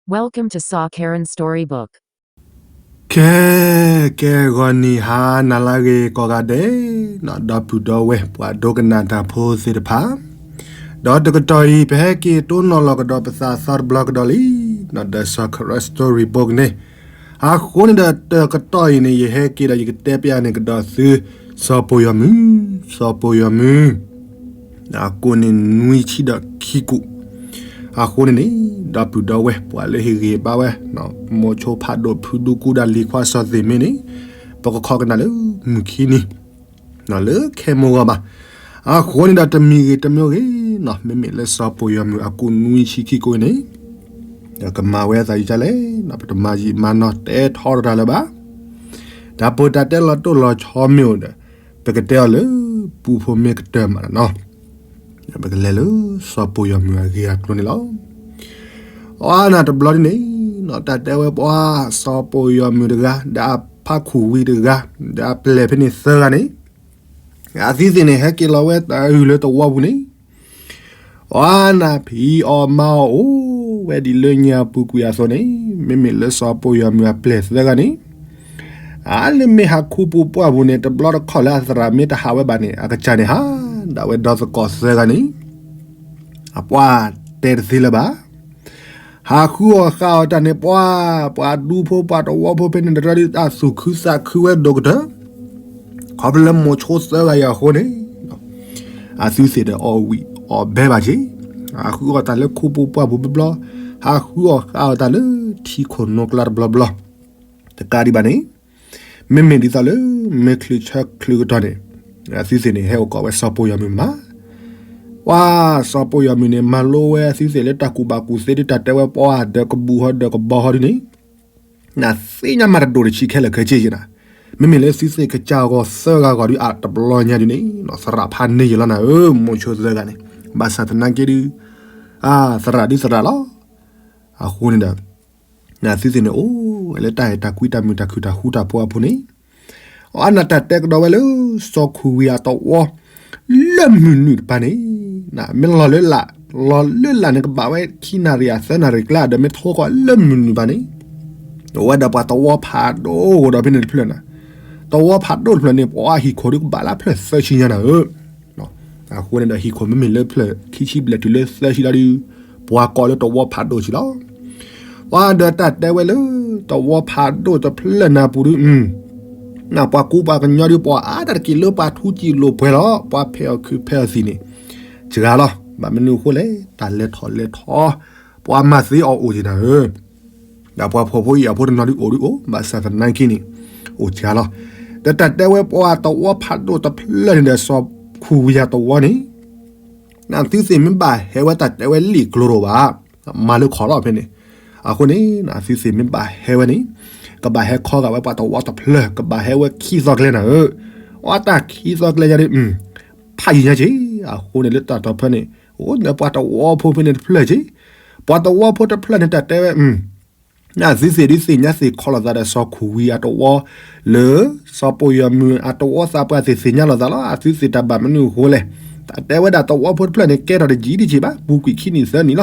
Welcome to Saw Karen Storybook. ခဲ ကဲ ဂီၤနံၤဟါနၤလၢအဂ့ၤကိးဂၤဒဲး, ဒီပုၢ်ဒီဝဲၢ်ပှၤဒိကနၣ်တၢ်ဖိသ့ၣ်တဖၣ်, ဒီးတကတီၢ်အံၤ ပဟဲက့ၤတိၢ်နီၣ်လီၤကဒီးပသးသီတဘျီကဒီးလံ, ဒီး Saw Karen Storybook န့ၣ်, အဃိန့ၣ်ဒီးတကတီၢ်အံၤန့ၣ် ယဟဲက့ၤဒီးယကတဲပျးန့ၢ်ကဒီးသု စီၤပိာ်ယီၤမုၢ်, စီၤပိာ်ယီၤမုၢ် အကိၣ်န့ၣ်နွံဆံဒီးခံကိၣ်, အဃိန့ၣ်န့ၣ် ဒီပုၢ်ဒီဝဲၢ်ပှၤလၢဟ့ၣ်ဂံၢ်ဘါဝဲ, မိၤဆိဖးဒိၣ်ဖုဒူကူဒါလံၤခွါစီၤသ့ၣ်မ့ၢ်န့ၣ်, ပကခီကနၣ်လၢမုၢ်ခံနံၤ, လၢခဲမိၢ်ဂီၤဘၣ်, အဃိန့ၣ်ဒီးတမံၤဂ့ၤတမံၤဂ့ၤ, မ့မ့ၢ်လၢစီၤပိာ်ယီၤမုၢ်အကိၣ်နွံဆံခံကိၣ်အံၤန့ၣ်, ကမၤဝဲအသးယကလဲၣ်, ပတမၤယံာ်မၤနီၢ်တဲထီတၢ်လၢၤဘၣ်, တၢ်ပၢတၢ်တဲလီၤတိၢ်လီၤဆီမ့ၢ်အိၣ်ဒီး, ပကတဲအီၤလၢပူဖိမ့ၢ်ကတၢၢ်မးနီၤ, ပကလဲၤလၢစီၤပိာ်ယီၤမုၢ်အဂ့ၢ်အကျိၤန့ၣ်လီၤ. အါနၤတဘျီဒ်န့ၣ်, တၢ်တဲဝဲပှၤစီၤပိာ်ယီၤမုၢ်တဂၤ, ဒီးအဖးခူၣ်ဝံၤတဂၤ, ဒီးအပျဲၢ်ဖဲန့ၣ်သၢဂၤန့ၣ်, အသုသ့ၣ်န့ၣ် ဟဲက့ၤလီၤဝဲတၢ်အုၣ်လၢတဝီပူၤန့ၣ်, အါနၤဖံးအီၣ်မၤအီၣ်အိၣ်ဝဲဒ်လၢညါပူၤကွံာ်အသိးန့ၣ်, မ့မ့ၢ်လၢစီၤပိာ်ယီၤမုၢ်အပျဲၢ်သၢဂၤန့ၣ် အါလၢမ့ၢ်ဟးခူပူၤပှၢ်ပူၤန့ၣ် တဘျီတခီၣ်လၢအသရၣ်မ့ၢ်တဟးဝဲဘၣ်န့ၣ် အကစၢ်န့ၣ်ဟးဒၣ်ဝဲဒီသကိးသၢဂၤန့ၣ်, အပှၤတဲတသ့လၢၤဘၣ်, ဟးဃုအီၣ်ဃုအီၣ်တၢ်န့ၣ်ပှၤ, ပှၤဒူဖိပှၤတဝီဖိဖဲန့ၣ်တရၢဒ်အသူၣ်ခုသးခုဝဲဒိၣ်ကတၢၢ်, ခီဖျိလၢမိၤဆိသၢဂၤအံၤအဃိန့ၣ် အသုသ့ၣ်ဒီးအီၣ်ဝံၣ်အီၣ်ဘဲဘၣ်က့ၤ, ဟးဃုအီၣ်တၢ်လၢခူပူၤပှၢ်ပူၤဘျီဘျီ, ဟးဃုအီၣ်ဃုအီၣ်တၢ်လၢထံခိၣ်နိကျါတဘျီဘျီ, တကးဒံးဘၣ်န့ၣ်, မ့မ့ၢ်ဒ်သိးလၢ မဲာ်ချံဆၢချံကတီၢ်န့ၣ်, အသုသ့ၣ်န့ၣ် ဟဲအိၣ်ကိးဝဲစီၤပိာ်ယီၤမုၢ်မး ပှၤစီၤပိာ်ယီၤမုၢ်န့ၣ် မၤလိဝဲအသုသ့ၣ်လၢတၢ်ကူၣ်ဘၣ်ကူၣ်သ့ဒ်တၢ်တဲဝဲပှၤ ဒီးကဘူၣ်ဟီဒီးကဘီဟီဒ်န့ၣ်, နသ့ၣ်ညါမးတဒိၣ်တဆံးခဲလၢာ်ခဲဆ့က့ၤနၤ, မ့မ့ၢ်လၢသုသ့ၣ်ကစၢ်ဂီၤသၢဂၤဂီၤဒ်အတဘျီညါဒ်န့ၣ်, သရၣ်ဖးန့ၢ်ယံာ်လီၤနၤဧၢ, မိၤဆိသၢဂၤန့ၣ်, ဘၣ်ဆၣ်သနာ်က့ဒုး, သရၣ်ဒုးသရၣ်လီၤ, အဃိန့ၣ်ဒီး နသုသ့ၣ်န့ၣ်အိၣ်ဝဲလၢတၢ်အဲၣ်တၢ်ကွံတၢ်မုာ်တၢ်ခုၣ်တၢ်ဃူတၢ်ဖိးအဖိန့ၣ်, အနၢ်တၢ်တဲကဒီးဝဲလၢ စီၤခူၣ်ဝံၤအတဝီ, လၢမုၢ်နုာ်တပၤန့ၣ်, မ့ၢ်လီၤလၢလာ်, လီၤလၢလာ်န့ၣ်ကဘၣ်ဝဲခံနၣ်ရံၣ်အသၢနၣ်ရံၣ်ကျါ ဒီးမ့ၢ်ထိဃီၤလၢမုၢ်နုာ်တပၤန့ၣ်, အိၣ်ဝဲဒၣ်ပှၤတဝီဖးဒိၣ်ဒီးဖဲန့ၣ်တဖျၢၣ်နၤ, တဝီဖးဒိၣ်တဖျၢၣ်န့ၣ် ပှၤဟံၣ်ခိၣ်ဒုးကဘၣ်လၢဖျၢၣ်သၢဆံညါနၤဧၢ အဃိန့ၣ်ဒီးဟံၣ်ခိၣ်မ့မ့ၢ်လၢဖျၢၣ်ခံဆံဘျဲၣ်တုၤလၢသၢဆံလီၤဒုး, ပှၤကိးလၢတဝီဖးဒိၣ်ဆံလီၤ. ပှၤဒီးတၢ်တဲဝဲလၢ တဝီဖးဒိၣ်တဖျၢၣ်နၢ်ပူၤဒုး, ပှၤကူပှၤကညီဒုး ပှၤအါတက့ၢ်လၢပှၤထူစံာ်လိာ်ပှဲၤလီၤ, ပှၤဖဲးအီၣ်ခုးဖဲးအီၣ်သံၣ်န့ၣ်, စှၤလီၤ, ဘၣ်မနုၤအဃိလဲၣ်, တၢ်လဲၤထီၣ်လဲၤထီ, ပှၤမၤသ့အီၣ်အိၣ်က့ၤနၤဧၢ ဒီးပှၤဖှီၣ်ဖိယာ်ဖိတနီၤဒုးအိၣ်ဒုးအိၣ်, ဘၣ်ဆၣ်သနာ်က့န့ၣ်, အိၣ်စှၤလီၤ. ဒီးတၢ်တဲဝဲပှၤတဝီဖးဒိၣ်တဖျၢၣ်န့ၣ်ဒီးစီၤခူၣ်ဝံၤအတဝီန့ၣ်, နသုသ့ၣ်မ့ၢ်ဘၣ်ဟဲဝဲတၢ်တဲဝဲလံာ်ကျိၤတအိၣ်ဘၣ်, မၤလၢခီၣ်လီၤဖဲန့ၣ်, အဃိန့ၣ် နသုသ့ၣ်မ့ၢ်ဘၣ်ဟဲဝဲန့ၣ်, ကဘၣ်ဟဲခီဂာ်ဝဲပှၤတဝီတဖျၢၣ်, ကဘၣ်ဟဲဝဲခံသီကျဲနၤဧၢ, အတၢ်ခံသီကျဲညါဒုး ဖးယံာ်ညါက့ၤ, အဃိန့ၣ်လၢတၢ်တီၢ်ဖဲန့ၣ်, အိၣ်လၢပှၤတဝီဖိဖဲန့ၣ်တဖျၢၣ်က့ၤ, ပှၤတဝီဖိတဖျၢၣ်န့ၣ်တၢ်တဲဝဲ, နသုသ့ၣ်ဒုးသ့ၣ်ညါသ့ၣ်ခီလိာ်သးဒီးစီၤခူၣ်ဝံၤအတဝီ, လၢစီၤပိာ်ယီၤမုၢ်အတဝီသးပှၢ်သ့ၣ်သ့ၣ်ညါလိာ်သးလီၤ, အသုသ့ၣ်တၢ်ဘၣ်မနုၤအဃိလဲၣ်, တၢ်တဲဝဲဒၣ်တဝီဖိတဖျၢၣ်န့ၣ် ကဲထီၣ်တယံာ်ဒံးက့ၤဘၣ်, ပူၤကွံာ်ခံနံၣ်သၢနံၣ်လီၤ.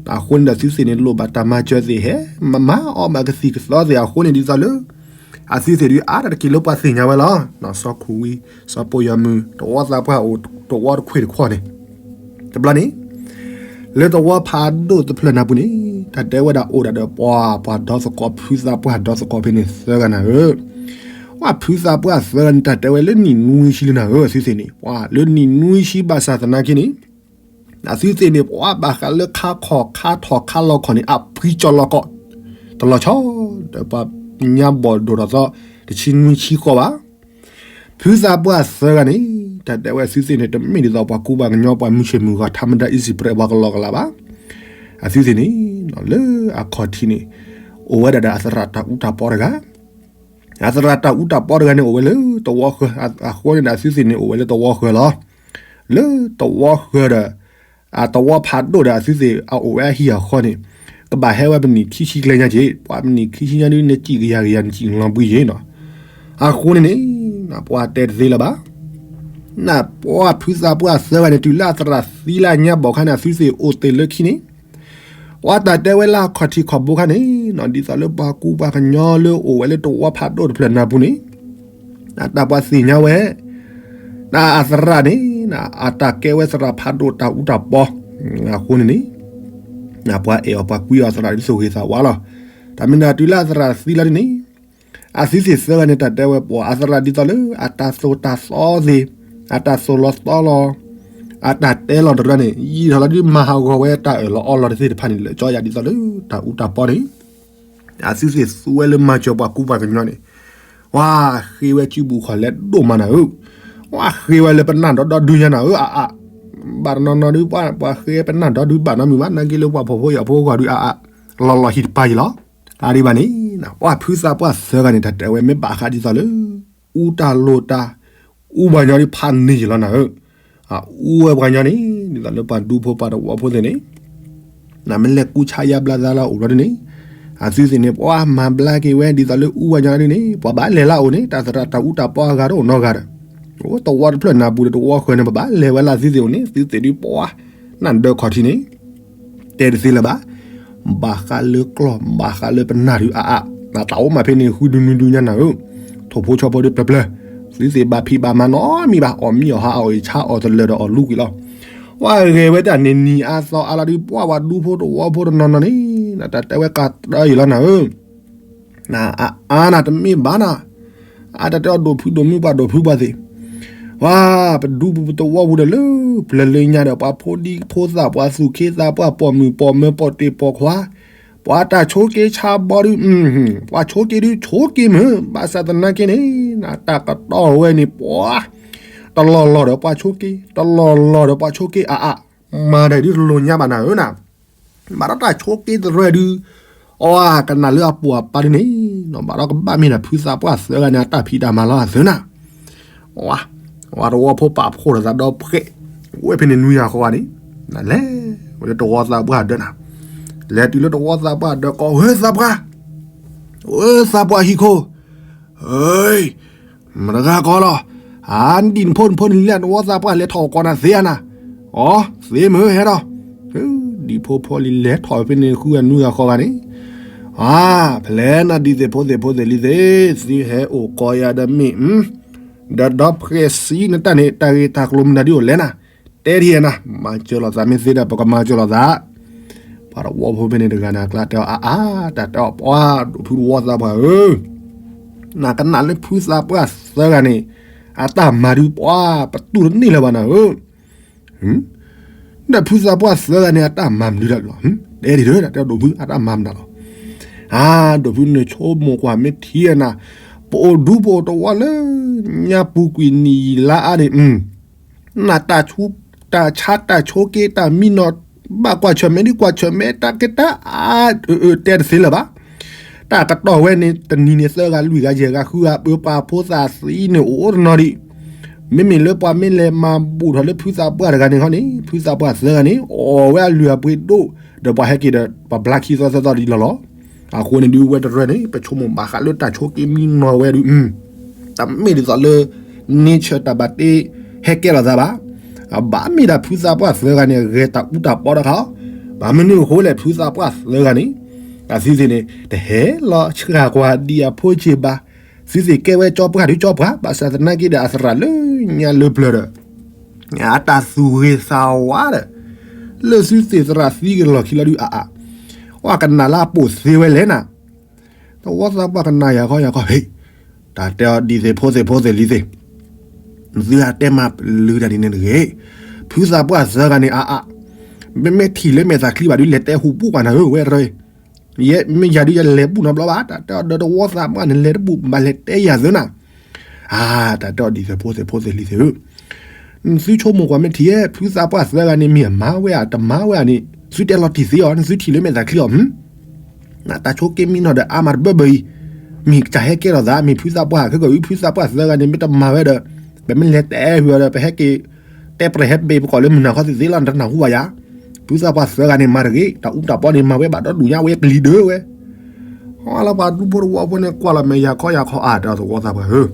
အဃိန့ၣ်ဒီးသုသ့ၣ်န့ၣ်လိၣ်ဘၣ်တၢ်မၤစၢၤသ့ၣ်ဟဲ, မၤမၤအီၣ်မၤကသံၣ်ကသီသ့ၣ်အဃိန့ၣ်ဒ်သိးလၢ အသုသ့ၣ်ဒုးအါတက့ၢ်လၢပှၤသ့ၣ်ညါဝဲလီၤ. စီၤခူၣ်ဝံၤ, စီၤပိာ်ယီၤမုၢ်, တဝီသးပှၢ်အိၣ်, တဝီတခွ့ၣ်တခီန့ၣ်, တဘျီန့ၣ်, လၢတဝီဖးဒိၣ်တဖျၢၣ်နၢ်ပူၤန့ၣ်, တၢ်တဲဝဲဒၣ်အိၣ်ဒၣ်ဒီးပှၤ, ပှၤဒီသကိးဖုသးပှၢ်ဒီသကိးဖဲန့ၣ်သၢဂၤနၤဧၢ, ပှၤဖုသးပှၢ်သၢဂၤန့ၣ် တၢ်တဲဝဲလၢနံၣ်နွံဆံလၢနၤဧၢ, အသုသ့ၣ်န့ၣ်, ပှၤလၢနံၣ်နွံဆံဘၣ်ဆၣ်သနာ်က့န့ၣ် အသုသ့ၣ်န့ၣ် ပှၤဘၣ်ဃးလၢခါခီၣ်ခါထီၣ်ခါလီၤခီၣ်န့ၣ် အပှံၤကၠီၤလီၤကီး, တလီၤဆီ, ဒီးပှၤညါဘီၣ်ဒိၣ်ထီၣ်သီ, တဆံနွံဆံဃီဘၣ်. ဖုသးပှၢ်သၢဂၤန့ၣ်, တၢ်တဲဝဲအသုသ့ၣ်န့ၣ် တမ့ၢ်ဒ်သိးပှၤကူပှၤကညီပှၤမုၢ်ဆ့ၣ်မုၢ်ဂီၤ ထါမတၤ အံၣ်စံၣ်ပြဲးပှၤကလီကလးဘၣ်. အသုသ့ၣ်န့ၣ်, လၢအခီၣ်ထံးန့ၣ်, အိၣ်ဝဲဒၣ်ဒီးအသရၣ်တၢ်အူတၢ်ပီတဂၤ အသရၣ်တၢ်အူတၢ်ပီတဂၤန့ၣ်အိၣ်ဝဲလၢတဝီဃၢၤ, အဃိန့ၣ်ဒီးအသုသ့ၣ်န့ၣ်အိၣ်ဝဲလၢတဝီဃၢၤလီၤ. လၢတဝီဃၢၤဒီး, အတဝီဖးဒိၣ်ဒီးအသုသ့ၣ်အအိၣ်ဝဲအဟံၣ်အဃီန့ၣ်, ကဘၣ်ဟဲဝဲပနံၣ်ခံဆံကျဲညါက့ၤ, ပှၤပနံၣ်ခံဆံညါဒုး နစံၣ်ကယၤကယၤ နစံၣ်လီၤဘှံးက့ၤနီၤ. အဃိန့ၣ်န့ၣ်, ပှၤတဲတသ့လၢၤဘၣ်. နပှၤဖုသးပှၢ်သၢဂၤန့ၣ် တုၤလၢအသရၣ်သံလၢအညါဘီၣ်ခါန့ၣ် အသုသ့ၣ်အိၣ်တ့ၢ်လၢခံန့ၣ်, ပှၤတၢ်တဲဝဲလၢအခီၣ်ထံးခီၣ်ဘိခါန့ၣ်နီၤ ဒ်သိးလၢပှၤကူပှၤကညီလၢအိၣ်ဝဲလၢတဝီဖးဒိၣ်တဖျၢၣ်နၢ်ပူၤန့ၣ် အတၢ်ပှၤသ့ၣ်ညါဝဲ တၢ်အသရၣ်န့ၣ် အတၢ်ကဲဝဲသရၣ်ဖးဒိၣ်တၢ်အူတၢ်ပီ အဃိန့ၣ်န့ၣ် ပှၤအဲၣ်အီၤပှၤကွံအီၤသရၣ်ဒ်သိးဂ့ၤသးဝါလီၤ. တၢ်မ့ၢ်တၢ်တုၤလၢအသရၣ်သံလီၤဒ်န့ၣ် အသုသ့ၣ်သၢဂၤန့ၣ် တၢ်တဲဝဲပှၤအသရၣ်ဒ်သိးလၢ အတၢ်သိၣ်တၢ်သီသ့ၣ် အတၢ်သိၣ်လီၤသီလီၤ အတၢ်တဲလီၤတရၢန့ၣ် ယံာ်ထီၣ်လီၤဒ်မၤဟးဂီၤဝဲတၢ်အၢၣ်လီၤအီလီၤတသ့ၣ်တဖၣ်န့ၣ် လၢကၠီယၤဒ်သိးလၢ တၢ်အူတၢ်ပီန့ၣ် အသုသ့ၣ်သူဝဲလၢမၤစၢၤပှၤကူပှၤကညီန့ၣ် ဝါဃ့ဝဲစုပူၤခီၣ်လဲၤဒိၣ်မးနၤဧၢ, ဝါဃ့ဝဲလၢပနၢ်ဒီဒီဒုညါနၤဧၢအအါ, ဘၣ်တနီၤနီၤဒုးပှၤ ပှၤဃ့ပနၢ်ဒီဒုးဘၣ်နီတမံၤဘၣ် နာ်က့လၢပှၤဖှီၣ်ဖိယာ်ဖိအဂီၢ်ဒုးအအါ, လီၤလီၤဟံၣ်တပၤယံၤလီၤ. အဒံးဘၣ်န့ၣ် ပှၤဖုသးပှၢ်သၢဂၤန့ၣ် တၢ်တဲဝဲမ့ၢ်ဘၣ်ဃးဒ်သိးလၢ အူတၢ်လိၤတၢ် အူပှၤကညီဒ်ဖးန့ၢ်ယံၤလီၤနၤဧၢ, အအူဝဲပှၤကညီန့ၣ် ဒ်သိးလၢပှၤဒူဖိပှၤတဝီဖိသ့ၣ်န့ၣ် နမ့ၢ်လဲၤကူဆါယါဘျါသးလၢအအိၣ်ဘျီဒ်န့ၣ်, အသုသ့ၣ်န့ၣ် ပှၤမၤဘျါက့ၤဝဲဒ်သိးလၢအူဝဲညီဒ်န့ၣ် ပှၤဘၣ်လဲၤလၢအအိၣ်န့ၣ် တၢ်သရၣ်တၢ်အူတၢ်ပီအဂၤတအိၣ်နီတဂၤဒီး, အိၣ်တဝီတဖျၢၣ်နၢ်ပူၤဒီးတဝီဃၢၤန့ၣ် ပဘၣ်လဲၤဝဲလၢသုသ့ၣ်အိၣ်န့ၣ် သုသ့ၣ်ဒုးပှၤ နၢ်ဒၢခီၣ်ထံးန့ၣ် တဲတသ့လၢၤဘၣ်, ဘၣ်ဃးလၢကျီၢ် ဘၣ်ဃးလၢပနၢ်ဒုးအါအါ, နတၢ်အိၣ်မးဖဲန့ၣ်ဃုဒုနွံဒုညါနၤဧၢ, ထိၣ်ဖိဆီဖိဒုးပျၢၤပျၢၤ, သုသ့ၣ်ဘၣ်ဖံးဘၣ်မၤနီတမံၤဘၣ် အီၣ်မံအီၣ်ဟါအီၣ်အံၤဆါအီၣ်တလၢာ်ဒီးအီၣ်လူကွံာ်လီၤ. ပှၤဂဲၤဝဲတၢ်န့ၣ်နံၤအါသီအါလီၤဒုး ပှၤပှၤဒူဖိတဝီဖိတနီၤနီၤန့ၣ် နတၢ်တဲဝဲကးတၢ်ယံၤလီၤနၤဧၢ, နအါအါနၤတမ့ၢ်ဘၣ်နၤ, အါတၢ်တဲအီၤဒိၣ်ဖုဒိၣ်မုၢ်ပှၤဒိၣ်ဖုပှၤသ့ၣ်, ပှၤ ပဒူပူၤပတဝီပူၤဒီးလၢ ပျၢၤလၢညါဒီး ပှၤဖိဒံဖိသၣ် ပှၤသူၣ်က့သးပှၢ် ပိာ်မုၣ်ပိာ်မၢၤ ပိာ်တ့ၢ်ပိာ်ခွါ, ပှၤတၢ်ဆိးက့ဆါဘီဒုး, ပှၤဆိးက့ဒုးဆိးက့မုၢ် ဘၣ်ဆၣ်သနာ်က့န့ၣ် နတၢ်ကတီၢ်ဝဲန့ၣ် ပှၤ တလီၢ်လီၢ်ဒီးပှၤဆိးက့, တလီၢ်လီၢ်ဒီးပှၤဆိးက့အါအါ, မၤတၢ်ဒုးတလိၣ်ညါဘၣ်နၤဧၢနၤ ဘၣ်ဒီးတၢ်ဆိးက့တရၢဒုး, အဝဲကနၣ်လၢအပိာ်အပၢ်ဒ်န့ၣ်, ဘၣ်ဒီးကဘၣ်မ့ၢ်ဒၣ်ဖုသးပှၢ်သၢဂၤန့ၣ် အတၢ်ဖံးတၢ်မၤလီၤအသၢနၤ, ဝဲတဝီဖိပာ်ဖှိၣ်ဒီးသးဒီဖှဲး, ဝဲဖဲန့ၣ်နွံဂၤဃီဂၤန့ၣ်, နလဲၤဝဲလၢတဝီသးပှၢ်ဒၢးနၤ, လဲၤတုၤလၢတဝီသးပှၢ်ဒၢးကိး ဝဲသးပှၢ်, ဝဲသးပှၢ်ဟံၣ်ခိၣ်, ဧၢ မတဂၤကီလီၤ, အဒံၣ်နဖိနဖိနလံၤလၢတဝီသးပှၢ်လဲၤထီၣ်အီၣ်ကီးနၤသ့ဧါနၤ, အီ သ့မုၢ်ဟဲဒီး, ဒံၣ်ဖိဖိလံၤလဲၤထီၣ်ဖဲန့ၣ်ဃုဂၤနွံဂၤဃီဂၤန့ၣ်, အါ ဖဲလဲၣ်နၤဒံၣ်သ့ၣ်ဖိသ့ၣ်ဖိသ့ၣ်လံၤသ့ၣ်, သုဟဲအိၣ်ကီးယၤဒီးမ့ၢ်, ဒီးဒီဖှဲးစံနတၢ်န့ၣ် တၢ်ဂ့ၢ်တၢ်ကျိၤမနုၤဒ်အိၣ်လဲၣ်နၤ, တဲဒ်ယဲနၤ, မၤစၢၤလိာ်သးမ့ၢ်သ့ဒီး ပကမၤစၢၤလိာ်သး ပှၤတဝီဖိဖဲန့ၣ်တဂၤန့ၣ် အကျါတဲအီၤအါအါ တၢ်တဲအီၤပှၤဒိၣ်ဖုတဝီသးပှၢ်ဧၢ, နကနၣ်လၢဖုသးပှၢ်သၢဂၤန့ၣ် အတၢ်မၤဒုးပှၤ ပတူၢ်တန့ၢ်လၢၤဘၣ်နၤဧၢ, ဒီးဖုသးပှၢ်သၢဂၤန့ၣ် အတၢ်မၤမနုၤဒၣ်လီၤ, တဲဒ်ဒီး တၢ်တဲအီၤဒိၣ်ဖု အတၢ်မၤမနုၤလီၤ, အါ ဒိၣ်ဖုန့ၣ်ဆိကမိၣ်ကွၢ်မ့ၢ်ထံနၤ, ပအိၣ်ဒူပအိၣ်တဝီလၢ ညါပူၤကွံာ်နံၣ်ယံာ်လါအါန့ၣ် နတၢ်ဆူး တၢ်ဆါတၢ်ဆိးက့တၢ်မံနီၤ ဘၣ်ကွၢ်ဆၢၣ်မဲာ်ဒ်ကွၢ်ဆၢၣ်မဲာ်တၢ်က့တၢ်အါ အၢ အၢ တဲတသ့လၢၤဘၣ်, တၢ်ကတီၢ်ဝဲန့ၣ် တနံၤန့ၣ်သၢဂၤလွံၢ်ဂၤယဲၢ်ဂၤဃုဂၤ ပှၤဖိသၣ်သံန့ၣ်အိၣ်တနီၤဒံး, မ့မ့ၢ်လၢပှၤမ့ၢ်လဲၤမၤဘူၣ်ထီၣ်လၢဖုသးပှၢ်တဂၤန့ၣ်ခီန့ၣ် ဖုသးပှၢ်သၢဂၤန့ၣ် အီၣ်ဝဲအလုၢ်အပှ့ၤဒိၣ်, ဒီးပှၤဟဲက့ၤဒီး ပှၤဘျါခံသီသၢသီဒ်လီၤလီၤ, အဃိန့ၣ်ဒုးဝဲတရၢန့ၣ် ပဆိကမိၣ်ဘၣ်ဃးလၢတၢ်ဆိးက့မံနီၤဝဲဒုး တမ့ၢ်ဒ်သိးလၢ nature တၢ်ဘၣ်တ့ဟဲကဲလိာ်သးဘၣ်, အဘၣ်မ့ၢ်ဒၣ်ဖုသးပှၢ်သၢဂၤန့ၣ် ဂဲၤတၢ်အူတၢ်ပီတခါ, ဘၣ်မနုၤအဃိလဲၣ် ဖုသးပှၢ်သၢဂၤန့ၣ် အသုသ့ၣ်န့ၣ် တဟဲလီၤဆှၣ်ကွၢ်ဒံးအဖိဆ့ၣ်ဘၣ်, သုသ့ၣ်ကဲဝဲကၠီပှၢ်ဒုးကၠီပှၢ် ဘၣ်ဆၣ်သနာ်က့ဒီးအသရၣ်လၢညါလၢပျၢၤဒီး အတၢ်သူၣ်ဂ့ၤသးဝါဒီး လၢသုသ့ၣ်သရၣ်သံကလီၢ်ခံလီၤဒုးအါအါ, ပှၤကနၣ်လၢအပိာ်သ့ဝဲလဲၣ်နၤ, တဝီသးပှၢ်ကနၣ်ယၤခီယၤခီ ဟ့ၣ်, တၢ်တဲအီၤဒ်သ့ၣ်ဖိသ့ၣ်ဖိသ့ၣ်လံၤသ့ၣ်, သုဟးတဲမၤလုၢ်တၢ်ဒ်န့ၣ်တဂ့ၤ, ဖုသးပှၢ်သၢဂၤန့ၣ်အါအါ, မ့မ့ၢ်ထံၣ်လၢမဲာ်သးချံဘၣ်ဒုး လဲၤတဲဟူးပူၣ်ပှၤနၤဧၢ ဝဲတရၢ ယဲမ့ၢ်ယၤဒုးယလဲၤဘူၣ်နီတဘျီဘၣ်, တၢ်တဲအီၤဒီးတဝီသးပှၢ်န့ၣ် လဲၤတဘူၣ်ဘၣ်လဲၤတဲယၤသ့နၤ, အါ, တၢ်တဲအီၤဒ်သ့ၣ်ဖိသ့ၣ်ဖိသ့ၣ်လံၤသ့ၣ်ဧၢ, သုဆိကမိၣ်ကွၢ်မ့ၢ်ထံၣ်ဧဲ ဖုသးပှၢ်သၢဂၤန့ၣ် မ့ၢ်အမၤဝဲဧါ တမၤဝဲဧါန့ၣ် သုတဲလီၤတံၢ်သ့အီၤ သုထံၣ်လၢမဲာ်သးချံအီၤ, တၢ်ဆိးက့မံနီၤဒီးအါမးတဘၢဘၢအံၤ, မ့ၢ်ကစၢ်ဟဲကဲထီၣ်သး မ့ၢ်ဖုသးပှၢ်ခဲကီၢ်အံၤ ဖုသးပှၢ်သၢဂၤန့ၣ် မ့ၢ်တမၤဝဲဒီး ပမ့ၢ်လဲၤတဲဝဲဒီး ပဟဲက့ၤ တဲပြဲၢ်ဟဲဘ့ၣ်ပကိးလၢမုၢ်နၤခီသ့ၣ်သ့လီၤ နတနၢ်ဟူဘၣ်ယၤ, ဖုသးပှၢ်သၢဂၤန့ၣ် မၤတဂ့ၤ တၢ်အူတၢ်ပီန့ၣ် မၤဝဲဘၣ်ဒီဒူၣ်ညါဝဲပျံၤဒၢဝဲ, အလီၤပှၤဒူဖိတဝီဖိန့ၣ်ကွၢ်လီၤမဲာ်ယၤခီယၤခီအါ တၢ်သဝီသးပှၢ်ဧၢ,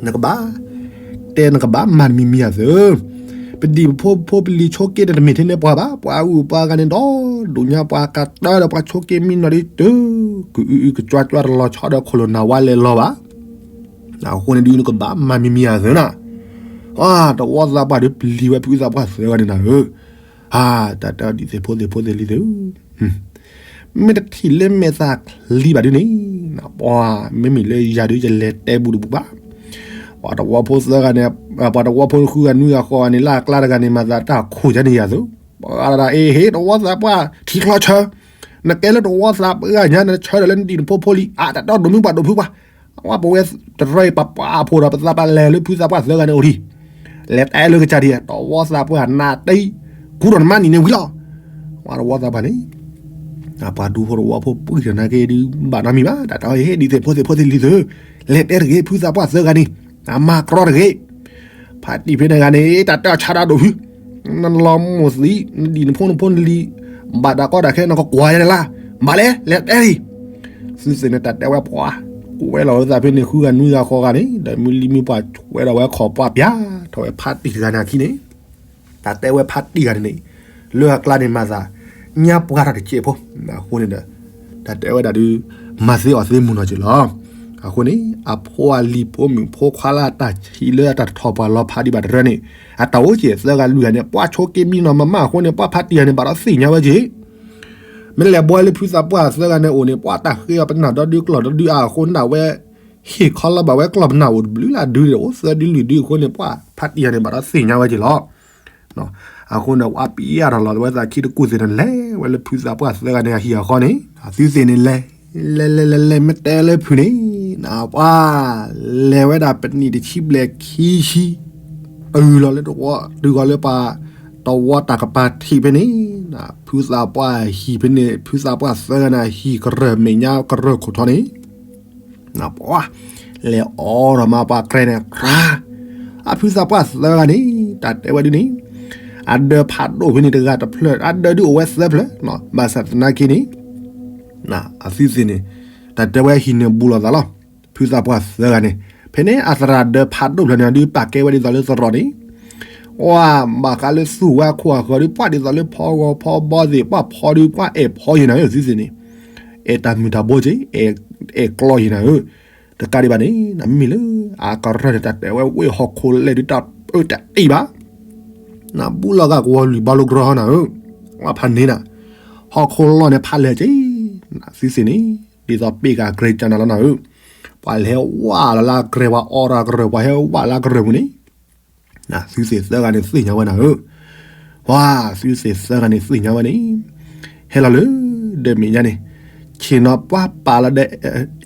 နကဘၣ် တဲနကဘၣ်မၤတမံၤမံၤယၤသၢ ပဒံၣ်ပဖိဖိပလံၤဆိက့ဒီး တမ့ၢ်ထဲန့ၣ်ပှၤဘၣ်, ပှၤအုၣ်ပှၤဂၤန့ၣ်ဒီး ဒိၣ်ညါပှၤကတၢၢ်ဒီး ပှၤဆိက့မံနီၤဒ်တုၤ ကအုအုကကွၢ်ကွၢ်တလီၤဆီဒီး ခိၣ်လိာ်နၢ်ဝါလဲၤလီၤဘၣ်. အဃိန့ၣ်ဒုး နကဘၣ်မၤမံၤမံၤအသးနၤ, တဝီသးပှၢ်ဒီးပလံၤဝဲဖုသးပှၢ်သၢဂၤန့ၣ်နၤဧၢ, တၢ်တဲအီၤဒ်သိးဖိသ့ၣ်ဖိသ့ၣ်လံသ့ၣ် မ့ၢ်တထံၣ်လၢမဲာ်သးချံဘၣ်ဒုးန့ၣ်, ပှၤမ့မ့ၢ်လၢယၤဒုး ယလဲၤတဲဘူးတဘူးဘၣ်. ပှၤတဝီဖိသၢဂၤန့ၣ်, ပှၤတဝီဖိဃုဂၤနွံဂၤဃိးဂၤန့ၣ် လၢအကျါတဂၤန့ၣ် မၤသးတၢ်ခိၣ်ယါန့ၣ်ယၤသိး, ပှၤဂၤဒၣ်အ့ဟ့ၣ် တဝီသးပှၢ်ထံချီဆၢ, နကဲလၢတဝီသးပှၢ်ညါ နဆၢဒီးလၢနဒံၣ်နဖိဖိလံၤ အတၢ်တဲအီၤဒိၣ်မုၢ်ပှၢ်ဒိၣ်ဖုပှၢ်, အဝဲပဝဲတရၢအံၤ ပပှၤဖိဒီးပသးပှၢ်လဲၤလၢဖုသးပှၢ်သၢဂၤန့ၣ်အိၣ်ဒံး, လဲၤတဲလၢကစၢ်ဒံး တဝီသးပှၢ်နးတံၢ်, ကူဒီးနမါနံၤန့ၣ်ဝံၤလီၤ. ပှၤတဝီသးပှၢ်န့ၣ် ပှၤဒူဖိတဝီဖိပှၢ်တနာ်က့ဒုး ဘၣ်နီတမံၤဘၣ်, တၢ်တဲအီၤဟ့ၣ်ဒ်သိးဖိသ့ၣ်ဖိသ့ၣ်လံသ့ၣ်, လဲၤတဲတဂ့ၤ ဖုသးပှၢ်သၢဂၤန့ၣ်, အမၤကြီတဂ့ၤ. ဖါတံၢ်ဖဲန့ၣ်ဂၤန့ၣ် တၢ်တဲအီၤဆါဒၣ်ဒိၣ်ဖု, နလီၤမိၢ်သံး နဒံၣ်နဖိနဖိနလံၤ ဘၣ်တၢ်ကီတၢ်ခဲ နကကွၢ်ယါန့ၣ်လၢ်, ဘၣ်လဲၣ် လဲၤတဲလံ. သုသ့ၣ်န့ၣ် တၢ်တဲဝဲပှၤ ကွဲလီၤဝဲသးဖဲန့ၣ် ဃုဂၤနွံဂၤဃိးဂၤန့ၣ် ဒီးမုၢ်လံမုၢ်ပှၢ်ကွဲဒီးဝဲခီၣ်ပှၢ်ပၠးထီၣ်ဝဲဖါတံၢ်တဂၤန့ၣ်အခံန့ၣ်, တၢ်တဲဝဲဖါတံၢ်ဂၤန့ၣ်န့ၣ်, လၢအကျါန့ၣ်မၤသး ညါပှၢ်ထီၣ်တစဲးဖိ, အဃိန့ၣ်ဒီး တၢ်တဲဝဲဒၣ်ဒုး မၤသ့အီၤသ့မုၢ်နီၢ်က့လီၤ. အဃိန့ၣ် အဖိအလံၤဖိမုၣ်ဖိခွါလၢအတၢ်ဆံးလၢအတၢ်တထီၣ်ပှၤလီၤဖးဒံးဘၣ်တရၢန့ၣ်, အတၢ်အိၣ်က့ၤသၢဂၤလွံၢ်ဂၤန့ၣ် ပှၤဆိက့မံနီၤမးမးအဃိန့ၣ် ပှၤဖါတံၢ်ဂၤန့ၣ် ဘၣ်ဒီးသ့ၣ်ညါဝဲက့ၤ မ့ၢ်လဲၤဘှီလၢဖုသးပှၢ်သၢဂၤန့ၣ်အိၣ်န့ၣ် ပှၤတၢ်ဃ့အီၤပနၢ်ဒီဒုကျီၢ်ဒီဒုအါအဃိန့ၣ် အဝဲ ဟ့ၣ်ခီလီၤဘၣ်ဝဲကျီၢ်ပနၢ်အိၣ်တဘျုးလၢ်ဒုးဒီး အိၣ်သၢဒုလွံၢ်ဒုအဃိန့ၣ် ပှၤဖါတံၢ်ဂၤန့ၣ် ဘၣ်ဒီးသ့ၣ်ညါဝဲက့ၤလီၤ. အဃိန့ၣ် ဝဲပျဲထီၣ်လီၤဝဲသးခံတကူၢ်သ့ၣ်န့ၣ် လဲၤဝဲလၢဖုသးပှၢ်သၢဂၤန့ၣ် အဟံၣ်အဃီန့ၣ် အသုသ့ၣ်န့ၣ်လဲၤ လဲၤလဲၤလဲၤလဲၤ မ့ၢ်တဲလၢဖုန့ၣ် ပှၤလဲၤဝဲဒၣ်ပနံာ်တဆံဘျဲၣ်ခံဆံ အုၣ်လီၤလၢတဝီ တုၤဃီၤလၢပှၤ တဝီတၢ်ကပၤထံးဖဲန့ၣ် ဖုသးပှၢ်ဟံၣ်ဖဲန့ၣ် ဖုသးပှၢ်သၢဂၤန့ၣ် ဟံၣ်ကရၢၢ်မဲာ်ညါကရၢၢ်ခိၣ်ထီန့ၣ် ပှၤ လဲၤအိးထီၣ်မးပှၤကြဲန့ၣ် ကြၢး အဖုသးပှၢ်သၢဂၤန့ၣ် တၢ်တဲဝဲဒ်န့ၣ် အဒၢးဖးဒိၣ်ဖဲန့ၣ်တဂၤတဖျၢၣ် အဒၢးဒုးအိၣ်ဝဲသၢဖျၢၣ် ဘၣ်ဆၣ်သနာ်က့န့ၣ် အသုသ့ၣ်န့ၣ် တၢ်တဲဝဲဟံၣ်န့ၣ်ဘူးလိာ်သးလီၤ ဖုသးပှၢ်သၢဂၤန့ၣ် ဖဲန့ၣ်အသရၣ်ဒၢးဖးဒိၣ်ဖျၢၣ်န့ၣ် ဒုးပာ်ကဲဝဲဒ်သိးလၢသရိာ်န့ၣ် ဝဲဘၣ်ဃးလၢသူၣ်ဝဲခိၣ်အဃၢၤဒုး ပှၤဒ်သိးလၢဖီဂီၤဖီဘီသ့ၣ် ပှၤဖီဒုး ပှၤအဲၣ်ဖီယံၤနၤဧၢ သုသ့ၣ်န့ၣ် အဲၣ်တၢ်မုာ်တၢ်ဘိက့ၤ အဲၣ်ကျီယံၤနၤဧၢ တကးဒံးဘၣ်န့ၣ် နမ့ၢ်လၢ အကရၢၢ်န့ၣ် တၢ်တဲဝဲဝ့ၢ်ဟီၣ်ခိၣ်လဲၢ်ဒုး တၢ်အၢတၢ်အ့ၣ်ဘၣ် နဘူးလီၤဂာ်ကဝီၤလွံၢ်ဘီလိကရၢဟီနၤဧၢ ပှၤဖးန့ၣ်နၤ ဟီၣ်ခိၣ်လီၢ်န့ၣ်ဖးလဲၢ်က့ၤ သုသ့ၣ်န့ၣ် ဒ်သိးပ့ၢ်ကၤကြဲကနၤလီၤနၤဧၢ ပှၤလဲၤဟဲဝးလီၤလၢအကြဲၤ ပှၤအိးထီၣ်အကြဲၤ ပှၤဟဲဝးလၢအကြဲၤပူၤန့ၣ် သုသ့ၣ်သၢဂၤန့ၣ်သ့ၣ်ညါဝဲနၤဧၢ, ပှၤသုသ့ၣ်သၢဂၤန့ၣ်သ့ၣ်ညါဝဲန့ၣ်, ဟဲလီၤလၢ ဒီးမဲာ်ညါန့ၣ်, ဆ့ၣ်နီၤပှၤပာ်လီၤဒီး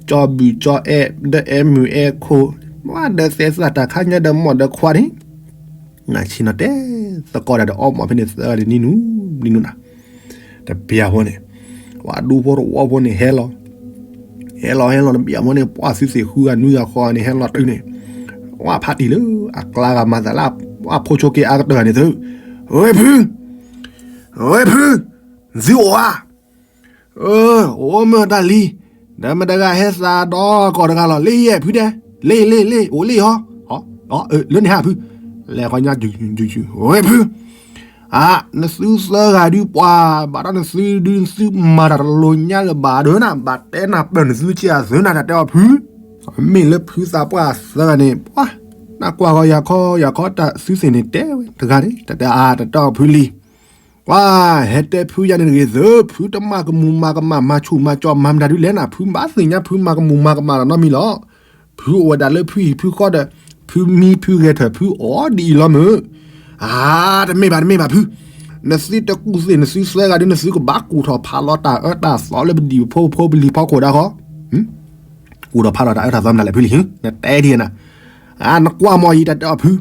ကၠီဘုၣ်ကၠီအဲၣ် ဒီးအဲၣ်မုၣ်အဲၣ်ခိၣ်, ပှၤဒီးသဲသးတၢ်ခါညါဒီးမိၢ်ဒီးခွါန့ၣ်, နဆ့ၣ်နီၤတဲသကိးဒၣ်ဒီးအီၣ်မ့ၢ်ဖဲန့ၣ်သၢဂၤန့ၣ်နံၤနူနံၤနူနၤ တပျၢ်ဖိန့ၣ်, ပှၤဒူဖိတဝီဖိန့ၣ်ဟဲလီၤ, ဟဲလီၤဟဲလီၤတပျၢ်ဖိန့ၣ် ပှၤသုသ့ၣ်ဃုဂၤနွံဂၤဃိးဂၤန့ၣ် ဟဲလီၤတုၤန့ၣ်, ပှၤဖးတံၢ်လၢအကျါဂၤမၤသးလၢ ပှၤဖိဆိက့အါကတၢၢ်ဂၤန့ၣ်သု, ဝဲဖု, ဝဲဖု, သုအိၣ်ဧါ, အိၣ်မ့ၢ်တၢ်လံ, ဒီးမတၤတဂၤဟဲသးဒီးကီၢ်တဂၤလီၤ လ့ယဲၢ်ဖုဒဲး, လ့လ့လ့ အိၣ်လ့ဟီ, လၢန့ၣ်ဟးဖု, လဲၤဃီညါ ဝဲဖု အါ, နသုသၢဂၤဒုးပှၤ, ဘၣ်ဒီးနသုဒုး နသုမၤတၢ်တလိၤညါလၢၤဘၣ်ဒီးနၤ ဘၣ်တဲနၤပၢၢ်နသုက့အသုနၤ တၢ်တဲအီၤဖု, မ့ၢ်လၢဖုသးပှၢ်သၢဂၤန့ၣ် ပှၤ, နကွၢ်ဃီယၤခီယၤခီတၢ်သုသ့ၣ်န့ၣ် တဲဝဲတဂၤန့ၣ် တၢ်တဲအါ တၢ်တဲအီၤဖုလံ, ပှၤ, ဟဲတဲဖုယၤန့ၣ်တဂ့ၤသု, ဖုတမၤကမူၣ်မၤကမၣ် မၤဆူၣ်မၤကၠီမၤမတၤဒုးလဲၣ်နၤ ဖုဘၣ်သ့ၣ်ညါဖုမၤကမူၣ်မၤကမၣ်ဒီးနီတမံၤလီၤ. ဖုအိၣ်ဝဲဒၣ်လၢဖုဟံၣ်ဖုဃီဒီး ဖုမံဖုဂဲၤထၢၣ်ဖုအီၣ်ဒ်အံၤလီၤမုၢ်, အါ, တမ့ၢ်ဘၣ်တမ့ၢ်ဘၣ်ဖု, နသုတကူၣ်သ့ၣ်နသုသၢဂၤဒုး နသုကဘၣ်ကူၣ်ထီၣ်ဖးလီၤတၢ်အၢတၢ်သီလၢပဒံၣ်ပဖိဖိပလံၤဖီခိၣ်ဒၣ်ဃီ ကူၣ်ထီၣ်ဖးလီၤတၢ်အၢတၢ်သီမနုၤလဲၣ်ဖုလံၤ နတဲဒ်နၤ, နကွၢ်မီၢ်အံၤတၢ်တဲအီၤဖု,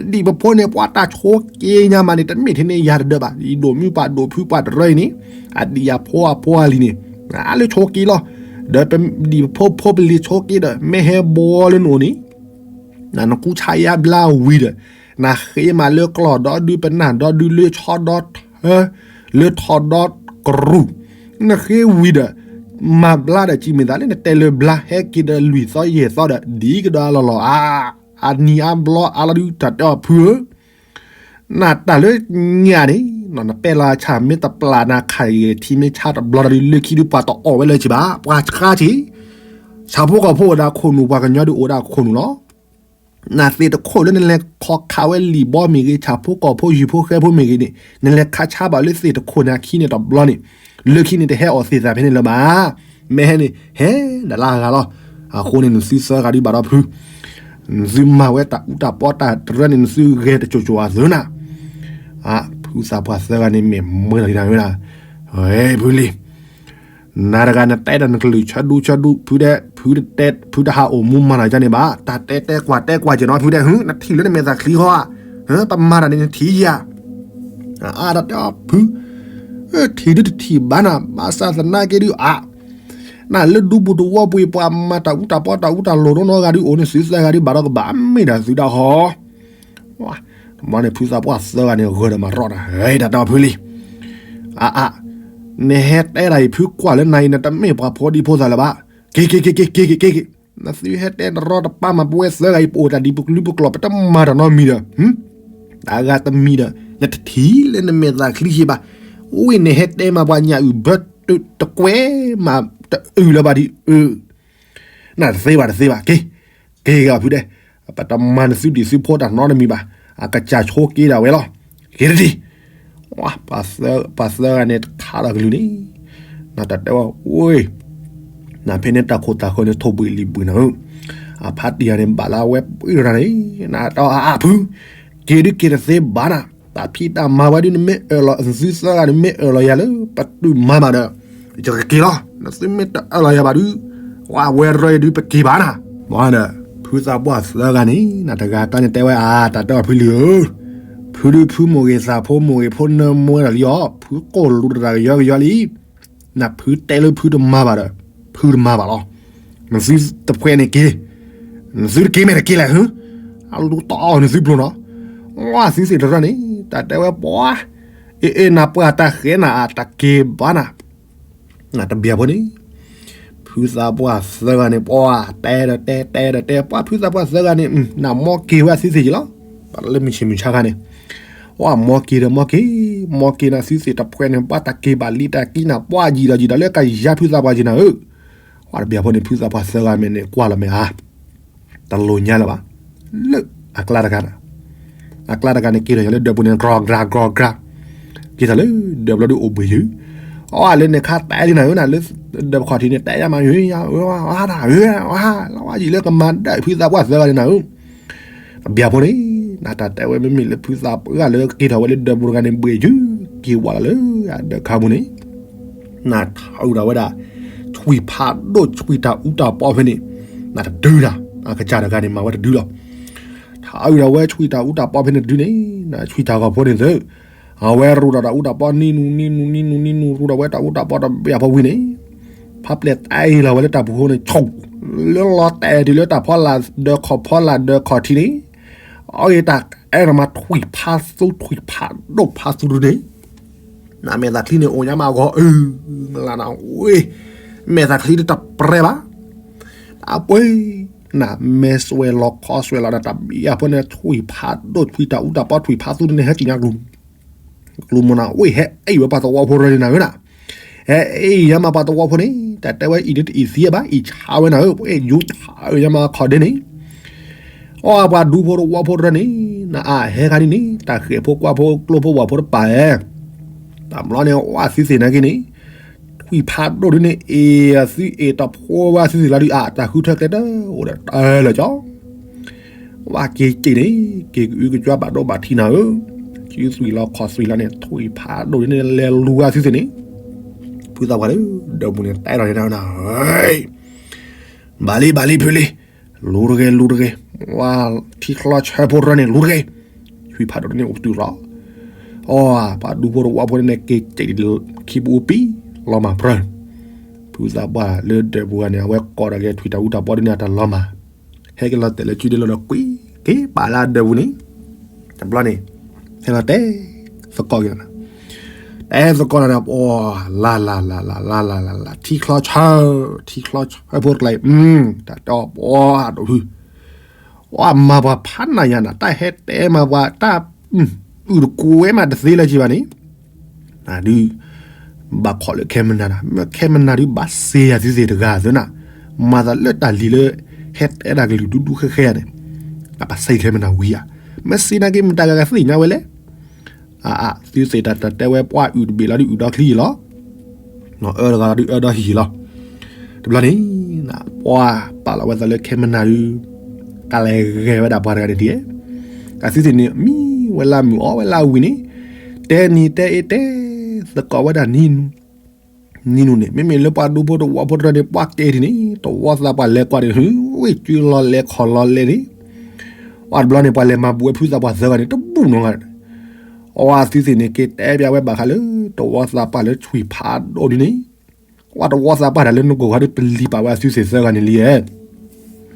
ပဒံၣ်ပဖိန့ၣ် ပှၤတၢ်ဆိးက့ညါမးန့ၣ် တမ့ၢ်ထဲန့ၣ်ယၤတဒၢးဘၣ်, ယဒိၣ်မုၢ်ပှၤဒိၣ်ဖုပှၤတရၢအံၤန့ၣ်, အဒံၣ်အဖိအဖိအလံၤန့ၣ်, အလၢဆိးက့လီၤ, ဒီးပဒံၣ်ပဖိဖိပလံၤဆိးက့ဒီး မ့ၢ်ဟဲဘှီလၢနအိၣ်န့ၣ် နကူဆါယါဘျါဝံၤဒီး, နဃ့မးလၢကျီၢ်ဒီဒုပနၢ်ဒီဒုလၢဆီဒီထၢ, လၢထီဒီကရူၢ်, နဃ့ဝံၤဒီး, မၤဘျါဒီးစံးမ့ၢ်သးလၢနတဲလၢဘျါဟဲက့ၤဒီးလွံၢ်သီယဲၢ်သီဒီး ဒ်ကဒီးအလီၢ်လီၤဧါ, အနံၤအါဘျီအါလီၤဒု တၢ်တဲအီၤဖုဧၢ, နတၢ်လၢညၣ်န့ၣ် နပဲၢ်လီၤဆၣ်မ့ၢ်တပျၢ်နၤ ခးဂ့ၤထံမ့ၢ်ဆါတဘျီဒီး လၢခံဒုးပှၤတအီၣ်ဝဲလၢၤက့ၤဘၣ်, ပှၤဆါက့ၤ, ဆၣ်ဖိကီၢ်ဖိအိၣ်ဒၣ်ခိၣ်နူာ် ပှၤကညီဒုးအိၣ်ဒၣ်ခိၣ်နူာ်လီၤ. နသ့ၣ်တခိၣ်လၢနလဲၤခီခးဝဲလံာ်ဘီမ့ၢ်ဂ့ၤ, ဆၣ်ဖိကီၢ်ဖိယုၢ်ဖိဃဲဖိမ့ၢ်ဂ့ၤန့ၣ် နလဲၤခးဆါဘၣ်လၢသ့ၣ်တခိၣ်န့ၣ်အခံန့ၣ်တဘျီန့ၣ်, လၢခံန့ၣ်တဟဲအီၣ်သ့ၣ်သၣ်ဖဲန့ၣ်လၢၤဘၣ်. မ့ၢ်ဟဲန့ၣ် ဟဲဒၣ်လၢအဂၤလီၤ. အဃိန့ၣ် နသုသၢဂၤဒုးဘၣ်ဒီးဖု နသုမၤဝဲတၢ်အူတၢ်ပီတၢ်တရၢန့ၣ် နသုဂဲၤတစိၤစိၤအသိးနၤ. ဖုသးပှၢ်သၢဂၤန့ၣ် မ့ၢ်မၢလီၤက့ၤနၤဝဲဒၣ်, ဖုလံ, နၤတဂၤနတဲဒီးနကလုၢ်ဆၢဒူဆၢဒူ ဖုတဲ, ဖုတဲ, ဖုတဟးအိၣ်မူမၤလီၤက့ၤန့ၣ်ဘၣ်, တၢ်တဲတဲကွၢ်တဲကွၢ်က့ၤနီၤ ဖုတဲ, နထံၣ်လၢနမဲာ်သးချံဃီဧါ, ပမၤတၢ်န့ၣ်နထံၣ်ဧါ. အါတၢ်တဲအီၤ ဖု ထံၣ်ဒုတထံၣ်ဘၣ်နၤ, ဘၣ်ဆၣ်သနာ်က့ဒုးအါ, နလၢဒူပူၤသဝီပူၤ ပှၤမၤတၢ်အူတၢ်ပီတၢ်အူတၢ်လီၢ်နီတဂၤဒုးအိၣ်န့ၣ် သုသၢဂၤဒုးဘၣ်ဒီးကဘၣ်မ့ၢ်ဒၣ်သုဒၣ်ဃီ. တဘျီန့ၣ် ဖုသးပှၢ်သၢဂၤန့ၣ် ဂၢၢ်ဒီးမၤရီၣ်တၢ်, တၢ်တဲအီၤဖုလံ, အါအါ, နဟဲတဲဒၣ်အံၤ ဖုကွၢ်လၢနၤအံၤ နတမ့ၢ်ပှၤဖိဒံဖိသၣ်လၢၤဘၣ်, က့ၤက့ၤက့ၤက့ၤက့ၤက့ၤက့ၤက့ၤ, နသုဟဲတဲတရီတပါမး ပဝဲသၢဂၤအံၤ ပအိၣ်တၢ်ဒ်ပကလုာ်ပကျိာ် ပတမၤတၢ်နီတမံၤဒီး တဂၤတမံၤဒီး နတထံၣ်လၢနမဲာ်သးချံယံၤဘၣ်. ဝံၤန့ၣ်ဟဲတဲမးပှၤညၣ်အုၣ်ဘၢတကွဲးမး တအုၣ်လၢၤဘၣ်ဒ်အုၣ်, နတသ့ဘၣ်တသ့ဘၣ်, က့ၤ, က့ၤဂ့ၤဖုဒဲး, ပတမၤနသုဒံးသုဖိတၢ်နီတမံၤဘၣ်. အကစၢ်ဆိက့ၤဒၣ်ဝဲလီၤ. က့ၤတထံၣ်, ပှၤသၢဂၤန့ၣ်တခါဒီးကလုၢ်န့ၣ်, နတၢ်တဲဝဲ, အိ, နဖဲန့ၣ်တၢ်ခိၣ်တၢ်ဃၢၤန့ၣ် ထိၣ်ဘှံးလံာ်ဘှံးနၤဧၢ, အဖါတံၢ်ဂၤန့ၣ် ဘၣ်လၢအဝဲပှ့ၤရၤန့ၣ်, နတၢ်အါအါဖု, က့ၤဒုးက့ၤတသ့ဘၣ်နၤ, တၢ်ဖံးတၢ်မၤဝဲဒုး နမ့ၢ်အၢၣ်လီၤ နသုသၢဂၤန့ၣ် မ့ၢ်အၢၣ်လီၤယၤလၢ ပတုာ်မၤဘၣ်ဒီး ယကက့ၤလီၤ. နသုမ့ၢ်တအၢၣ်လီၤယၤဘၣ်ဒုး, ဝဲရၢယဒုးပက့ၤဘၣ်နၤ. ဘၣ်ဒီး ဖုသးပှၢ်သၢဂၤန့ၣ် နတဂၤတၢ်န့ၣ်တဲဝဲအါ, တၢ်တဲအီၤဖုလံဧၢ, ဖုဒုးဖုမိၢ်ဂ့ၤသးဖိမိၢ်ဂ့ၤဖိနၢမူဝဲဒၣ်လံအီၤ, ဖုကိၢ်လူၤတရၣ်ကယီကယီလံ. နဖုတဲလၢဖုတမၤဘၣ်ဒီး ဖုတမၤဘၣ်လီၤ. နသုတဖှဲန့ၣ်က့ၤ, နသုတက့ၤမ့ၢ်တက့ၤလဲၣ်ဧၢ, အလူၤတီအီၤနသုပျိၤနီၤ. ဝဲသုသ့ၣ်တရၢန့ၣ် တၢ်တဲဝဲပှၤ, အ့အ့ နပှၤတၢ်ဃဲနၤအတၢ်က့ၤဘၣ်နၤ, နတဘၣ်ဖိန့ၣ် ဖုသးပှၢ်သၢဂၤန့ၣ် ပှၤတဲဒီးတဲ တဲဒီးတဲ ပှၤဖုသးပှၢ်သၢဂၤန့ၣ် နမီက့ၤဝဲသုသ့ၣ်က့ၤလီၤ. ပှၤလၢမုၢ်ဆ့ၣ်မုၢ်ဆါခါန့ၣ် ပှၤမီက့ၤဒီးမီက့ၤ, မီက့ၤနၤသုသ့ၣ်တဖှဲန့ၣ် ပှၤတၢ်က့ၤဘၣ်လံတၢ်က့ၤနၤ ပှၤယံာ်ဒီးယံာ်ဒီးလၢကယၤဖုသးပှၢ်က့ၤနၤဧၢ. ပှၤတဘၣ်ဖိန့ၣ် ဖုသးပှၢ်သၢဂၤမ့ၢ်န့ၣ် ကွၢ်လီၤမ့ၢ်ဧါ, တလိၣ်ညါလၢၤဘၣ်, လၢအကျါတဂၤန့ၣ် အကျါတဂၤန့ၣ် က့ၤထီၣ်ယၤလၢဒၢးပူၤန့ၣ် ကြီၢ်ကြီၢ်ကြီၢ်ကြီၢ်, က့ၤထီၣ်လၢဒၢးဘျီဒုးအိၣ်ဘှံးယုၢ်, အီလၢန့ၣ်ခါတဲဒ်နၤဧၢနၤ လၢဒၢးပခီၣ်ထံးန့ၣ် တဲယၤမး ယဝဲဒၣ် ဝဲဒၣ် လီၤဝဲယံာ်လၢကမၤဒၢးဖုသးပှၢ်သၢဂၤန့ၣ်နၤဧၢ. တဘၣ်ဖိန့ၣ် နတၢ်တဲဝဲမ့မ့ၢ်လၢဖုသးပှၢ်လၢက့ၤထီၣ်ဝဲလၢဒၢးပူၤတဂၤန့ၣ် ဘှံးယုၢ် က့ၤဝဲလီၤလၢအဒၢးခါပူၤန့ၣ် နထးအုးဒၣ်ဝဲဒၣ် ဆွံၣ်ဖးဒိၣ်ဆွံၣ်တၢ်အူတၢ်ပီဖဲန့ၣ် နတဒုဒၣ် အကစၢ်တဂၤန့ၣ် မၤဝဲတဒုလီၤ. ထးအုးဒၣ်ဝဲဆွံၣ်တၢ်အူတၢ်ပီဖဲန့ၣ်တဒုန့ၣ် နဆွံၣ်တၢ်ဂီၤဖိန့ၣ်သု အဝဲရူၢ်ဒီးတၢ်အူတၢ်ပီနံၤနူၤနံၤနူၤနံၤနူၤနံၤနူၤ ရူၢ်ဒီးဝဲတၢ်အူတၢ်ပီတဘ့ၣ်အဖီဝံၤန့ၣ် ဖးပျဲၢ်တဲလီၤဝဲလၢတၢ်ပူၤဃိန့ၣ် ဆိၣ် လၢလီၤတဲာ်တုၤလၢတၢ်ဖီလာ်ဒၢးခီၣ်ဖီလာ်ဒၢးခီၣ်ထံးန့ၣ် အီၣ်ဂ့ၤတၢ်အဲၣ်နမးထွံၣ်ဖးသူထွံၣ်ဖးဒိၣ်ဖးသူတဒုန့ၣ် နမဲာ်သးချံန့ၣ် အိၣ်ညါမးအဂီၢ်အၢ လၢနဝ့ မဲာ်သးချံတတပြဲဘၣ်. အပှ့ၤ နမဲာ်စွဲၣ်လီၤခီစွဲၣ်လီၤဒီးတၢ်ဘံၣ်အဖိန့ၣ် ထွံၣ်ဖးဒိၣ်ထွံၣ်တၢ်အူတၢ်ပီထွံၣ်ဖးသူတန့ၣ် ဟဲက့ၤညါကလူး ကလူးမနဝ့ ဟဲအ့ၣ်ဝဲပှၤသဝီဖိရၢန့ၣ်နၤဧၢနၤ, ဟဲအ့ၣ်ညါမးပှၤသဝီဖိန့ၣ် တၢ်တဲဝဲအံၤဒ်တအံၤသံဘၣ် အံၤဆါဝဲနၤဧၢ ပှၤအဲၣ်ယူၤဆါဝဲညါမးခီၣ်ဒ့န့ၣ် အီၣ်ပှၤဒူဖိသဝီဖိရၢန့ၣ် နအါဟဲခါဒ်န့ၣ် တၢ်ဃဲၤဖိကွၢ်ဖိကျိဖိဝၣ်ဖိတပာ်ဧဲ, တဘျီန့ၣ် အီၣ်သုသ့ၣ်နာ်က့န့ၣ် ထွံၣ်ဖးဒိၣ်ဒ်န့ၣ် အ့ၣ်သုအ့ၣ်တဖိဝဲသုသ့ၣ်လီၤဒုး အတၢ်ဃုထၢကျဲတၢ် အိၣ်ဒီးတၢ်လၢာ်ကၠီ ဝဲက့ၤက့ၤန့ၣ် က့ၤကအုကကွၢ်ဘၣ်ဒိဘၣ်ထံးနၤဧၢ, စုသွံၣ်လီၤခီၣ်သွံၣ်လီၤန့ၣ် ထွံၣ်ဖးဒိၣ်ဒ်န့ၣ် လဲၤလူၤဝဲသုသ့ၣ်န့ၣ်, ဖုသးပှၢ်လၢဒၢးပူၤန့ၣ် တဲလီၤန့ၣ်နၤဧၢ ဘၣ်လံ ဘၣ်လံ ဖုလံ, လူၤတဂ့ၤ လူၤတဂ့ၤ, ဝဲထံချီဆၢဖိရၢန့ၣ် လူၤတဂ့ၤ, ထွံၣ်ဖးဒိၣ်န့ၣ်အိၣ်တုၤလီၤ, အီ ပှၤဒူဖိတဝီဖိန့ၣ် က့ၤကဲးခံပူၤပံၤ လီၤမၢ်ပြၢ, ဖုသးပှၢ်လၢဒၢးပူၤဂၤန့ၣ် အဝဲကိးဒီးက့ၤထွံၣ်တၢ်အူတၢ်ပီဒ်န့ၣ် အတၢ်လီၤမၢ်, ဟဲက့ၤလီၤတဲာ်လၢစုဒ့လီၤဒီးကွံာ်က့ၤပာ်လၢအဒၢးပူၤန့ၣ်, တဘျီန့ၣ် ဟဲလီၤတဲသကိးက့ၤလီၤ တဲသကိးလီၤဒီး ပှၤ လၢ်လၢ်လၢ်လၢ်လၢ်လၢ်လၢ် ထံချီဆၢ, ထံချီဆၢဖိတကျါအံၤ, တၢ်တဲအီၤ ပှၤဒိၣ်ဖု, ပှၤမၤပှၤဖးနးယၤနၤ တၢ်ဟဲတဲမၤပှၤတၢ်, အုၣ်တကွဲမးတသ့လၢၤက့ၤဘၣ်န့ၣ်, ဒုး ဘၣ်ခိးလၢခဲမနၤနၤ, မ့ၢ်ခဲမနၤဒုးဘၣ်စ့ယၤသုသ့ၣ်တဂၤသုနၤ, မၤသးလၢတၢ်လံၤလၢ ဟဲတဲဒၣ်ကလုၢ်ဒူဒူဃဲဃဲန့ၣ်, အဘၣ်စ့ခဲမနၤဝံၤဧါ, မ့ၢ်စ့နာ်က့ မတၤဂၤကသ့ၣ်ညါဝဲလဲၣ်. အ သုသ့ၣ်တၢ်တဲဝဲပှၢ်အုၣ်တဘ့ၣ်လီၤဒုးအုၣ်ဒီချံယံၤလီၤ, အၢတဂၤလီၤဒုးအၢဒီဟံၣ်ယံၤလီၤ. တဘျီန့ၣ် ပှၢ်ပာ်လီၤဝဲသးလၢခဲမနၤဒုး ကလဲၤဂဲၤဝဲဒၣ်ပှၤတဂၤန့ၣ်ဒ်လဲၣ်, အသုသ့ၣ်န့ၣ် မံဝဲလၢမုၢ်အီၣ်ဝဲလၢဝံၤန့ၣ်, တဲနံၤတဲအ့တဲသကိးဝဲဒၣ်နံၤနူၤန့ၣ်, မ့မ့ၢ်လၢပှၤဒူဖိတဝီဖိတရၢန့ၣ် ပှၢ်ကဲထံၣ်န့ၣ် တဝီသးပှၢ်လဲၤကွၢ်န့ၣ် ဝ့ၢ်ကၠုလီၤလဲၤခီၣ်လီၤလဲၤန့ၣ်, ပှၢ်တဘျီန့ၣ် ပှၤလဲၤမၤဘူးဝဲဖုသးပှၢ်သၢဂၤန့ၣ် တဘူၣ်နီတဂၤ, အသုသ့ၣ်န့ၣ် က့ၤတဲပျးဝဲဘၣ်ဃးလၢ တဝီသးပှၢ်လၢထွံၣ်ဖးဒိၣ်ဒ်န့ၣ်, ပှၢ်တဝီသးပှၢ်တၢ်လၢနကိၢ်ဂၤဒုးပလံၤပာ်ဝဲအသုသ့ၣ်သၢဂၤန့ၣ်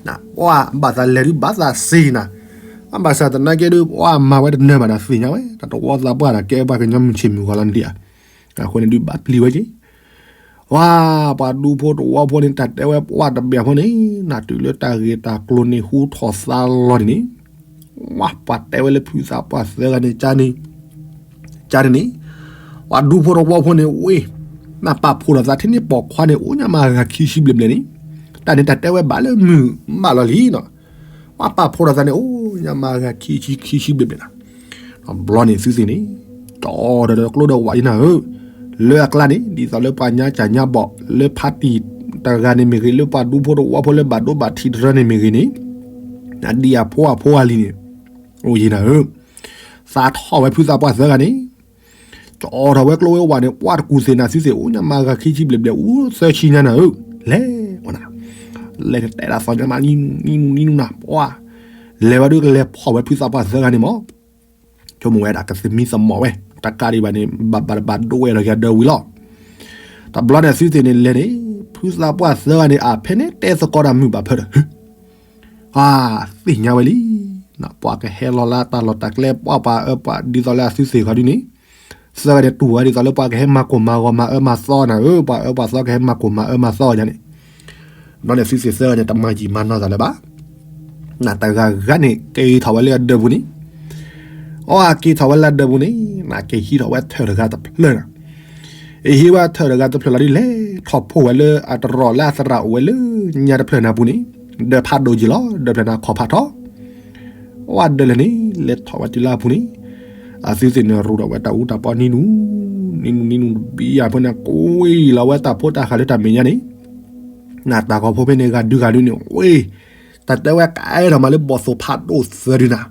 လံဧါ ပှၢ်ဘၣ်သးလဲၤဒုးဘၣ်သးစ့နၤ, အဘၣ်ဆၣ်သနာ်က့ဒုး ပှၢ်မၤဝဲတနၢၤဘၣ်ဒီး သ့ၣ်ညါဝဲ တၢ်တဝီသးပှၢ်တၢ်ကဲပှၤကညီမုၢ်ဆ့ၣ်မုၢ်ဂီၤလီၤန့ၣ်ဒံးဧါ, အဃိန့ၣ်ဒုးဘၣ်ပျံၤဝဲက့ၤ, ပှၢ်ပှၤဒူဖိတဝီဖိန့ၣ် တၢ်တဲဝဲပှၢ်တဘ့ၣ်ဖိန့ၣ် နတုၤလၢတၢ်ဂ့ၢ်တၢ်ကျိၤန့ၣ် ဟူထီၣ်သါလီၤန့ၣ်န့ၣ်, ပှၢ်ပှၤတဲဝဲလၢဖုသးပှၢ်သၢဂၤန့ၣ် ကန့ၣ်န့ၣ်, ပှၤဒူဖိတဝီဖိန့ၣ် ဝ့ၢ် နပာ်ဖှိၣ်ထီၣ်သးထဲန့ၣ်ပိာ်ခွါန့ၣ် အိၣ်ညါမးဂၤခံဆံဘျဲၣ်ဘျဲၣ်န့ၣ်, တၢ်န့ၣ်တၢ်တဲဝဲဘၣ်လၢမုၢ်ဘၣ်လီၤလံနီၤ, ပှၢ်ပာ်ဖှိၣ်ထီၣ်သးန့ၣ် အိၣ်ညါမးဂၤခံဆံခံဆံဘျဲၣ်ဘျဲၣ်နီၤ, ဘျီန့ၣ်သုသ့ၣ်န့ၣ် ကၠီဒီးကျိဒီးဝးအံၤနၤဧၢ, လၢအကျါန့ၣ် ဒ်သိးလၢပှၤညါကၢ်ညါဘီၣ် လၢဖါတံၢ်တဂၤန့ၣ်မ့ၢ်ဂ့ၤ လၢပှၤဒူဖိတဝီဖိလၢဘၣ်ဒိဘၣ်ထံးတရၢန့ၣ်မ့ၢ်ဂ့ၤန့ၣ်, အဒံၣ်အဖိအဖိအလံၤန့ၣ်, အိၣ်ယံၤနၤဧၢ, သးထီၣ်ဝဲဖုသးပှၢ်သၢဂၤန့ၣ် ကၠီထီၣ်ဝဲကျိဝဲဝးန့ၣ် ပှၢ်တကူၣ်သ့ၣ်နၤသုသ့ၣ် အိၣ်ညါမးဂၤခံဆံဘျဲၣ်ဘျဲၣ် အူသၢဆံညါနၤဧၢ, လဲၤဝဲနၤ, လဲၤတဲဒၣ်သီညါမး နံၤနံၤနံၤနံၤနံၤနံၤနံၤနၤ ပှၢ်, လဲၤဝဲဒုးကလဲၤဖီၣ်ဝဲဖုသးပှၢ်သၢဂၤန့ၣ်မး, ဆိကမိၣ်ဝဲဒၣ်ကသမံသမိးဝဲ တကးဒံးဘၣ်န့ၣ် ဘၣ်ဘၣ်ဘၣ်ဒိဝဲလီၤက့ၤအဒၢဝံၤလီၤ, တဘျီန့ၣ်သုသ့ၣ်န့ၣ်လဲၤန့ၣ် ဖုသးပှၢ်သၢဂၤန့ၣ် အဖဲန့ၣ်တဲသကိးတၢ်မုာ်ဘၣ်ဖၢဒီး အသ့ၣ်ညါဝဲလံ, ပှၤကဟဲလီၤလၢတၢ်လီၢ်တၢ်ကျဲ ပှၤပှၤအၢပှၤဒ်သိးလၢအသုသ့ၣ်ခီဒုန့ၣ်, သၢဂၤန့ၣ်တူၢ်ဝဲဒ်သိးလၢပှၤကဟဲမၤကိၢ်မၤဂီၤမၤအၢမၤသီနၤဧၢ, ပှၤအၢပှၤသီကဟဲမၤကိၢ်မၤအၢမၤသီယါန့ၣ်, ဘျီန့ၣ်သုသ့ၣ်သၢဂၤန့ၣ် တမၤယံာ်မၤနီၢ်သးလၢၤဘၣ်, နတဂၤဂၤန့ၣ် က့ၤထီၣ်ဝဲလၢအဒၢပူၤန့ၣ်, အက့ၤထီၣ်ဝဲလၢအဒၢပူၤန့ၣ် နက့ၤဟံးထီၣ်ဝဲထၢၣ်တဂၤတဖျၢၣ်နၤ အဟံးဝဲထၢၣ်တဂၤတဖျၢၣ်လီၤဒ်လဲၣ် ထီၣ်ဖှိၣ်ဝဲလၢအတရီၣ်လၢအသရၣ်အိၣ်ဝဲလၢညါတဖျၢၣ်နၤပူၤန့ၣ်, ဒၢးဖးဒိၣ်က့ၤလီၤ ဒၢးဖျၢၣ်နၤခီၣ်ဖးထီ, ဝဲဒၢးလဲၣ်န့ၣ် လဲၤထီၣ်ဝဲတုၤလၢအပူၤန့ၣ်, အသုသ့ၣ်န့ၣ်ရူးထီၣ်ဝဲတၢ်အူတၢ်ပီနံၤနူၤ, နံၤနူၤနံၤနူၤတဘံယၤဖိန့ၣ် ကွံာ်လီၤဝဲတၢ်ဖိတၢ်ဃၢ်လၢတၢ်မဲာ်ညါန့ၣ်, နတၢ်ဂီၤဖိဖဲန့ၣ်ဂၤဒုဂၤဒုန့ၣ် ဝ့ၢ်, တၢ်တဲဝဲကအဲၣ်ဒိၣ်မးလၢဘီၣ်သိၣ်ဖးဒိၣ်သၢဒုနၤ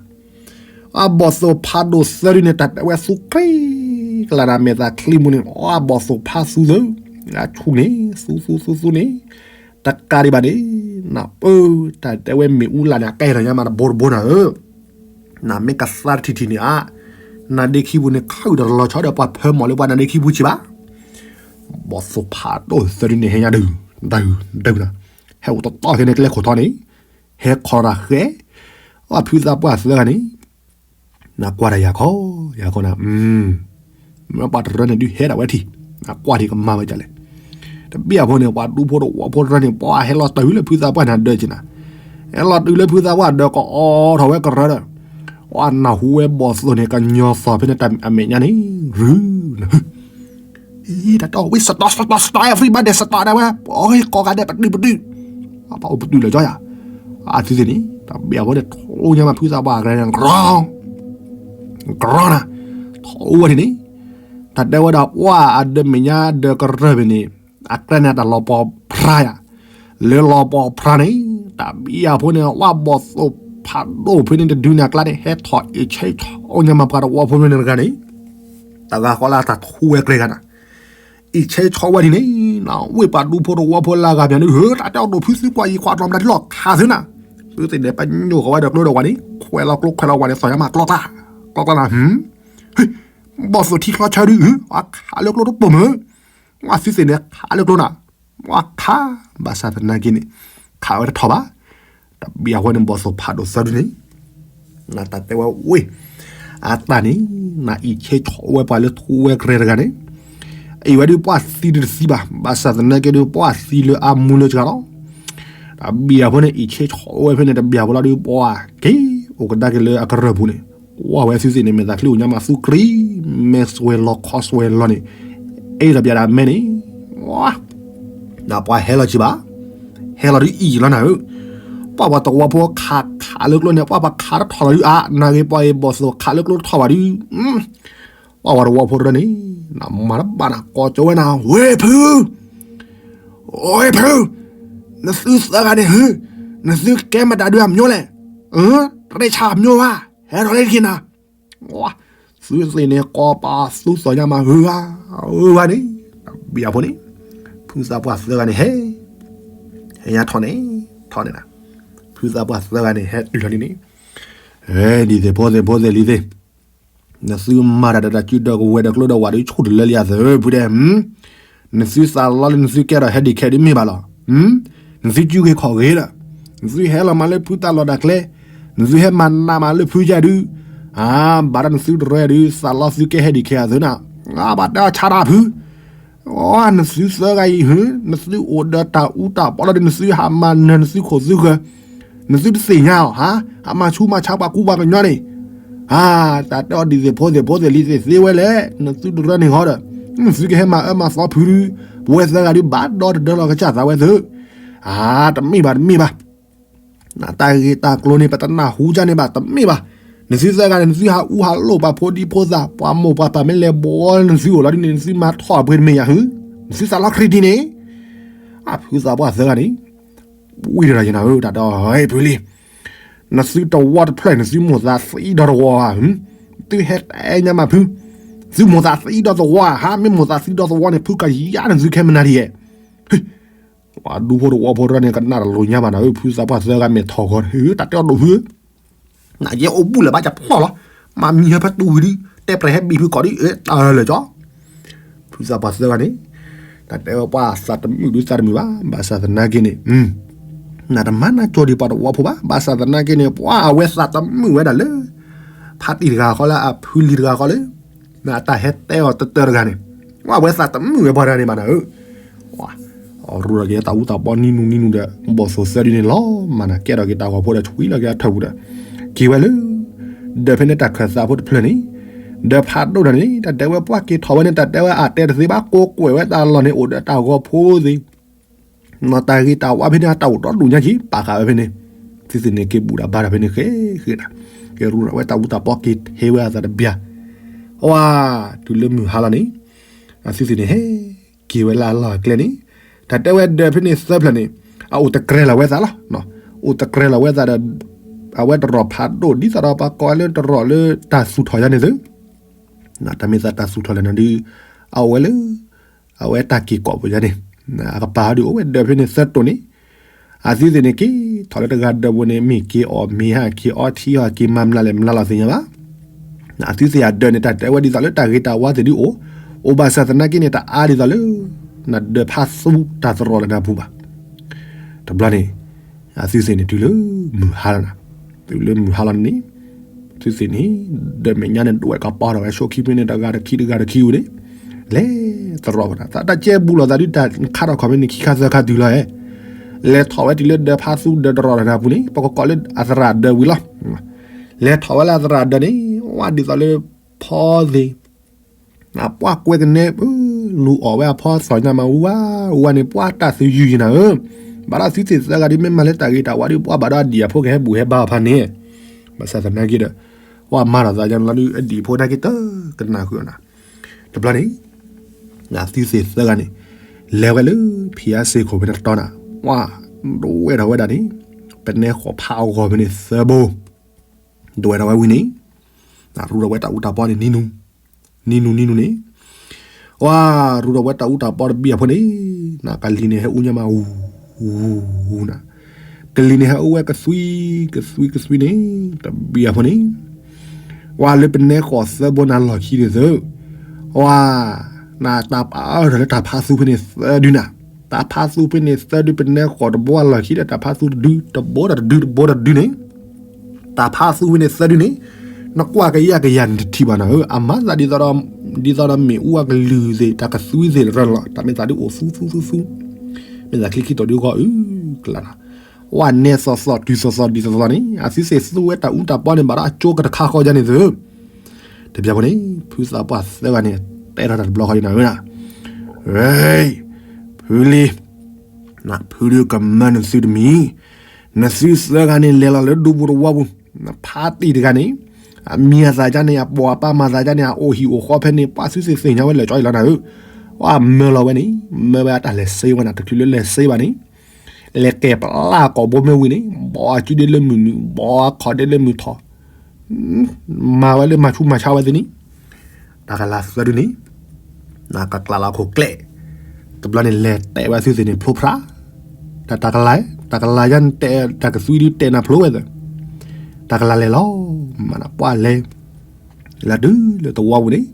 အဘီၣ်သိၣ်ဖးဒိၣ်သၢဒုန့ၣ် တၢ်တဲဝဲသူကြ့ကလးနၤမဲာ်သးချံမူန့ၣ် အဘီၣ်သိၣ်ဖးသူသၢ, အဆူၣ်န့ၣ် သူသူသူသူန့ၣ်, တကးဒံးဘၣ်န့ၣ်, နပၢ, တၢ်တဲဝဲမ့ၣ်အူလၢ်န့ၣ် အကဲထီၣ်ညါမးတဘိတဘိနၤဧၢ, နမ့ၢ်ကသါတထံၣ်ထံၣ်န့ၣ်ဧါ, နါဒ့ခံပူၤန့ၣ် ခးအုၣ်ဒီးတလီၤဆီဒီးပှၤဖၢမီၣ်လၢပှၤနါဒ့ခံပူၤဆံးဘၣ်, ဘီၣ်သိၣ်ဖးဒိၣ်သၢဒုန့ၣ် ဟဲညါဒု, ဒု, ဒုနၤ, ဟဲအိၣ်တတီခဲန့ၣ်ကျဲခိၣ်ထီန့ၣ် ဟဲခီတၢ်ဃဲ, အဖုသးပှၢ်သၢဂၤန့ၣ်, နကွၢ်တၢ်ယၤခီ, ယၤခီနၤ, မ့ၢ်ပှၤတရၢန့ၣ်ဒုးဟဲဒၣ်ဝဲထံၣ်, နကွၢ်ထံၣ်ကမၤဝဲဒ်လဲၣ်, တဘံၣ်အဖိန့ၣ် ပှၤဒူဖိတဝီဖိတရၢန့ၣ် ပှၤဟဲလီၤတၢ်ဟူလၢဖုသးပှၢ်န့ၣ်ဒၢးက့ၤနၤ, ဟဲလီၤတုၤလၢဖုသးပှၢ်ဒၢးကအိးထီၣ်ဝဲကရၢဒီး, ပှၤနၢ်ဟူဝဲဘီၣ်သိၣ်န့ၣ် ကညီသီၣ်ဖဲန့ၣ်တၢ်အမဲာ်ညါန့ၣ်, ရု, တၢ်တဲဝဲ stop stop stop everybody stop ဒၣ်ဝဲ, ကိးဂၤဒဲးပတုာ်ပတုာ်, ပအိၣ်ပတုာ်လၢၤကၠီယၤ, အသုသ့ၣ်န့ၣ် တဘံၣ်အဖိန့ၣ် ထိညါမးဖုသးပှၢ်ကရၢန့ၣ် ကရီ, ကရီနၤ, ထိဝဲဒၣ်န့ၣ်, တၢ်တဲဝဲဒၣ်ပှၤအဒၢးမဲာ်ညါဒၢးကရၢၢ်ဖဲန့ၣ်, အကြၢးန့ၣ်တၢ်လီၤပှီၢ်ဖျါယၤ, လၢလီၤပှီၢ်ဖျါန့ၣ်, တဘံၣ်အဖိန့ၣ် ပှၤဘီၣ်သိၣ်ဖးဒိၣ်ဖဲန့ၣ်တဒုန့ၣ်အကျါန့ၣ် ဟဲထီၣ်အ့ၣ်ဆဲးဆီညါမးပှၤတဝီဖိန့ၣ်တဂၤန့ၣ်, တဂၤဃီလၢတၢ်ထူဝဲကြဲဂၤနၤ အံၤဆဲးဆီဝဲဒ်န့ၣ်, နဝ့ၢ်ပှၤဒူဖိတဝီဖိလၢအဂၤပၠးန့ၣ် ဟၢ တၢ်တဲအီၤဒိၣ်ဖုသံကွၢ်ယံၤကွၢ်တြီမတၤဒ်လီၤခးသုနၤ, သုသ့ၣ်ဒဲးပညိၣ်ဃီၤဝဲဒီးကျိဒီးဝၤန့ၣ် ခွဲးလီၤကျိခွဲးလီၤဝၤန့ၣ် သီၣ်ညါမးကျီကျါ, ကျီကျါနၤ, ဘီၣ်သိၣ်ထံချီဆၢဒု, အခးလၢကျိတပိာ်မုၢ်, ဝဲသုသ့ၣ်န့ၣ်ခးလၢကျိနၤ, ဝဲခး, ဘၣ်ဆၣ်သနာ်က့န့ၣ်, ခးဝဲတထီၣ်ဘၣ် တဘံၣ်အဃိန့ၣ် ဘီၣ်သိၣ်ဖးဒိၣ်သၢဒုန့ၣ်, နတၢ်တဲဝဲဝ့ၢ်, အတၢ်န့ၣ်, နအံးဆဲးဆီဝဲပှၤလၢထူဝဲကြဲတဂၤန့ၣ်, အံၤဝဲဒုးပှၤသံဒုးတသံဘၣ်, ဘၣ်ဆၣ်သနာ်က့ဒုးပှၤသံလၢအမူလၢစှၤလီၤ, တဘံၣ်အဃိန့ၣ် အံးဆဲးဆီဝဲဖဲန့ၣ် တဘံၣ်အဃိလီၤဒုးပှၤက့ၤအိၣ်ကဒါက့ၤလၢအကရၢၢ်ပူၤန့ၣ် ဝဲသုသ့ၣ်န့ၣ် မဲာ်သးချံအိၣ်ညါမးသူကရံ, မဲာ်စွဲၤလီၤခီစွဲၤလီၤန့ၣ်, အဲၣ်ဒိးပျးဒၣ်မဲန့ၣ်, ဝါ, ဒီးပှၤဟဲလီၤကံဘၣ်, ဟဲလီၤဒုးအံၤလီၤနၤဧၢ, ပှၤပှၤသဝီဖိခးခးလၢကျိန့ၣ် ပှၤပှၤခးတထီၣ်လီၤဒုးအါ, နာ်ဂ့ၤပှၤအံၤဘီၣ်သိၣ်ခးလၢကျိတထီၣ်ဘၣ်ဒုး, ပှၤပှၤသဝီဖိတရၢန့ၣ်, နမၤတဘၣ်နၤ ကိးကၠီဝဲနၤ ဝ့ၢ်ဖု ဝ့ၢ်ဖု, နသုသၢဂၤန့ၣ်ဟု, နသုကဲမတၤဒုးအမျိုးလဲၣ်, တရ့ဆၣ်အမျိုးဘၣ်, ဟဲထီၣ်လၢတက့ၤနၤ, သုသ့ၣ်န့ၣ် ကိးပာ်သူသိးညါမး ဟုဂၤ, ဟုဂၤန့ၣ်, တဘံၣ်အဖိန့ၣ်, ဖုသးပှၢ်သၢဂၤန့ၣ် ဟဲ, ဟဲညါထီၣ်န့ၣ်, ထီၣ်န့ၣ်, ဖုသးပှၢ်သၢဂၤန့ၣ် ဟဲတုၤထီၣ်န့ၣ်န့ၣ်, ဒ်သိးဖိသ့ၣ်ဖိသ့ၣ်လံၤသ့ၣ် နသုမၤတၢ်ဒီးတၢ်စုဒီးကဝဲၤဒီးကျိဒီးဝးဒီး ဆူၣ်တလၢလံအသၢဖုဒဲး, နသုသးလီလၢနသုကဲထီၣ်ဟဲဒံးခဲဒုးမ့ၢ်ဘၣ်လီၤ, နသုစုဂ့ၤခီၣ်ဂ့ၤဒီး, နသုဟဲလီၤမးလၢဖုတၢ်လီၢ်တၢ်ကျဲ, နသုဟဲမၤနးမးလၢဖုယၤဒုး, အါ, ဘၣ်ဒီးနသုတရၢဒုး သးလီသုကဲဟဲဒံးခဲအသၢနၤ, အါ, ဘၣ်တဲအီၤဆါတၢ်ဖု အီ, နသုသၢဂၤအံၤဟု, နသုအိၣ်ဒီးတၢ်အူတၢ်ပီလီၤဒီး နသုဟးမၤနၢၤနသုခိၣ်သုဃၢၤ, နသုတသ့ၣ်ညါအီၤဟါ, ဟးမၤဆူးမၤဆါပှၤကူပှၤကညီန့ၣ်, အါ, တၢ်တဲအီၤဒ်သိးဖိသ့ၣ်ဖိသ့ၣ်လံၤသ့ၣ်သ့ဝဲလဲၣ်, နသုတရၢန့ၣ်ဃီဒီး, နသုကဟဲမၤအၢမၤသီဖုဒုး, ပဝဲသၢဂၤဒုးဘၣ်ဒီတဒၢလီၤကစၢ်သးဝဲသၢ, အါ, တမ့ၢ်ဘၣ်တမ့ၢ်ဘၣ် နတၢ်ဂ့ၢ်တၢ်ကျိၤန့ၣ် ပတနၢ်ဟူကန့ၣ်ဘၣ် တမ့ၢ်ဘၣ်. နသုသၢဂၤန့ၣ် နသုဟးအူဟးလိၣ်ပှၤဖိဒံဖိသၣ် ပှၤမိၢ်ပှၤပၢ်မ့ၢ်လဲၤဘှီလၢနသုအိၣ်လီၤဒ်န့ၣ် နသုမၤထီၣ်အပှ့ၤတမ့ၢ်ယၤဟု, နသုသးလီခရံာ်ဒ်န့ၣ်, အဖုသးပှၢ်သၢဂၤန့ၣ်, ဝံၤဒီးယနၤဧၢ တၢ်ဒီးဟဲဖုလံ, နသုတဝီတဖျၢၣ် နသုမိၢ်သးသံဒီးတဝီဧါ, သုဟဲတဲညါမးဖု, သုမိၢ်သးသံဒီးသဝီဧါ, မ့ၢ်မိၢ်သးသံဒီးသဝီန့ၣ် ဖုကယါနသုခဲမနၤဒ်ယဲၢ် ပှၤဒူဖိတဝီဖိတၢ်န့ၣ် ကနၣ်တလိၤညါဘၣ်နၤဧၢ, ဖုသးပှၢ်သၢဂၤမဲာ်ထီၣ်ဂီၤ, တၢ်တဲအီၤဒိၣ်ဖုဧၢ, နယဲအိၣ်ဘူၣ်လၢၤဘၣ်ယဖျီၣ်လီၤ, မၤမံၤဟဲဖဲတူၢ်ဝံၤဒုး, တဲပြဲၤဟဲဘံၣ်ဖုကီးဒုး, တၢ်လၢာ်ကၠီ, ဖုသးပှၢ်သၢဂၤန့ၣ်, တၢ်တဲဝဲပှၤသးတမုာ်ဒုးသးတမုာ်ဘၣ်, ဘၣ်ဆၣ်သနာ်က့န့ၣ်, နတမၤနၢၤကၠီဒံးပှၤတဝီဖိဘၣ်, ဘၣ်ဆၣ်သနာ်က့န့ၣ် ပှၤအဝဲသးတမုာ်ဝဲဒၣ်လၢ ဖါတံၢ်တဂၤဃီလၢအဖုလံၤတဂၤဃီလၢ နတၢ်ဟဲတဲအီၤတတၢၢ်တဂၤန့ၣ်, အဝဲသးတမုာ်ဝဲပှၤတဂၤန့ၣ်ဘၣ်နၤဧၢ, အရူဒီးက့ၤတၢ်အူတၢ်ပီနံၤနူနံၤနူဒီး ဘီၣ်သိၣ်သၢဒုန့ၣ်လီၤ, မၤနၤကဲထီၣ်က့ၤတၢ်ဂီၤဖိဒီး ဆွံလီၤက့ၤအထၢၣ်ပူၤဒီး, က့ၤဝဲလၢ ဒၢးဖဲန့ၣ်တၢ်ခၢၣ်သးဖိတဖျၢၣ်န့ၣ်, ဒၢးဖးဒိၣ်တၢ်န့ၣ် တၢ်တဲဝဲပှၤက့ၤထီၣ်ဝဲန့ၣ် တၢ်တဲဝဲအတဲတသ့ဘၣ် ကိးကွဲးဝဲတၢ်လီၢ်န့ၣ် အိၣ်ဒီးတၢ်ဂီၤဖိသ့ၣ် နီၢ်တၢ်ဂ့ၤတၢ်ဝါဖဲန့ၣ် အတၢ်အိၣ်ဒီဒူၣ်ညါက့ၤ ပာ်ဃာ်ဝဲဖဲန့ၣ်, သုသ့ၣ်န့ၣ်က့ၤဘူးဒီးဘါဒီးဖဲန့ၣ်ဃဲဃဲဒၣ်, က့ၤရူဒီးဝဲတၢ်အူတၢ်ပီက့ၤဟဲဝဲအသးတဘျီ, အဝဲ, တုၤလၢမုၢ်ဟါလီၤန့ၣ်, အသုသ့ၣ်န့ၣ်ဟဲက့ၤဝဲလၢအလီၢ်အကျဲန့ၣ်, တၢ်တဲဝဲဒၢးဖဲန့ၣ်သၢဖျၢၣ်န့ၣ်, အအိၣ်တကြဲလီၤဝဲသးလီၤ, အိၣ်တကြဲလီၤဝဲသးဒီး, အဝဲတရီၣ်ဖးဒိၣ်ဒ်သိးဒီးပှၤကိးလၢတရီၣ်လၢတၢ်သူၣ်ထီၣ်ယါန့ၣ်သု, တၢ်မ့ၢ်သးတၢ်သူၣ်ထီၣ်လဲၣ်နၤဒုး, အအိၣ်ဝဲလၢ အဝဲတၢ်က့ၤကိးပူၤယါန့ၣ်, အကပၤဟီဒုးအိၣ်ဝဲဒၢးဖဲန့ၣ်သၢတိၢ်န့ၣ်, အသုသ့ၣ်န့ၣ်က့ၤထီၣ်လၢတဂၤဒၢးပူၤန့ၣ် မ့ၢ်က့ၤအီၣ်မ့ၤဟးက့ၤအီထံဟးက့ၤမၤမျးလဲၣ်မျးလီၤသ့ၣ်ညါဘၣ်, အသုသ့ၣ်အဒၢးန့ၣ် တၢ်တဲဝဲဒ်သိးလၢတၢ်ဂ့ၤတၢ်ဝါသ့ၣ်ဒုးအိၣ်, အိၣ်ဘၣ်ဆၣ်သနာ်က့န့ၣ် တအါဒ်သိးလၢ နဒၢးဖးသူတၢ်သရိာ်လၢနၤပူၤဘၣ် တဘျီန့ၣ်, အသုသ့ၣ်န့ၣ်တုၤလၢမုၢ်ဟါလီၤနၤ, တုၤလၢမုၢ်ဟါလီၤန့ၣ်, သုသ့ၣ်န့ၣ်, ဒၢးမဲာ်ညါန့ၣ် ဒွဲၣ်ကပီၤထီၣ်ဝဲဆိခံဖဲန့ၣ် တဂၤတခံ တဂၤတခံဝံၤန့ၣ်, လဲၤသရိာ်ဝဲဒၣ် သးတၢ်ကဲဘူးလိာ်သးဒုးတၢ်ခါထီၣ်ခီၣ်ဖဲန့ၣ် ခံခါသၢခါတုၤလီၤဧဲ, လဲၤထီၣ်ဝဲတုၤလၢဒၢးဖးသူဒၢးတရီာ်လၢနၤပူၤန့ၣ် ပကကိးလၢအသရၣ်ဒၢးဝံၤလီၤ, လဲၤထီၣ်ဝဲလၢအသရၣ်ဒၢးန့ၣ် ဝဲဒ်သိးလၢ ဖီသ့ၣ် အပှၢ်ကွဲကနဲ လူၤအီၣ်ဝဲအဖီသီၣ်ညါမး ဝါဝါန့ၣ် ပှၤတၢ်သယုၢ်ယံၤနၤဧၢ, ဘၣ်ဒီးသုသ့ၣ်သၢဂၤဒုး မ့ၢ်မၤလၢတၢ်ဂ့ၤတၢ်ဝါဒုး ပှၤဘၣ်ဒီးအဒံၣ်အဖိကဟဲဘူၣ်ဟဲဘါအီၤဖးန့ၣ်, ဘၣ်ဆၣ်သနာ်က့ဒီး ပှၤမၤထီၣ်သးယါန့ၣ်လီၤဒုး အဒံၣ်အဖိနာ်က့တကနၣ်ဃုာ်အီၤနၤ, တဘျီန့ၣ် သုသ့ၣ်သၢဂၤန့ၣ် လဲၤဝဲလၢ ဖံးအါစ့ၢ်ခိၣ်ဖဲန့ၣ်တတီၤနၤ, ပှၤ ဒိဝဲထီၣ်ဝဲဒၣ်န့ၣ် ပနဲဃီၤဖးအဂီၢ်ဖဲန့ၣ်သၢဘိ ဒိဝဲထီၣ်ဝဲဝံၤန့ၣ် ရူဒီးဝဲတၢ်အူတၢ်ပီန့ၣ် နံၤနူၤ နံၤနူၤ နံၤနူၤန့ၣ် ဝါ ရူဒီးဝဲတၢ်အူတၢ်ပီတဘံၣ်အဖိန့ၣ် နကလံၤန့ၣ်ဟဲအူညါမး ဝူၤ ဝူၤ နၤ, ကလံၤန့ၣ်ဟဲအူဝဲကသွံ ကသွံ ကသွံန့ၣ် တဘံၣ်အဖိန့ၣ် ဝါ လၢပနဲဃီၤသၢဘိနၤလီၢ်ခံန့ၣ်သု, ဝါ နတၢ်ပာ်အၢထီၣ်လၢတၢ်ဖးသူဖဲန့ၣ်သၢဒုနၤ, တၢ်ဖးသူဖဲန့ၣ်သၢဒု ပနဲဃီၤတဘိအလီၢ်ခံဒီး တၢ်ဖးသူတဒု တဘိဒီးတဒု တဘိဒီးတဒုန့ၣ် တၢ်ဖးသူဖဲန့ၣ်သၢဒုန့ၣ် နကွၢ်ကယၢ်ကယၤနတထံၣ်ဘၣ်နၤဧၢ, အမၤသးဒ်သိးဒီး ဒ်သိးဒီးမ့ၣ်အူအကလုၢ်သ့ၣ် တၢ်ကသွံသ့ၣ်တရၢလီၤ, တၢ်မ့ၢ်သးဒုအိၣ်သူသူသူသူ, မ့ၢ်သးချံခံတီၤဒုဂီၢ်အု ကလးလီၤ, ပှၢ်နဲသိးသိးတုၤသိးသိးဒ်သိးသိးန့ၣ် အသုသ့ၣ်သူဝဲတၢ်အူတၢ်ပီန့ၣ် ဘၣ်ဒီးအကၠိကတခါဃီယါန့ၣ်သု. တဘျီဖိန့ၣ် ဖုသးပှၢ်သၢဂၤန့ၣ် တဲထီၣ်တၢ်တဘျီဃီဒ်နၤဧၢ, ဖုလံ, ဖုဒုးကမၢနသုတမံၤ, နသုသၢဂၤန့ၣ် လဲၤလီၤလၢဒူပူၤတဝီပူၤ, ဖါတံၢ်တဂၤန့ၣ် အမံၤအသးဒ်န့ၣ် အပိာ်အပၢ်မၤသးဒ်န့ၣ် အအိၣ်ဟံၣ်အိၣ်ဃီဖဲန့ၣ် ပှၢ်သုသ့ၣ်သ့ၣ်ညါဝဲလၢာ်ကၠီအံၤလီၤနၤဧၢ. ပှၢ်မၢလီၤဝဲန့ၣ် မၢဝဲအတၢ်လဲၤစ့ဝဲနၤ တချုးလၢလဲၤစ့ဘၣ်န့ၣ် လဲၤကဲၤပျၢ်ကိာ်ဘိမ့ၢ်ဝံၤန့ၣ် ဘီအစုဒ့လၢမုၢ်နုာ် ဘီအခီၣ်ဒ့လၢမုၢ်ထီၣ် မၤဝဲလၢမၤဆူးမၤဆါဝဲသ့ၣ်န့ၣ် တၢ်ကလၤသၢဒုန့ၣ် ကကျးလီၤခိၣ်ကျဲ, တဘျီန့ၣ်လဲၤတဲဝဲသုသ့ၣ်န့ၣ်ဖျိဖျါ, တၢ်တၢ်ကလၤ, တၢ်ကလၤယါန့ၣ်တဲ တၢ်ကသွံဒုတဲနၤဖျိဝဲသ့ၣ်, တၢ်ကလၤလဲၤလီၤ, မ့ၢ်နပှၢ်လဲၤ လၢတုၤလၢတဝီပူၤန့ၣ်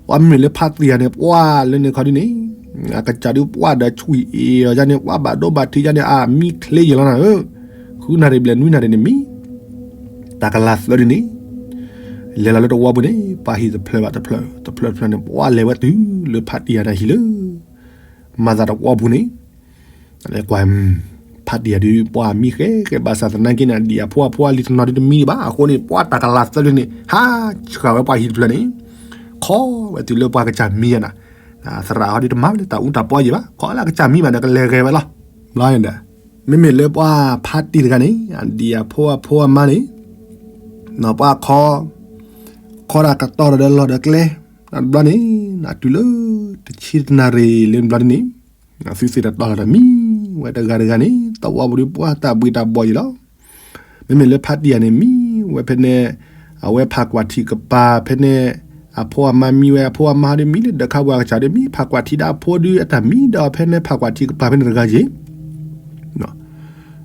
ပှၢ်မ့မ့ၢ်လၢဖါတံၢ်ယၤန့ၣ် ပှၢ်လၢန့ၣ်ခီဒုန့ၣ် အကစၢ်ဒုးပှၢ်ဒီးဆွံၣ်အ့ၣ်အီၤယါန့ၣ် ပှၢ်ဘၣ်ဒိဘၣ်ထံးယါန့ၣ် အမံချ့ယဲၢ်လီၤနၤဧၢ, ဃုနၣ်ရံၣ်ဘျဲၣ်နွံနၣ်ရံၣ်န့ၣ်မံ, တၢ်ကလၤသၢဒုန့ၣ် လဲၤလီၤလၢတဝီပူၤန့ၣ် ပှၢ်ဟံၣ်တဖျၢၣ်ဘၣ်တဖျၢၣ် တဖျၢၣ်တဖျၢၣ်န့ၣ် ပှၢ်လဲၤဝဲတုၤလၢဖါတံၢ်ယၤတၢ်ဟံၣ်လၢ မၤသးတဝီပူၤန့ၣ် လဲၤကွၢ် ဖါတံၢ်ယၤဒုး ပှၢ်မံဃဲဃဲဘၣ်ဆၣ်သနာ်က့န့ၣ် အဒံၣ်အဖိအဖိအလံၤတနီၤဒုးတမံဒံးဘၣ် အဃိန့ၣ် ပှၢ်တၢ်ကလၤသၢဒုန့ၣ် ဟးဆှၣ်ဝဲပှၢ်ဟံၣ်တဖျၢၣ်န့ၣ် ခီဝဲတုၤလၢပှၢ်ကစၢ်မံယါနၤ, သရၣ်ဟီဒုးတမၤဝဲလၢတၢ်အူတၢ်ပီယံၤဘၣ် ခီလၢအကစၢ်မံဘၣ်ဒီးကလဲၤဂဲၤဝဲလီၤ, ဘျီန့ၣ်ဒီး မ့မ့ၢ်လၢပှၢ်ဖါတံၢ်တဂၤန့ၣ် အဒံၣ်အဖိအဖိအမါန့ၣ် ပှၢ်ခီ ခီဒၣ်ကတီၢ်ဒီးလီၢ်ဒီးကျဲ, တဘျီန့ၣ် နတုၤလၢ တဆံတနၣ်ရံၣ်လၢဘျီန့ၣ် သုသ့ၣ်တတီၢ်လီၤဒီးမံဝဲတဂၤတဂၤန့ၣ် တဝီပူၤဒုးပှၢ်တၢ်ဘှံးတၢ်ဘှီယံၤလီၤ. မ့မ့ၢ်လၢဖါတံၢ်ယၤန့ၣ် မံဝဲဖဲန့ၣ် အဝဲဖးကွၢ်ထံကပၤဖဲန့ၣ် အဖိအမါမံဝဲ အဖိအမါဒုးမံလၢဒၢးခါပှၤကစၢ်ဒုးမံ ဖးကွၢ်ထံဒၣ်အဖိဒုးအတၢ်မံဒီးဖဲန့ၣ် ဖးကွၢ်ထံကပၤဖဲန့ၣ်တဂၤယ့ၣ်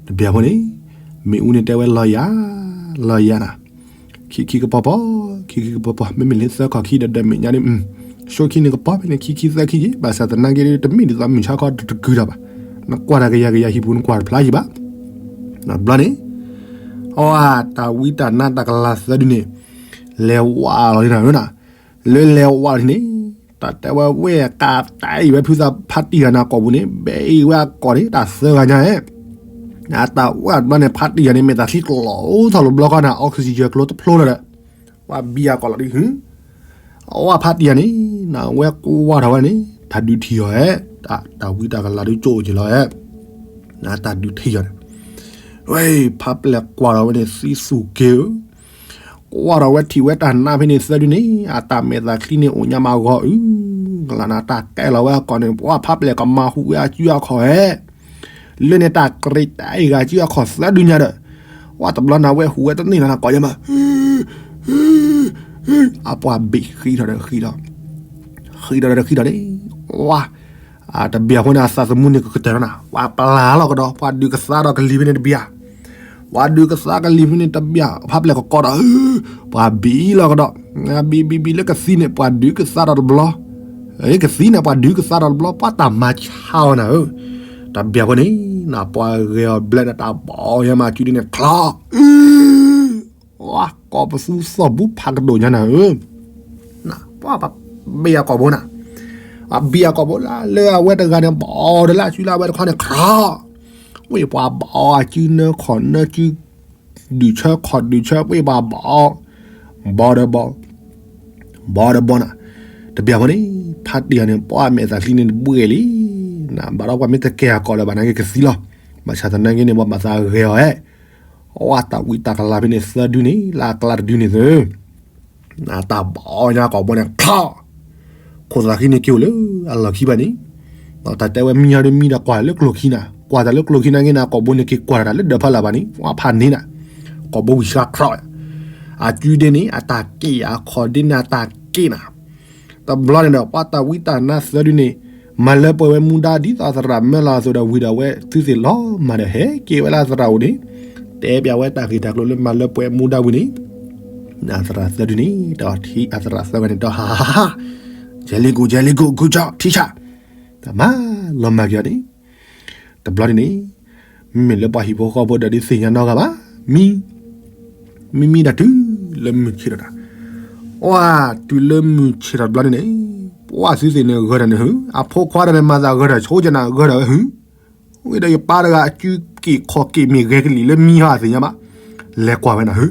တဘျီဖိန့ၣ် မ့ၣ်အူန့ၣ်တဲဝဲလီၤယၤ လီၤယၤနၤ, ခံခံကပီၤပီၤ ခံခံကပီၤပီၤ မ့မ့ၢ်လၢသၢခီၣ်ခံဒီးဒီးမဲာ်ညါဒုး ဆိခံန့ၣ်ကပီၤဖဲန့ၣ် ခံခံသၢခံယ့ၣ် ဘၣ်ဆၣ်သနာ်က့ဒုး တမ့ၢ်ဒ်သိးမုၢ်ဆါခီတတကုၤတၢ်ဘၣ်, နကွၢ်တၢ်ကယၤကယၤဟံၣ်ပူၤနကွၢ်တဖျါယံၤဘၣ်. တဘျီန့ၣ် အဝဲတၢ်ဝံတၢ်နါတၢ်ကလၤသၢဒုန့ၣ် လဲၤဝးလီၤန့ၣ်နၤ, လၢလဲၤဝးလီၤန့ၣ် တၢ်တဲဝဲဝဲကးတၢ်အံၤဝဲဖုသးဖါတံၢ်ဂၤန့ၣ်အကိာ်ပူၤန့ၣ် ဘဲအံၤဝဲအကိာ်န့ၣ် တၢ်သၢဂၤညါဧဲ အတၢ်ဝဲတဘျီန့ၣ် ဖါတံၢ်ဂၤန့ၣ် မဲာ်သးချံကျိးအိၣ်ထီၣ်လီၤဘျီဃီန့ၣ် oxygen ကျိတဖျိလၢၤဒီး ပှၤဘံအကိာ်လီၤဒုး အဝဲဖါတံၢ်ဂၤန့ၣ် နဝဲကွၢ်ထီၣ်ဝဲန့ၣ် တၢ်ဒုးထံၣ်အီၤဧဲ, တၢ်ဝံတၢ်ကလၤဒုးကၠိၣ်က့ၤလီၤဧဲ, တၢ်ဒုးထံၣ်အီၤန့ၣ် ဝဲဖါပျဲၢ်ကွၢ်ထီၣ်ဝဲန့ၣ် သံသူၣ်က့ၤဧၢ ကွၢ်ထီၣ်ဝဲထံၣ်ဝဲတၢ်နါဖဲန့ၣ်သၢဒုန့ၣ် အတၢ်မဲာ်သးချံန့ၣ်အိၣ်ညါမးဂီၤအု ကလၤနၤတၢ်ကဲလီၤဝဲအကိာ်န့ၣ် ပှၤဖါပျဲၢ်ကမၤဟူးဝဲအစုအခီၣ်ဧဲ, လၢန့ၣ်တၢ်ကြ့းတၢ်အံၤဂၤစုအခီၣ်သၢဒုညါဒီး ဝဲတဘျီနၤဝဲဟူးဝဲတန့ၢ်လီၤနၤကိးယဲမး အပှၤဘံၣ်ဃံထီၣ်ဒီးဃံထီၣ်, ဃံထီၣ်ဒီးဃံထီၣ်န့ၣ် ဝါ တဘျီဖိန့ၣ် အသးသမူန့ၣ်ကကတၢၢ်လီၤနၤ, ပှၤပျၢ်လီၤကဒီး ပှၤဒုးကသါဒီးကလံၤဖဲန့ၣ်တဘျီ, ပှၤဒုးကသါကလံၤဖဲန့ၣ်တဘျီ, ဖါပျဲၢ်ကကိးဒီး ပှၤဘံၣ်လီၤကဒီး, ဘံၣ်ဘံၣ်ဘံၣ်လၢကသံန့ၣ် ပှၤဒုးကသါဒီးတဘျီ, ကသံန့ၣ် ပှၤဒုးကသါဒီးတဘျီ ပှၤတၢ်မၤဆါအီၤနၤဧၢ, တဘျီဖိန့ၣ် နပှၤဂဲၤအီၤဘျဲၣ်ဒီးတၢ်ဘီအီၤယဲမး စုဒုန့ၣ် ချီ ဝါ ကိးပသူသီၣ်ဘူးဖးကဒိၣ်ညါနၤဧၢ, ပှၤဘံၣ်အကိာ်ဘိနၤ, ပှၤဘံၣ်အကိာ်ဘိလၢ လၢအဝဲတဂၤန့ၣ် ဘီအီၤဒီးလၢအစုလၢအဝဲတခီန့ၣ် ချီ, ဝဲပှၤဘီအီၤအစုနၢခီၣ်နၢစု ဒုးဆၢခီၣ်ဒုးဆၢ ဝဲပှၤဘီအီၤ, ဘီဒီးဘီ ဘီဒီးဘီနၤ, တဘျီဖိန့ၣ် ဖါတံၢ်ဂၤန့ၣ် ပှၤမဲာ်သးချံန့ၣ်တဘှဲၣ်လံ, နဘၣ်ဒီးပှၤမ့ၢ်တကဲအကိာ်လၢၤဘၣ်နာ်က့ကသံလီၤ, ဘၣ်ဆၣ်သနာ်က့န့ၣ် ပှၤဘၣ်သးဂဲၤအီၤဧဲ, အဝဲတၢ်ဝံတၢ်ကလၤဖဲန့ၣ်သၢဒုန့ၣ် လၢအကျါတဒုန့ၣ်သု, နတၢ်ဘီညါကိာ်ဘိန့ၣ် ချီ, ခိၣ်သးခံန့ၣ်က့ၤအိၣ်လၢအလီၢ်ခံဘၣ်န့ၣ်, တၢ်တဲဝဲမံဟီဒုမံဒီးကွၢ်လၢကျိၤခံနၤ, ကွၢ်တၢ်လၢကျိၤခံနာ်က့နၤ ကိာ်ဘိန့ၣ်က့ၤကွၢ်တၢ်လၢဒၢးဖီလာ်ဘၣ်န့ၣ် ပှၤဖးန့ၢ်နၤ, ကိာ်ဘိဝံၤဆှါချီ, အစုဒ့န့ၣ် အတၢ်က့ၣ်အခီၣ်ဒ့န့ၣ် အတၢ်က့ၣ်နၤ တဘျီန့ၣ်ဒီး ပှၤတၢ်ဝံတၢ်နါသၢဒုန့ၣ် မၤလၢပှဲၤဝဲမူဒါဒ်သိးသရၣ်မၢလီၤအသိးဒီးဝံၤဒီးဝဲ သုသ့ၣ်လီၤမၢ်ဒီးဟဲက့ၤဝဲလၢအသရၣ်အိၣ်န့ၣ် တဲပျးဝဲတၢ်ဂ့ၢ်တၢ်ကျိၤလၢမၤလၢပှဲၤမူဒါဝံၤန့ၣ် အသရၣ်သၢဒုန့ၣ် ဒီးထံၣ်အသရၣ်သၢဂၤန့ၣ် ဒီးဟးဟးဟး Jelly good, jelly good, good job, teacher, တၢ်မၤလီၤမၢ်က့ၤအီၤန့ၣ် တဘျီန့ၣ်န့ၣ် မ့မ့ၢ်လၢပှၤဟံၣ်ဖိဃီဖိဒီးဒုးသ့ၣ်ညါနီတဂၤဘၣ်, မံ မံမံဒီးတုၤလၢမုၢ်ဆ့ၣ်ထီၣ်တၢ်, ပှၤတုၤလၢမုၢ်ဆ့ၣ်ထီၣ်တဘျီန့ၣ်န့ၣ် ပှၤသုသ့ၣ်န့ၣ်ဂၢၢ်ဒီးန့ၣ်ဟု အဖိခွါဒီးန့ၣ်မၤသးဂၢၢ်ဒီးဆိကနၣ်ဂၢၢ်ဒီးဟု ဝံၤဒီးယပၢ်တဂၤအစုက က့ၤခီၣ်က့ၤမ့ၢ်ဂဲၤကလံၤလၢမံဟီအသ့ၣ်ညါဘၣ်, လဲၤကွၢ်ဝဲနၤဧၢ,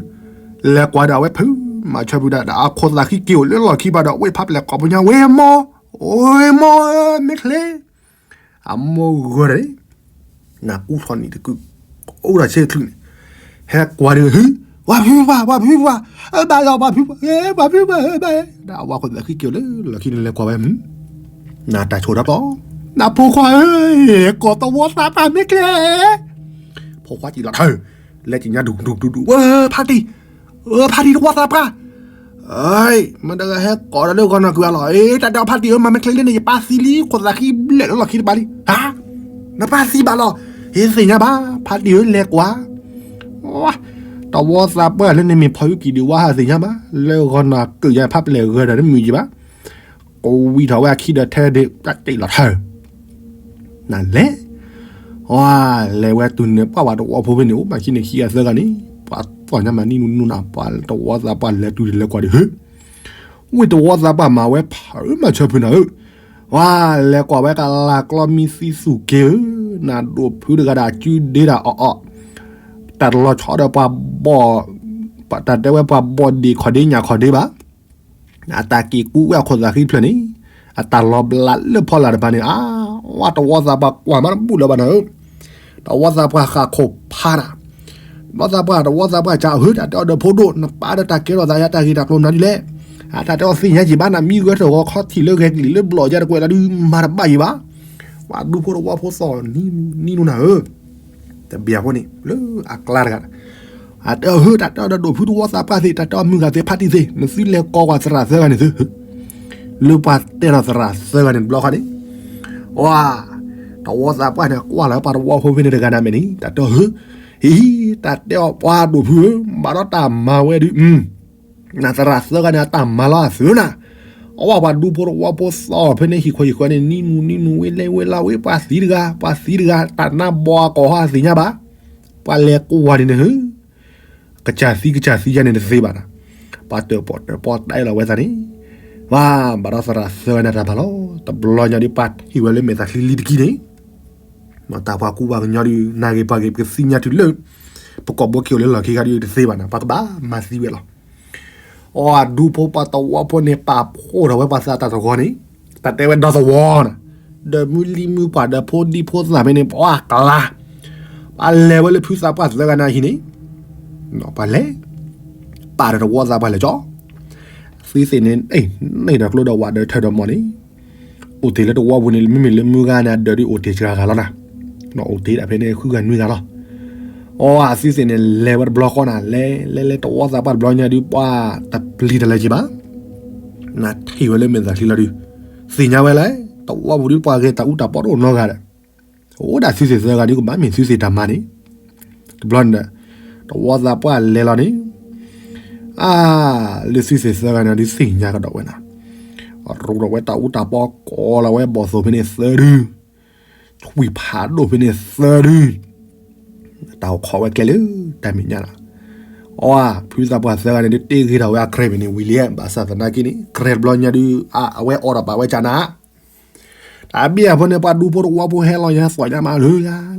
လဲၤကွၢ်ဒီးအဝဲဖုးမၤဆၢဖုးဒၣ်ဒီးအခိၣ်သးဃံက့ၤအိၣ်လၢလီၢ်ခံဘၣ်ဒီး ဝ့ၢ်ဖးပျဲၢ်ကိာ်ပူၤညါ ဝ့ၢ်မိၢ်, ဝ့ၢ်မိၢ်ဧၢ မ့ၢ်ချ့ အမိၢ်ဂၢၢ်ဒီး နကူၣ်ထီၣ်နံၤတကုာ် အိၣ်ဒီးဆ့ချုးန့ၣ်, ဟဲကွၢ်ဒီး ဟူ ပှၤဖုးပှၤ ပှၤဖုးပှၤ, ဘၣ်လီၤ ပှၤဖုးပှၤ ပှၤဖုးပှၤ ဘၣ်, ဒီးအဝဲခိၣ်သးဃံက့ၤအိၣ်လၢလီၢ်ခံန့ၣ် လဲၤကွၢ်ဝဲ နတၢ်ဆိၣ်ဒီးကျီ, နဖိခွါဧၢ, ကိးသဝီသးပှၢ်မ့ၢ်ကျဲ, ဖိခွါစံၣ်လီၤထၢ, လဲၤက့ၤညါဒူၣ်ဒူၣ်ဒူၣ်ဒူၣ် ဝဲဖါတံၢ်, ဝဲဖါတံၢ်သဝီသးပှၢ်, မတၤဂၤဟဲကိးဒီးလၢဂီၤနီၢ်ကွံာ်အလီၢ်, တၢ်တဲအီၤဖါတံၢ်ဧၢ မၤမ့ၢ်ချ့လၢန့ၣ် ယပၢ်သံလံ ခိၣ်သးဃံဘျဲၣ်လၢလီၢ်ခံတပၤလံ, ဟါ, နပၢ်သံဘၣ်လီၤ, ယသ့ၣ်ညါဘၣ် ဖါတံၢ်ဧၢ လဲၤကွၢ်, တဝီသးပှၢ်လၢန့ၣ်မ့ၢ်ဖီယူကံၣ်ဒံးဝါဟးသ့ၣ်ညါဘၣ်, လၢဂီၤနီၢ်ကွံာ်ယဖးပလဲၢ်ဂၢၤဒီးတမုာ်ယံၤဘၣ်, ကဝံၤထီၣ်ဝဲအခံဒီးထဲဒ့း တၢ်တ့ၢ်လီၤထၢ, နလဲၤ, လဲၤဝဲတုၤန့ၣ် ပှၤဝဲတဝီဖိဖဲန့ၣ် အိၣ်မးခံန့ၣ်ခံဂၤသၢဂၤန့ၣ်, ပှၤသီၣ်ညါမးနံၣ်နူနူနၤ ပှၤတဝီသးပှၢ်လဲၤတုၤဒီးလဲၤကွၢ်ဒီး ဟၢ ဝ့ၢ်တဝီသးပှၢ်မၤဝဲဖးမၤဆၢဖုးနၤဧၢ, ဝဲလဲၤကွၢ်ဝဲကလၤကျီမံသံသူၣ်က့ဧၢ, နဒိၣ်ဖုတဂၤဒီးအစုဒ့ဒၣ်အီၣ်အီၣ်, တၢ်တလီၤဆီဒီးပှၤဘီၣ်, တၢ်တဲဝဲပှၤဘီၣ်ဒ့ၣ်ခီၣ်ဒ့ၣ်ညၣ်ခီၣ်ဒ့ၣ်ဘၣ်, အတၢ်က့ၤကူဝဲအခိၣ်သးဃံဖျၢၣ်န့ၣ်, အတၢ်လီၤဘျးလၢဖီလာ်တပၤန့ၣ် အါ, ဝဲတဝီသးပှၢ်ကွၢ်မးတဘူၣ်လၢၤဘၣ်နၤဧၢ, တဝီသးပှၢ်ဃၣ်ခိၣ်ဖးနၤ တဝီသးပှၢ် တဝီသးပှၢ်ကၢ်ဟၢ တၢ်တဲအီၤဒီးဖိဒိၣ် နပာ်ဒီးတၢ်ကဲထီၣ်သးယၤတၢ်ဂ့ၢ်တၢ်ကျိၤမနုၤဒ်လဲၣ်, အတၢ်တဲအီၤသ့ၣ်ညါက့ၤဘၣ် နမံဂၢၢ်ထၢၣ်ဂီၤခီထံၣ်လၢဂဲၤကလံၤလၢဘျီၣ်ယၤတကွဲးလၢဒုးမၤတဘၣ်ယံၤဘၣ်, ပှၤဒူဖိတဝီဖိသီၣ်နံၤနူနၤဧၢ, တဘျီဖိန့ၣ် လၢအကျါတဂၤ အတဲအီၤဟၢ တၢ်တဲအီၤဒီးဒိၣ်ဖုတဝီသးပှၢ်သ့ၣ် တၢ်တဲအီၤမုၢ်ဂၤသ့ၣ်ဖါတံၢ်သ့ၣ် နသုလဲၤကိးကွၢ်သရၣ်သၢဂၤန့ၣ်သု, လၢပှၤတဲထီၣ်သရၣ်သၢဂၤန့ၣ်တဘျီဃီန့ၣ်, ဝါ, တဝီသးပှၢ်န့ၣ် ကွၢ်လီၤပှၤတဝီဖိဖဲန့ၣ်တဂၤန့ၣ်မ့ၢ်န့ၣ် တၢ်တဲအီၤဟၢ, ဟံ, တၢ်တဲအီၤပှၤဒိၣ်ဖုဧၢ ဘၣ်ဒီးတၢ်မၤဝဲဒုး နသရၣ်သၢဂၤန့ၣ် အတၢ်မၤလီၤအသုနၤ, အဝဲပှၤဒူဖိတဝီဖိသီၣ်ဖဲန့ၣ်ဟံၣ်ခိၣ်ဟံၣ်ဃီန့ၣ် နံၤနူၤနံၤနူၤဝဲလဲဝဲလီၤဝဲ ပှၤသံတဂၤ ပှၤသံတဂၤ တၢ်နါဘီအကိာ်ဟီသ့ၣ်ညါဘၣ်, ပှၤလဲၤကွၢ်န့ၣ်နဟၢ, ကစၢ်သံကစၢ်သံယါန့ၣ်တသ့ဘၣ်နၤ, ပှၤတၢၣ်ပီၣ်တၢၣ်ပီတဲလီၤဝဲသးန့ၣ်, ဝါ, ဘၣ်ဒီးသရၣ်သၢဂၤန့ၣ်တၢ်မၤလီၤ, တဘျီညါဒုးပှၤထံၣ်ဝဲလၢမဲာ်သးချံလံတကံၢ်န့ၣ် တၢ်ပှၤကူပှၤကညီဒုး နၢ်ဂ့ၤပှၤဂ့ၤ ပကသ့ၣ်ညါတုၤလၢ ပကိာ်ဘိခံအိၣ်လၢလီၢ်ခံဂၤဒုးတသ့ဘၣ်နၤ ပှၤကဘၣ်မၤသံဝဲလီၤ. အီ အဒူဖိပှၤတဝီဖိန့ၣ် ပာ်ဖှိၣ်ထီၣ်ဝဲပှၤသးတၢ်တဂီၤန့ၣ် တၢ်တဲဝဲဒီသဝီနၤ, ဒီးမုၢ်လံၢ်မုၢ်ပှၢ်ဒီးဖိဒံဖိသၣ်ဖဲန့ၣ် ပှၤကလၤ, ပှၤလဲၤဝဲလၢဖုသးပှၢ်သၢဂၤန့ၣ်အဟံၣ်န့ၣ်, ပှၤလဲၤ ပာ်ဒီးတဝီသးပှၢ်လဲၤကၠီ သုသ့ၣ်န့ၣ် န့ၢ်ဒီးကျိဒီးဝးဒီးထၢဒီးမီၢ်န့ၣ်, အိၣ်တ့ၢ်လၢတဝီပူၤန့ၣ် မ့မ့ၢ်လၢမုၢ်ဂၤန့ၣ် အဒၢးဒုးအိၣ်တ့ၢ်စှၤဂၤလီၤနၤ, အိၣ်တ့ၢ်ဒၣ်ဖဲန့ၣ်ဃုဂၤနွံဂၤလီၤ. အီ အသုသ့ၣ်န့ၣ် လဲၤဝဲတဘျီဃီနၤ လဲၤလဲၤလဲၤတဝီသးပှၢ်တဘျီညါဒုး ပှၤတပျံၤတၢ်လၢၤက့ၤဘၣ်, နထံၣ်ဝဲလၢမဲာ်သၣ်ချံလီၤဒုး, သ့ၣ်ညါဝဲလၢ တဝီပူၤဒုးပှၤဂဲၤတၢ်အူတၢ်ပီတအိၣ်နီတဂၤဒီး, အိၣ်ဒၣ်သုသ့ၣ်သၢဂၤဒုးကဘၣ်မ့ၢ်သုသ့ၣ်တၢ်မၤန့ၣ်, တဘျီန့ၣ်ဒီး တဝီသးပှၢ်လဲၤလီၤန့ၣ် အါ, လၢသုသ့ၣ်သၢဂၤန့ၣ်ဒုးသ့ၣ်ညါကဒီးဝဲနၤ, ရူးဒီးဝဲတၢ်အူတၢ်ပီကိးလီၤဝဲဘီၣ်သိၣ်ဖဲန့ၣ်သၢဒု, ထွံၣ်ဖးဒိၣ်ဖဲန့ၣ်သၢဒု, တၢ်အိၣ်ခိးဝဲကျဲလၢတၢ်မဲာ်ညါလီၤ. အီ, ဖုသးပှၢ်သၢဂၤန့ၣ်ဒုးတ့ဂ့ၤထီၣ်ဝဲအကြဲးဖဲန့ၣ်ဝံၤလံ, ဘၣ်ဆၣ်သနာ်က့န့ၣ် ကြဲးတဘျီညါဒုး အဝဲအိးထီၣ်ပာ်ဝဲကၢ်နၤ တၢ်ဘံၣ်အဖိန့ၣ် ပှၤဒူဖိတဝီဖိဟဲလီၤညါသီၣ်ညါမးလၢ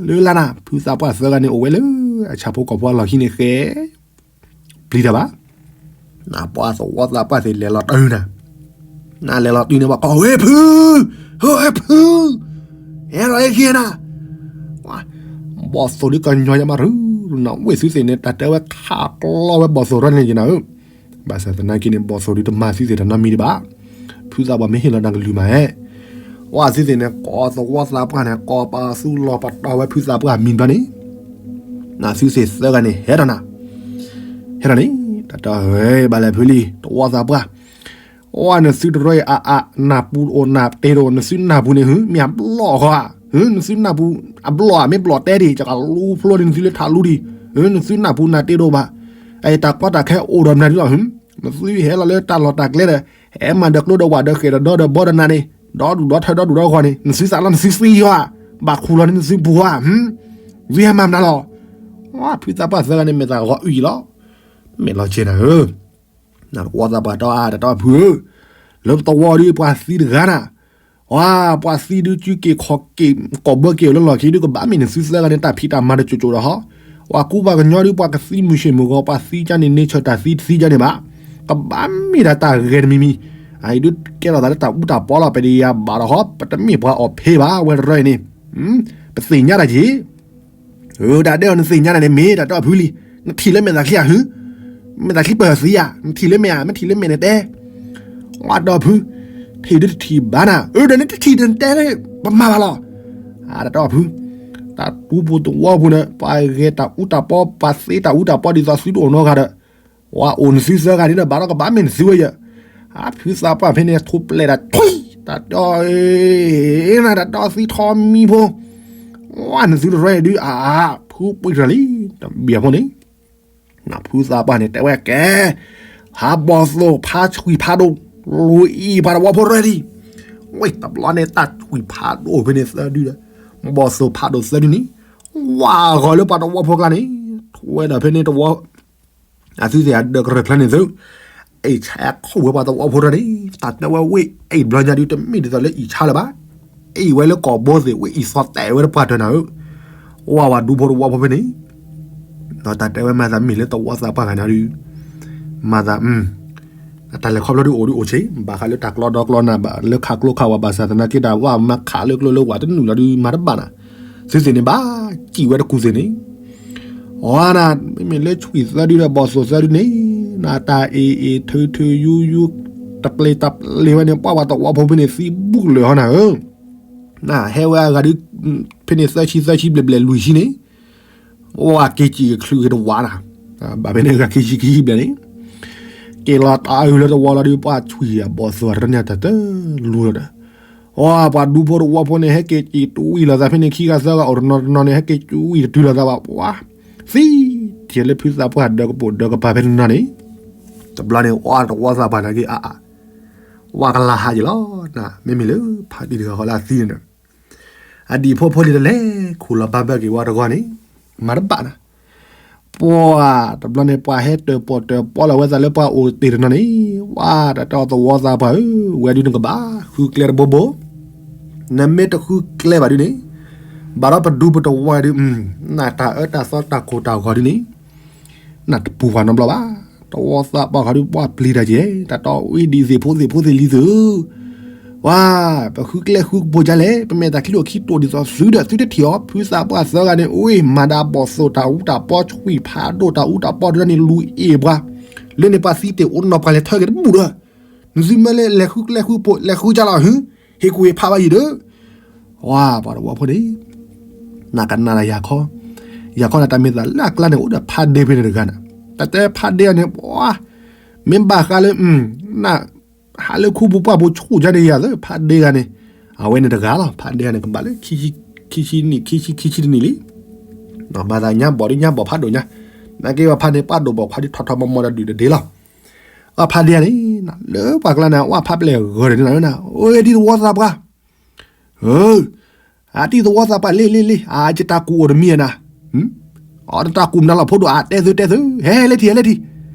လၢ်လၢ်နၤ, ဖုသးပှၢ်သၢဂၤန့ၣ် အိၣ်ဝဲလၢအဆၣ်ဖိကီၢ်ဖိအလီၢ်ခံန့ၣ်ဃဲ, ပျံၤတၢ်ဘၣ်, နပှၤသဝီသးပှၢ်သ့ၣ်လဲၤလီၤတုၤနၤ, နလဲၤလီၤတုၤန့ၣ် ပှၤကိးဝဲဖု, ဟဲဖု, ဟဲလီၤဟဲက့ၤနၤ, ဘီၣ်သိၣ်ဒုးကညီညါမးရူၤ, နဝ့ၢ်သုသ့ၣ်န့ၣ် တၢ်တဲဝဲခးကျီဝဲဘီၣ်သိၣ်ရၢန့ၣ်က့ၤနၤဧၢ ဘၣ်ဆၣ်သနာ်က့န့ၣ် ဘီၣ်သိၣ်ဒုးတမၤသုသ့ၣ်တၢ်နီတမံၤဒံးဘၣ်. ဖုသးပှၢ်မ့ၢ်ဟ့ၣ်လီၤနၤကလုၢ်မးဧါ. ဝဲသုသ့ၣ်န့ၣ် ကိးသဝီသးပှၢ်န့ၣ် ကိးပသူလီၤပတီၢ်ဝဲဖုသးပှၢ်မံၤဘျီန့ၣ်, နသုသ့ၣ်သၢဂၤန့ၣ် ဟဲဒီးနၤ, ဟဲဒီးန့ၣ် တၢ်တဲ ဟဲဘၣ်လဲၤဖုလံ တဝီသးပှၢ် ဝဲနသုတရၢအအါ နၢ်ပူၤတအိၣ် နၢ်တ့တအိၣ် နသုနၢ်ပူၤန့ၣ် ဟု မ့ၢ်အဘျီၣ်ဃီဧါ, ဟု နသုနၢ်ပူၤ အဘျီၣ်ဧါ မ့ၢ်ဘျီၣ်တဲဒံး ကလူဖျိဒံး နသုလၢထးလူဒံး, ဟု နသုနၢ်ပူၤနၢ်တ့တအိၣ်ဘၣ်, အတၢ်ကီတၢ်ခဲအိၣ်ဒီးနၤဒ်လီၤ ဟု နသုဟဲလီၤလၢတၢ်လီၢ်တၢ်ကျဲဒီး ဟဲမၤဒီးကျိဒီးဝးဒီးဃဲးဒီးဒီဒီးဘီဒီးနၤန့ၣ် ဒီဒူၣ်ဒီထၢဒီဒူၣ်ဒီဂီၢ်န့ၣ် နသုသးလီၤ နသုသံဃီဧါ, ဘၣ်ခူၣ်လီၤန့ၣ် နသုပူၤဧါ, ဟု သုဟဲမၤမနုၤလီၤ. ဝဲဖုသးပှၢ်သၢဂၤန့ၣ် မဲာ်သၣ်ဂီၤအုၣ်အံၤလီၤ. မ့ၢ်လီၤက့ၤနၤဧၢ နတဝီသးပှၢ်တီအါ တတီဖုဧၢ, လၢပတဝီဒ်ပှၤသံတဂၤနၤ, ဝါ ပှၤသံဒုး စုက့ၤခီၣ်က့ၤ ကိးဘၢက့ၤအီၤလၢလီၢ်ခံဒုး ကဘၣ်မ့ၢ်နသုသၢဂၤန့ၣ် တၢ်ဖံးတၢ်မၤတစိၤစိၤဒီးဟီ, ပှၤကူပှၤကညီဒုး ပှၤကသံမုၢ်ဆ့ၣ်မုၢ်ဂီၤ ပှၤသံကါန့ၣ် န့ဆၢၣ်တၢ်သံတသံကါန့ၣ်ဘၣ်, ကဘၣ်မ့ၢ်ဒၣ်တၢ်ဂဲၤတမံၤမံၤ, အံၤဒုးကဲထီၣ်သးလၢတၢ်အူတၢ်ပီလီၤ ပဒံယၤဘၣ်ဒီးဟီ, ပတမ့ၢ်ပှၤအီၣ်ဖ့ဘၣ် ဝဲတရၢအံၤန့ၣ်, ပသ့ၣ်ညါတၢ်က့ၤ တၢ်ဒဲးအီၤနသ့ၣ်ညါနၤန့ၣ် မ့ၢ်တၢ်တီအဖုလံ, နထံၣ်လၢမဲာ်သးချံဧါဟု, မဲာ်သးချံပၢၢ်သံဧါ, နထံၣ်လၢမဲာ်ဧါ, မ့ၢ်ထံၣ်လၢမဲာ်န့ၣ်တဲ, ဝါတီအဖု, ထံၣ်ဒုးတထံၣ်ဘၣ်နၤ, အၢဒီးနတထံၣ်ဒီးနတဲလၢ ပမၤဘၣ်လီၤ, တၢ်တီအဖု, တၢ်တူဖိတဝီဖိန့ၣ် ပှၤဂဲၤတၢ်အူတၢ်ပီ ပှၤသ့တၢ်အူတၢ်ပီဒ်သိးသုတအိၣ်နီတဂၤဒီး, ဝါအိၣ်နသုသၢဂၤန့ၣ်ဒီး ဘၣ်ဒီးကဘၣ်မ့ၢ်နသုဝဲယၢ်, အဖုသးပှၢ်ဖဲန့ၣ် ထိးပျဲၢ်တၢ်ထွံၣ် တၢ်တီအံၤ, တၢ်တီသံထီမံဖိ, ဝါနသုတရၢအံၤဒုး အါ, ဖုပှံၢ်တၢ်လံ, တဘၣ်ဖိန့ၣ်, ဖုသးပှၢ်န့ၣ် တဲဝဲကဲ, ဖးဘီၣ်သိၣ်ဖးဆွံၣ်ဖးဒိၣ်, လူၤအံၤပှၤတဝီဖိရၢဒံး, ဝဲတဘျီန့ၣ် တၢ်ဆွံၣ်ဖးဒိၣ်ဖဲန့ၣ်သၢဒုဒီး, ဘီၣ်သိၣ်ဖးဒိၣ်သၢဒုန့ၣ်, ဝါဂီၤလၢပှၤတဝီဖိကျါန့ၣ်, ထိးဝဲဒၣ်ဖဲန့ၣ်တဝီ အသုသ့ၣ်အဒၢးကရၢၢ်ချၢန့ၣ်သု, အ့ၣ်ဆါခိၣ်ဝဲပှၤသဝီဖိတၢ်န့ၣ်, တၢ်တဲဝဲဝ့ၢ်အ့ၣ်ဘျီညါဒုး တမ့ၢ်ဒ်သိးလၢအ့ၣ်ဆါလၢၤဘၣ်, အ့ၣ်ဝဲလၢကီၢ်ဘိသ့ၣ် ဝ့ၢ်အ့ၣ်သီတဲာ်ဝဲတပှၢ်တၢၢ်နၤဧၢ, ဝဲဝဲဒူဖိတဝီဖိဖဲန့ၣ်, ဒီးတၢ်တဲဝဲမၤသးမ့ၢ်လၢသဝီသးပှၢ်ဂၤနၤဒုး, မၤသး တၢ်လဲၤခီဖျိဒုးအိၣ်ဒုးအိၣ်ဆ့, ဘၣ်ဃးလၢတၢ်ကျီဒီကျီနၤ ဘၣ်လၢခးကျိခးဝး ဘၣ်ဆၣ်သနာ်က့ တၢ်ဝဲမၤခးလၢကျိလၢဝးတနုာ်လီၤဒုး မၤတဘၣ်နၤ, သုသ့ၣ်န့ၣ်ဘၣ်, စံၣ်ဝဲတကူၣ်သ့ၣ်န့ၣ်, အီနၤ, မ့မ့ၢ်လၢဆွံၣ်သၢဒုဒီးဘီၣ်သိၣ်သၢဒုန့ၣ်, နတၢ်အ့ၣ်အ့ၣ်ထုးထုးယူယူ, တပျ့ၤတပျ့ၤဝဲန့ၣ် ပှၤဝဲသဝီဖိဖဲန့ၣ်သံဘူးလၢာ်ဟီနၤဧၢ, နဟဲဝဲအဂၤဒုး, ဖဲန့ၣ်သၢဆံသၢဆံဘျဲၣ်ဘျဲၣ်လွံၢ်ဆံန့ၣ် ဝဲက့ၤစံၣ်ကချုးက့ၤတဝးနၤ, ဘၣ်ဖဲန့ၣ်ဂၤခံဆံခံဆံဘျဲၣ်န့ၣ်, က့ၤလီၤတၢ်အုးလၢတဝီလီၤဒုး ပှၤဆွံၣ်အဘီၣ်သိၣ်တန့ၢ်တၢ်တလူလီၤဒီး, အီ ပှၤဒူဖိတဝီဖိန့ၣ် ဟဲက့ၤစံၣ်တဝံၣ်လိာ်သးဖဲန့ၣ် ခံဂၤသၢဂၤအိၣ်တနီၤတနီၤန့ၣ် ဟဲက့ၤစံၣ်တဝံၣ်တတုၤလိာ်သးဘၣ် ပှၤ, သံ, ထံၣ်လၢဖုသးပှၢ်ဒၢးကပိာ်ဒၢးကပၤဖဲန့ၣ်တနီၤန့ၣ်, တဘျီန့ၣ် အီတဝီသးပှၢ်န့ၣ်က့ၤအါအါ, ဝဲကလၤဟးယံာ်လီၤ, မ့မ့ၢ်လၢဖးတံၢ်တဂၤဃီလၢအသံန့ၣ်ဒီး အဒံၣ်ဖိဖိလံၤတလဲၤခူၣ်လီၤဘၣ်ဘၢက့ၤဝဲတဂီၢ်န့ၣ်, မၤတဘၣ်နၤ, ပှၤ, တဘျီန့ၣ် ပှၤဟဲတၢၣ်ပီၣ်တၢၣ်ပီလီၤဝဲသးလၢပှၤအိၣ်တ့ၢ်တနီၤန့ၣ်, ဝါ, တၢ်တဲအီၤသဝီသးပှၢ်ဧၢ, ဝဲဒုးနကဘၣ်ဃုကျဲတဘိဘိ, နမ့ၢ်တဃုကျဲဘၣ်ဒုးန့ၣ်, ဘၣ်ဒီးပဒူပတဝီဒုး, နတၢ်အၢတၢ်သီတၢ်ကိၢ်တၢ်ဂီၤဒုးန့ၣ် နတပူၤပှၤနီတဘျီဘၣ်, တဝီသးပှၢ်ဃီဒုး ပှၤပျံၤတၢ်ကဲ, တၢ်တီဝံၤဒံးသ့ၣ်ဖိသ့ၣ်ဖိသ့ၣ်လံၤသ့ၣ်ဧၢ, ဝါ, ပဃုကျဲဃုကပိာ်ကလဲၣ်, ပမဲာ်တၢ်ချံအိၣ်ခံတိာ်ဒ်သိးသုဒီး သုတထံၣ်အီၤ, ဖုသးပှၢ်သၢဂၤန့ၣ် အိၣ်မၤဒၣ်ဘီၣ်သိၣ်တၢ်အူတၢ်ပီဆွံၣ်ဖးဒိၣ်တၢ်အူတၢ်ပီဒုးန့ၣ် လူၤအ့ၣ်ပှၤ, လၢန့ၣ်ပှၤသံတ့ၢ်အိၣ်နီၤပှၤလဲၤထၢက့ၤတဘူၣ်ဒီး, နသုမ့ၢ်လၢလဲၤဃုကျဲဃုကပိာ် လဲၤဃုကလဲၣ်လီၤဟု, ဟ့ၣ်ကူၣ်ဟ့ၣ်ဖးဘၣ်ယံၤဒီး ဝါ, ပှၤတဝီဖိန့ၣ် နကနၣ်ဒီးယၤခီ, ယၤခီန့ၣ် တၢ်မ့ၢ်သးလၢအကျါန့ၣ် အိၣ်ဒီးဖးဒ့ဖဲန့ၣ်တဂၤန့ၣ်, တၢ်တဲဖးဒ့အီၤန့ၣ် ပှၤ, မ့ၢ်ဘၣ်ဃးလၢ နဟးလၢခူပူၤပှၢ်ပူၤဆူၣ်ကါန့ၣ်ယၤသၢ ဖးဒ့ဂၤန့ၣ်, အဝဲန့ၣ်တဂၤလီၤ, ဖးဒ့ဂၤန့ၣ် ကဘၣ်လၢ ခံဆံနံၣ် ခံဆံ ခံဆံတနံၣ်လံ, ဘၣ်သးညါဘီၣ်ဒ်ညါဘီၣ်ဖးဒိၣ်ညါ, နာ်က့ပှၤဖးန့ၣ် ပှၤဒိၣ်ဘီၣ်ခွါဒ်ထီၣ်ထီၣ်မီၤမီၤဒီးဒုၣ်တဒ့လီၤ, အဖးဒ့ဂၤန့ၣ် လၢပှၤကျါန့ၣ် ဝဲဖးပျဲၢ်ဂီၤဒီးန့ၣ်လီၤ, အိၣ်ဒ်သဝီသးပှၢ် အတံၤသဝီသးပှၢ်လ့လ့လ့, အကတၢ်ကူၣ်အိၣ်တမံၤနၤ, အတၢ်ကူၣ်မနုၤလီၤဖိဒိၣ် အတဲသုတဲသု, ဟဲလၢထံၣ်ဟဲလၢထံၣ်,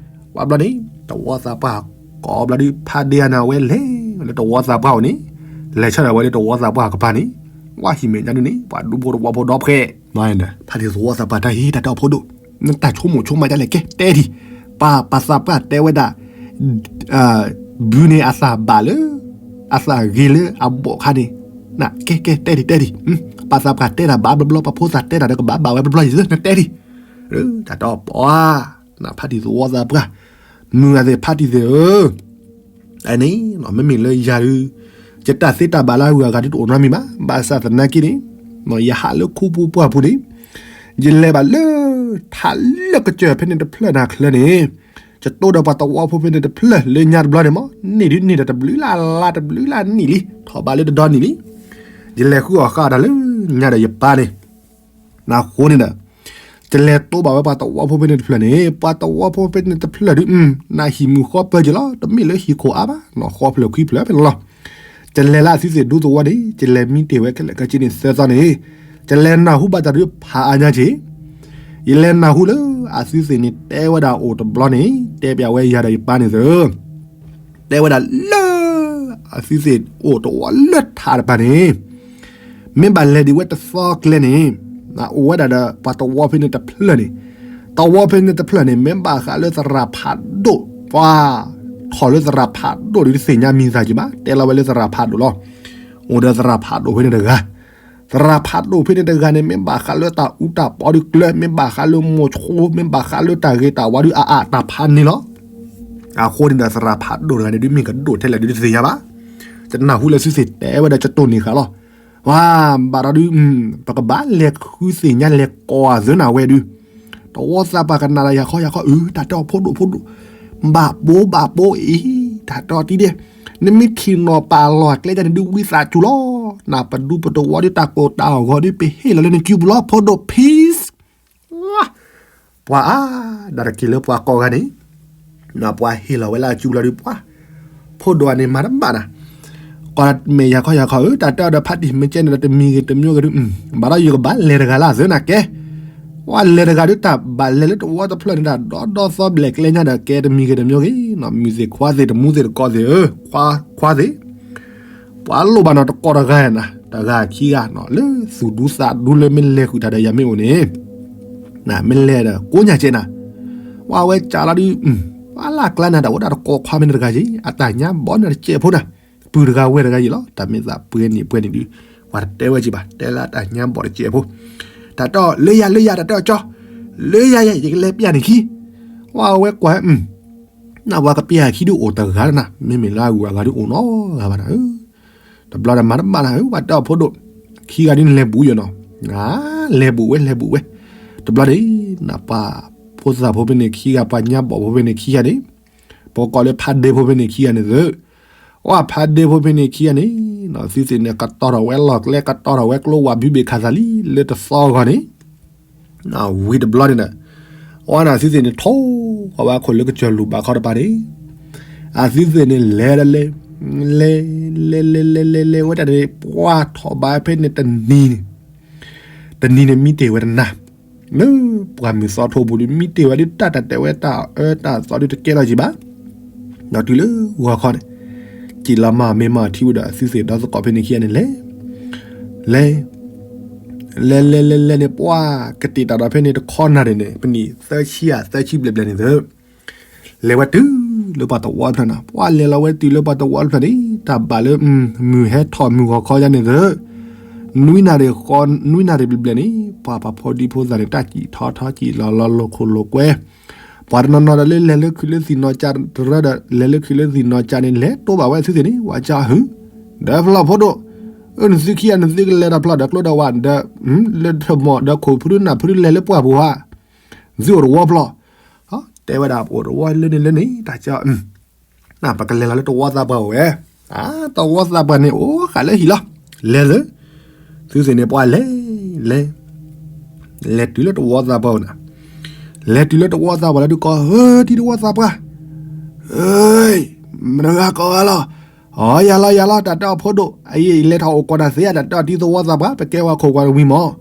ပှၤဘျီန့ၣ် သဝီသးပှၢ်ကိးဘျီဒုး ဖးဒ့ဂၤန့ၣ် အဝဲလဲၤလၢသဝီသးပှၢ်အအိၣ်န့ၣ်, လဲၤဆၢထၢၣ်ဝဲလၢသဝီသးပှၢ်ကပၤန့ၣ်, ဝဲဟံၣ်မဲာ်ညါဒုးန့ၣ် ပှၤဒူဖိသဝီဖိဒီဖှဲး, ဖးဒ့ၣ်သဝီသးပှၢ်တၢ်ဟံၣ်တၢ်တီဖိဒိၣ်, နတၢ်ဆိကမိၣ်ဆိကမးဒ်လဲၣ် ကဲတဲဒံး, ပှၤသးပှၢ်တဲဝဲဒၣ် ဘုန့ၣ်အသးဘၣ်လၢ အသးဂ့ၤလၢအဘီၣ်ခါန့ၣ်, နကဲကဲတဲဒံးတဲဒံး, ပှၤသးပှၢ်တဲတၢ်ဘၣ်ဘျီဘျီ ပှၤဖိသၣ်တဲတၢ်ဒီးကဘၣ်ဘၣ်ဝဲဘျီဘျီယံၤသၢ နတဲဒံး, တၢ်တီပှၤ, နဖးဒ့ၣ်သဝီသးပှၢ်, မုၢ်ဂၤသ့ၣ်ဖးတံၢ်သ့ၣ်ဧၢ အန့ၣ် မ့မ့ၢ်လၢယၤဒုး ယတၢ်သ့တၢ်ဘၣ်လၢအဂုၤအဂၤဒုးတအိၣ်နီတမံၤဘၣ်, ဘၣ်ဆၣ်သနာ်က့န့ၣ် ယဟးလၢခူပူၤပှၢ်ပူၤန့ၣ် ယလဲၤဘၣ်လၢ ထးလၢကစၢၢ်ဖဲန့ၣ်တဖျၢၣ်နၤချၢန့ၣ်, ယတိဒီးပှၤသဝီဖိဖဲန့ၣ်တဖျၢၣ်လၢညါတဘျီန့ၣ်မး, န့ၢ်ဒုးန့ၢ်ဒီးတဘျုးလၢ်လါတဘျုးလၢ်နံၣ်လံ, ထီၣ်ဘးလၢတဒီနံၣ်လံ, ယလဲၤဃုအီၣ်ဃာ်တၢ်လၢညါဒီးယပၢ်န့ၣ် နဃိန့ၣ်ဒီး ယလဲၤတိဘၣ်ဝဲပှၤသဝီဖိဖဲန့ၣ်တဖျၢၣ်န့ၣ်, ပှၤသဝီဖိဖဲန့ၣ်တဖျၢၣ်ဒုး နဟံၣ်မုၢ်ဃီပၢၢ်က့ၤလီၤ, တမ့ၢ်လၢဟံၣ်ခိၣ်အါဘၣ်, နီၢ်ဃီဖျၢၣ်ခွံဖျၢၣ်ဖဲန့ၣ်လီၤ. ယလဲၤလၢအသုသ့ၣ်ဒူသဝီန့ၣ်, ယလဲၤမံတ့ၢ်ဝဲခဲလၢာ်ခဲဆ့န့ၣ်သၢသီန့ၣ်, ယလဲၤနၢ်ဟူဘၣ်တၢ်ဒုးဖးအါညါက့ၤ, ယလဲၤနၢ်ဟူလၢအသုသ့ၣ်န့ၣ်တဲဝဲဒၣ်အိၣ်တဘျီန့ၣ်, တဲပျးဝဲယၤဒီးယပၢ်န့ၣ်သၢ တဲဝဲဒၣ်လၢ အသုသ့ၣ်အိၣ်တဝီလၢထးတပၤန့ၣ် မ့ၢ်ဘၣ်လဲၤဒံးဝဲတသီကျဲန့ၣ် အိၣ်ဝဲဒၣ်ဒီးပှၤတဝီဖဲန့ၣ်တဖျၢၣ်န့ၣ်, တဝီဖဲန့ၣ်တဖျၢၣ်န့ၣ် မ့ၢ်ဘၣ်ဃးလၢသရၣ်ဖးဒိၣ်, ပှၤထီၣ်လၢသရၣ်ဖးဒိၣ်ဒီးတသ့ၣ်ညါမံၤသးက့ၤဘၣ်, တဲလီၤဝဲလၢသရၣ်ဖးဒိၣ်လီၤ. အိၣ်ဒီးသရၣ်ဖးဒိၣ်ဖဲန့ၣ်တဂၤ, သရၣ်ဖးဒိၣ်ဖဲန့ၣ်တဂၤန့ၣ် မ့ၢ်ဘၣ်ဃးလၢတၢ်အူတၢ်ပီဒုးကျၢၤ, မ့ၢ်ဘၣ်ဃးလၢမိၤဆိ, မ့ၢ်ဘၣ်ဃးလၢတၢ်ဂ့ၤတၢ်ဝါဒုးအါအါတၢ်ဖးန့ၣ်လီၤ. အဃိန့ၣ်ဒီးသရၣ်ဖးဒိၣ်တဂၤန့ၣ် ဒုးမ့ၢ်ကဒိၣ်ထဲလဲၣ်ဒုးတသ့ၣ်ညါဘၣ်. တနၢ်ဟူလၢသုသ့ၣ်တဲဝဲဒီးကတိၢ်န့ၢ်ဃာ်လီၤ. ဝါ, ဘၣ်ဒီးဒုး ပကဘၣ်လဲၤဃုသ့ၣ်ညါလဲၤကိးအသၢနၤဝဲဒုး, တဝီသးပှၢ်ကနၣ်ဒီးယၤခီယၤခီ, အၢ တၢ်တဲအီၤဖိဒိၣ်ဖိဒိၣ်, ဘၣ်ပိဘၣ်ပိအံၤ, တၢ်တဲအီၤတံၤဒဲး, နမ့ၢ်ထံၣ်နီၢ်ပာ်လီၤအကျဲဒ်န့ၣ်ဒုးဝံသးစူၤလီၤ. နပဒူပတဝီဒုးတၢ်ကိၢ်တၢ်ဂီၤဒုး ပဟ့ၣ်လီၤလၢနစုပူၤလီၤ ဖိဒိၣ် peace. ပှၤအါ, ဒီးတက့ၢ်လၢပှၤကိးဂၤန့ၣ်, ပှၤဟ့ၣ်လီၤဝဲလၢအစုပူၤလီၤဒုး ပှၤ, ဖိဒိၣ်အန့ၣ်မၤတဘၣ်နၤ, ကွၢ်မဲာ်ယၤခီယၤခီ, အၢ တၢ်တဲအီၤဒီးဖးတံၢ်မ့ၢ်ကဲန့ၣ်ဒီးတမံၤဂ့ၤတမံၤဂ့ၤဒုး, ဘၣ်ဒီးယကဘၣ်လဲၤတဂၤလၢအသၢနၤကဲ, ပှၤလဲၤတဂၤဒုး တၢ်ဘၣ်လဲၤလၢတဝီတဖျၢၣ်န့ၣ် တၢ်ဒီဒီသီဘျဲၣ်ကျဲညါဒီးကဲတမံၤဂ့ၤတမံၤဂ့ၤ, မုၣ်သ့ၣ်ခွါသ့ၣ် တမူသ့ၣ်တကိးသ့ၣ်ဧၢ, ခွါသ့ၣ် ပှၤလိၣ်ဘၣ်နီၤတကိးတဂၤနၤ, တဂၤခံဂၤနီၤ လၢသူၣ်ဒူသးဒူလၢမ့ၢ်လဲၤဃုာ်တၢ်ဒီးယၤမ့ၢ်အိၣ်န့ၣ်, မ့ၢ်လဲၤဒီးကိးညါကဲနၤ, ပှၤဝဲကးလီၤဒုး, ပှၤလၢအကျါနၤ တၢ်အိၣ်ဒၣ်တကိးခွါဖဲန့ၣ်တဂၤက့, အတၢ်ညါဘီန့ၣ်တစဲးဖိနၤ, ပုၢ်တဂၤဝဲၢ်တဂၤယံၤလီၤ, တၢ်မ့ၢ်သးပှဲၤနံၣ်ပှဲၤနံၣ်ဒုး, ပှၤတတဲဝဲက့ဘၣ်, တဲလၢအတၢ်ညါဘီတစဲးဖိ, တၢ်တဲအီၤလၢယၤလၢယၤ တၢ်တဲအီၤကၠီ, လၢယၤယၤ ယကလဲၤပျၢ်န့ၣ်ခံ, ပှၤဝဲကွၢ် နပှၤကပျၢ်ခံဒုးအိၣ်တဂၤလၢနၤ, မ့မ့ၢ်လၢအဂုၤအဂၤဒုးအိၣ်နီတဂၤဘၣ်နၤဧၢ, တဘျီဒီးမၤတဘၣ်နၤဧၢ, ပှၤတဲအီၤဖိဒိၣ်, ခံဂၤဒုးနလဲၤဘူးယၤနီၤ, လဲၤဘူးဝဲ လဲၤဘူးဝဲ, တဘျီန့ၣ်, နပှၤဖိသၣ်ဖိဖဲန့ၣ်ခံဂၤ ပှၤညါဘီၣ်ဖိဖဲန့ၣ်ခံဂၤန့ၣ်, ပကိးလၢဖးဒ့ဖိဖဲန့ၣ်ခံဂၤန့ၣ်သၢ, ပှၤဖးဒ့ဖိဖဲန့ၣ်ခံဂၤန့ၣ်, သုသ့ၣ်န့ၣ် ကတီၤထီၣ်ဝဲလီၢ်ကျဲ ကတီၤထီၣ်ဝဲကျိဝးဘုဘ့ၣ်ခးသးလံ လၢတသီဂီၤန့ၣ် ဝံၤတဘျီန့ၣ်ဒီး, အဝဲန့ၣ်သုသ့ၣ်န့ၣ် ထိၣ်ဃီၤဝဲအခိၣ်လၢကစၢၢ်လူၤဘးခီတပၤန့ၣ်, အသုသ့ၣ်န့ၣ် လဲၤဒီးလဲၤ, လဲၤ, လဲၤလဲၤလဲၤလဲၤလဲၤဝဲတၢ်န့ၣ် ပှၤထီၣ်ဘးဖဲန့ၣ်တနံၤန့ၣ်, တနံၤန့ၣ်မံတ့ၢ်ဝဲတနၤ, လၢပှၢ်မုၢ်သီထိပူၤဒုး မံတ့ၢ်ဝဲဒုး တၢ်တၢ်တဲဝဲတၢ်အၢတၢ်သီဒုးတကဲထီၣ်က့ၤဘၣ်, ဒီးတုၤလၢဂီၤခီန့ၣ်, က့ၤလီၤမၤမ့ၢ်မၤထံဝဲဒီး အသုသ့ၣ်ဒီသကိးဖဲန့ၣ်ခံဂၤန့ၣ်လဲၤ, လဲၤ လဲၤလဲၤလဲၤလဲၤန့ၣ် ပှၤကတ့ၢ်တၢ်ဒီးဖဲန့ၣ်တခီနၤဒ်န့ၣ် ပနံၣ်သၢဆံဧါ သၢဆံဘျဲၣ်ဘျဲၣ်န့ၣ်သၢ, လဲၤဝဲတုၤလၢပှၤတဝီတဖျၢၣ်နၤ, ပှၤလဲၤလီၤဝဲတုၤလၢပှၤတဝီတဖျၢၣ်န့ၣ် တၢ်ဘၣ်လၢ မုၢ်ဟဲထီၣ်မုၢ်ဂီၤခီယါန့ၣ်သၢ, နွံနၣ်ရံၣ်ဃီ နွံနၣ်ရံၣ်ဘျဲၣ်ဘျဲၣ်န့ၣ် ပှၤပှၤဖိဒံဖိသၣ်န့ၣ် တၢ်စံၣ်ထီထီစံၣ်လီၤလီၤလိာ်ခိၣ်လိာ်ကွဲ, ပှၤတနီၤနီၤဒီးလၢလဲၤလၢခုးလၢသံၣ်နီၤကၠး တရၢဒီးလဲၤလၢခုးလၢသံၣ်နီၤကၠးန့ၣ် လဲၤတိဘၣ်ဝဲအသုသ့ၣ်န့ၣ် ဝဲကၠီဟု, ဒီးဖျီၣ်ဖိဒိၣ်, အၢ နသုခံဂၤ နသုကလဲၤဒီးဖျီၣ်ဒီးကျိဒီးဝးဒီး လၢထမီၣ်ဒီးခိၣ်ဖုဒုနၢ်ဖုဒုလဲၤလၢပှၢ်ပူၤဧါ, သုအိၣ်တဝီဖျီၣ်, တဲဝဲဒၣ်ပအိၣ်တဝီလၢန့ၣ်လၢန့ၣ် တၢ်ကၠီ နပကလဲၤလီၤလၢတဝီသးပှၢ်အိၣ်ဝဲ, တဝီသးပှၢ်န့ၣ် အိၣ်ဃာ်လၢဟံၣ်လီၤ, လဲၤလၢ, သုသ့ၣ်န့ၣ်ပှၤလဲၤ, လဲၤ, လဲၤတုၤလၢတဝီသးပှၢ်အိၣ်နၤ, လဲၤတုၤလၢတဝီသးပှၢ်လၢဒုးကိး ဧၢ တံၤတဝီသးပှၢ်, ဧၢ, မတၤဂၤကိးဂၤလီၤ, အိ ယၤလီၤယၤလီၤ တၢ်တဲအီၤဖိဒိၣ်, အအံၤလဲၤထီၣ်အိၣ်ကိးနၤသ့ဧါ တၢ်တဲအီၤတံၤသဝီသးပှၢ် ပကဲဝဲခိၣ်ပှၢ်တမှံၤမး,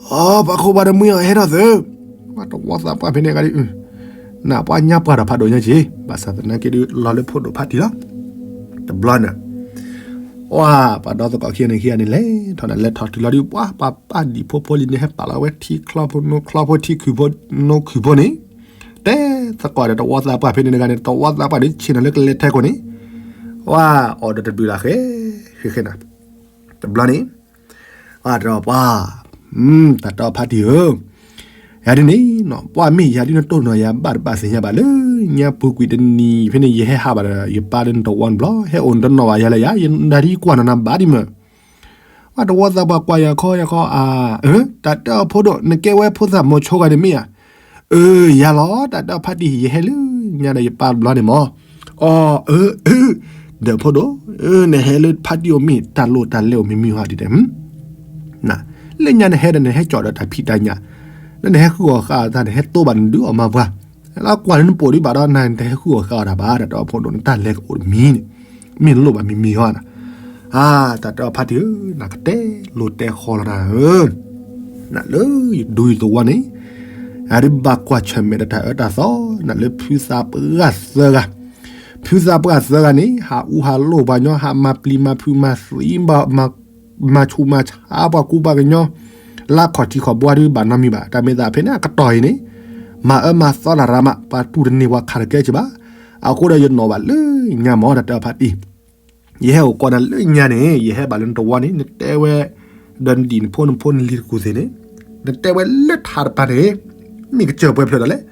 အိ ပှၤခိၣ်ပှၢ်တမှံၤအီၤဟဲထီၣ်သၢ, တဝီသးပှၢ်ဖဲန့ၣ်ဂၤဒ် နပှၤညါပှၢ်ဒီးဖးဒိၣ်ညါက့ၤ, ဘၣ်ဆၣ်သနာ်က့ဒုးလီၤလၢဖိဒိၣ်ဖးတံၢ်လီၤ, တဘျီန့ၣ်, အိ ပှၤဒီသကိးခံဂၤန့ၣ်ခံဂၤန့ၣ်လဲၤထီၣ်န့ၣ် လဲၤထီၣ်တုၤလီၤဒုး ပှၤပှၤပၢ်ဒံၣ်ဖိဖိလံၤန့ၣ် ဟဲပာ်လီၤဝဲထံချီဖိနိချီဖိထံခုၣ်ဖိနိခုၣ်ဖိန့ၣ်, တဲသကိးဒီးတဝီသးပှၢ်ဖဲန့ၣ်တဂၤန့ၣ် တဝီသးပှၢ်ဒုးဆ့ၣ်နီၤလၢကလဲၤထဲခိၣ်န့ၣ်, ဝဲအီၣ်ဒီးတဒုးလၢဃဲ, ဃဲဃဲနၤ, တဘျီန့ၣ်, ပှၤတပှၢ်, တၢ်တဲအီၤဖးတံၢ်ဧၢ, ယၤဒ်န့ၣ်, ပှၤမ့ၢ်ယၤဒ်နတိၢ်နီၣ်ယၤဘၣ်တဘၣ်သ့ၣ်ညါဘၣ်လၢ ညါပူၤကွံာ်တနံၤဖဲန့ၣ် ယဟဲဟးဘၣ်ဒီး ယပၢ်လၢနတဝီတဘျီ ဟဲအိၣ်နတနီၣ်ဘၣ်ယၤလၢယၤ ယဒၣ်ဒ်ကွၢ်နီၣ်နၤဘၣ်ဒ်မး ပှၤတဝီသးပှၢ်ကွၢ်ယၤခီယၤခီ အၢ, တၢ်တဲအီၤဖိဒိၣ် နကဲဝဲဖိသၣ်မိၤဆိဂၤန့ၣ်မ့ၢ်ဧါ, အၢ ယၤလီၤ တၢ်တဲအီၤဖးတံၢ် ယဟဲလၢညါဒီးယပၢ်တဘျီန့ၣ်မး, အီ, အၢ, ဒီးဖိဒိၣ်, နဟဲလၢဖးတံၢ်အိၣ်မ့ၢ်တၢ်လိၣ်တၢ်လဲအိၣ်မံၤမံၤဟီဒ်တဲ, လၢညါနဟဲဒီးနဟဲကၠီၣ်ဒီးတၢ်ဖံးတၢ်ညၣ်, လၢနဟဲဃုအီၣ်ဃာ်အီၣ်တၢ် နဟဲတိဘၣ်နဒုးအီၣ်မၤပှၤ, လၢကွၢ်လၢနပိာ်ဒံးဘၣ်ဒီး နတဟဲဃုအီၣ်ဃာ်အီၣ်တၢ်ဘၣ် တၢ်တဲအီၤဖိဒိၣ် နတၢ်လဲၤကအိၣ်တမံၤန့ၣ်, မ့ၢ်လိၣ်ဘၣ်မံၤမံၤဟီနၤ, အါ, တၢ်တဲအီၤဖးတံၢ်ဧၢ, နကတဲလိၤတဲဃီလီၤနၤဧၢ, နလၢယဒူယသဝီန့ၣ်, အဒုးဘၣ်ကွၢ်ဆၢၣ်မဲာ်ဒီးတၢ်အၢတၢ်သီ, နလၢဖုသးပှၢ်သၢဂၤ, ဖုသးပှၢ်သၢဂၤန့ၣ် ဟးအူဟးလိၢ်ပှၤကညီ ဟးမၤပျံၤမၤဖုးမၤသံ မၤဆူးမၤဆါပှၤကူပှၤကညီ လၢခီၣ်ထံးခီၣ်ဘိဒုးဘၣ်နီတမံၤဘၣ်. တၢ်မ့ၢ်သးဖဲန့ၣ် အကတီၢ်အံၤန့ၣ် မၤအၢမၤသီတၢ်ရၤမး ပှၤတူၢ်တန့ၢ်ပှၤခးတကဲက့ၤဘၣ်. အဃိဒီးယနီၣ်ဘၣ်လၢညါမး တၢ်တဲအီၤဖါတံၢ် ယဟဲအိၣ်ကီးနၤလၢညါန့ၣ် ယဟဲဘၣ်လၢနတဝီန့ၣ် နတဲဝဲ ဒီးနဒံၣ်နဖိနဖိနလံၤတကူၢ်သ့ၣ်န့ၣ် နတဲဝဲလၢထးတပၤန့ၣ် မ့ၢ်ကစၢၢ်ပှဲၤဖျၢၣ်ဒီးလဲၣ်.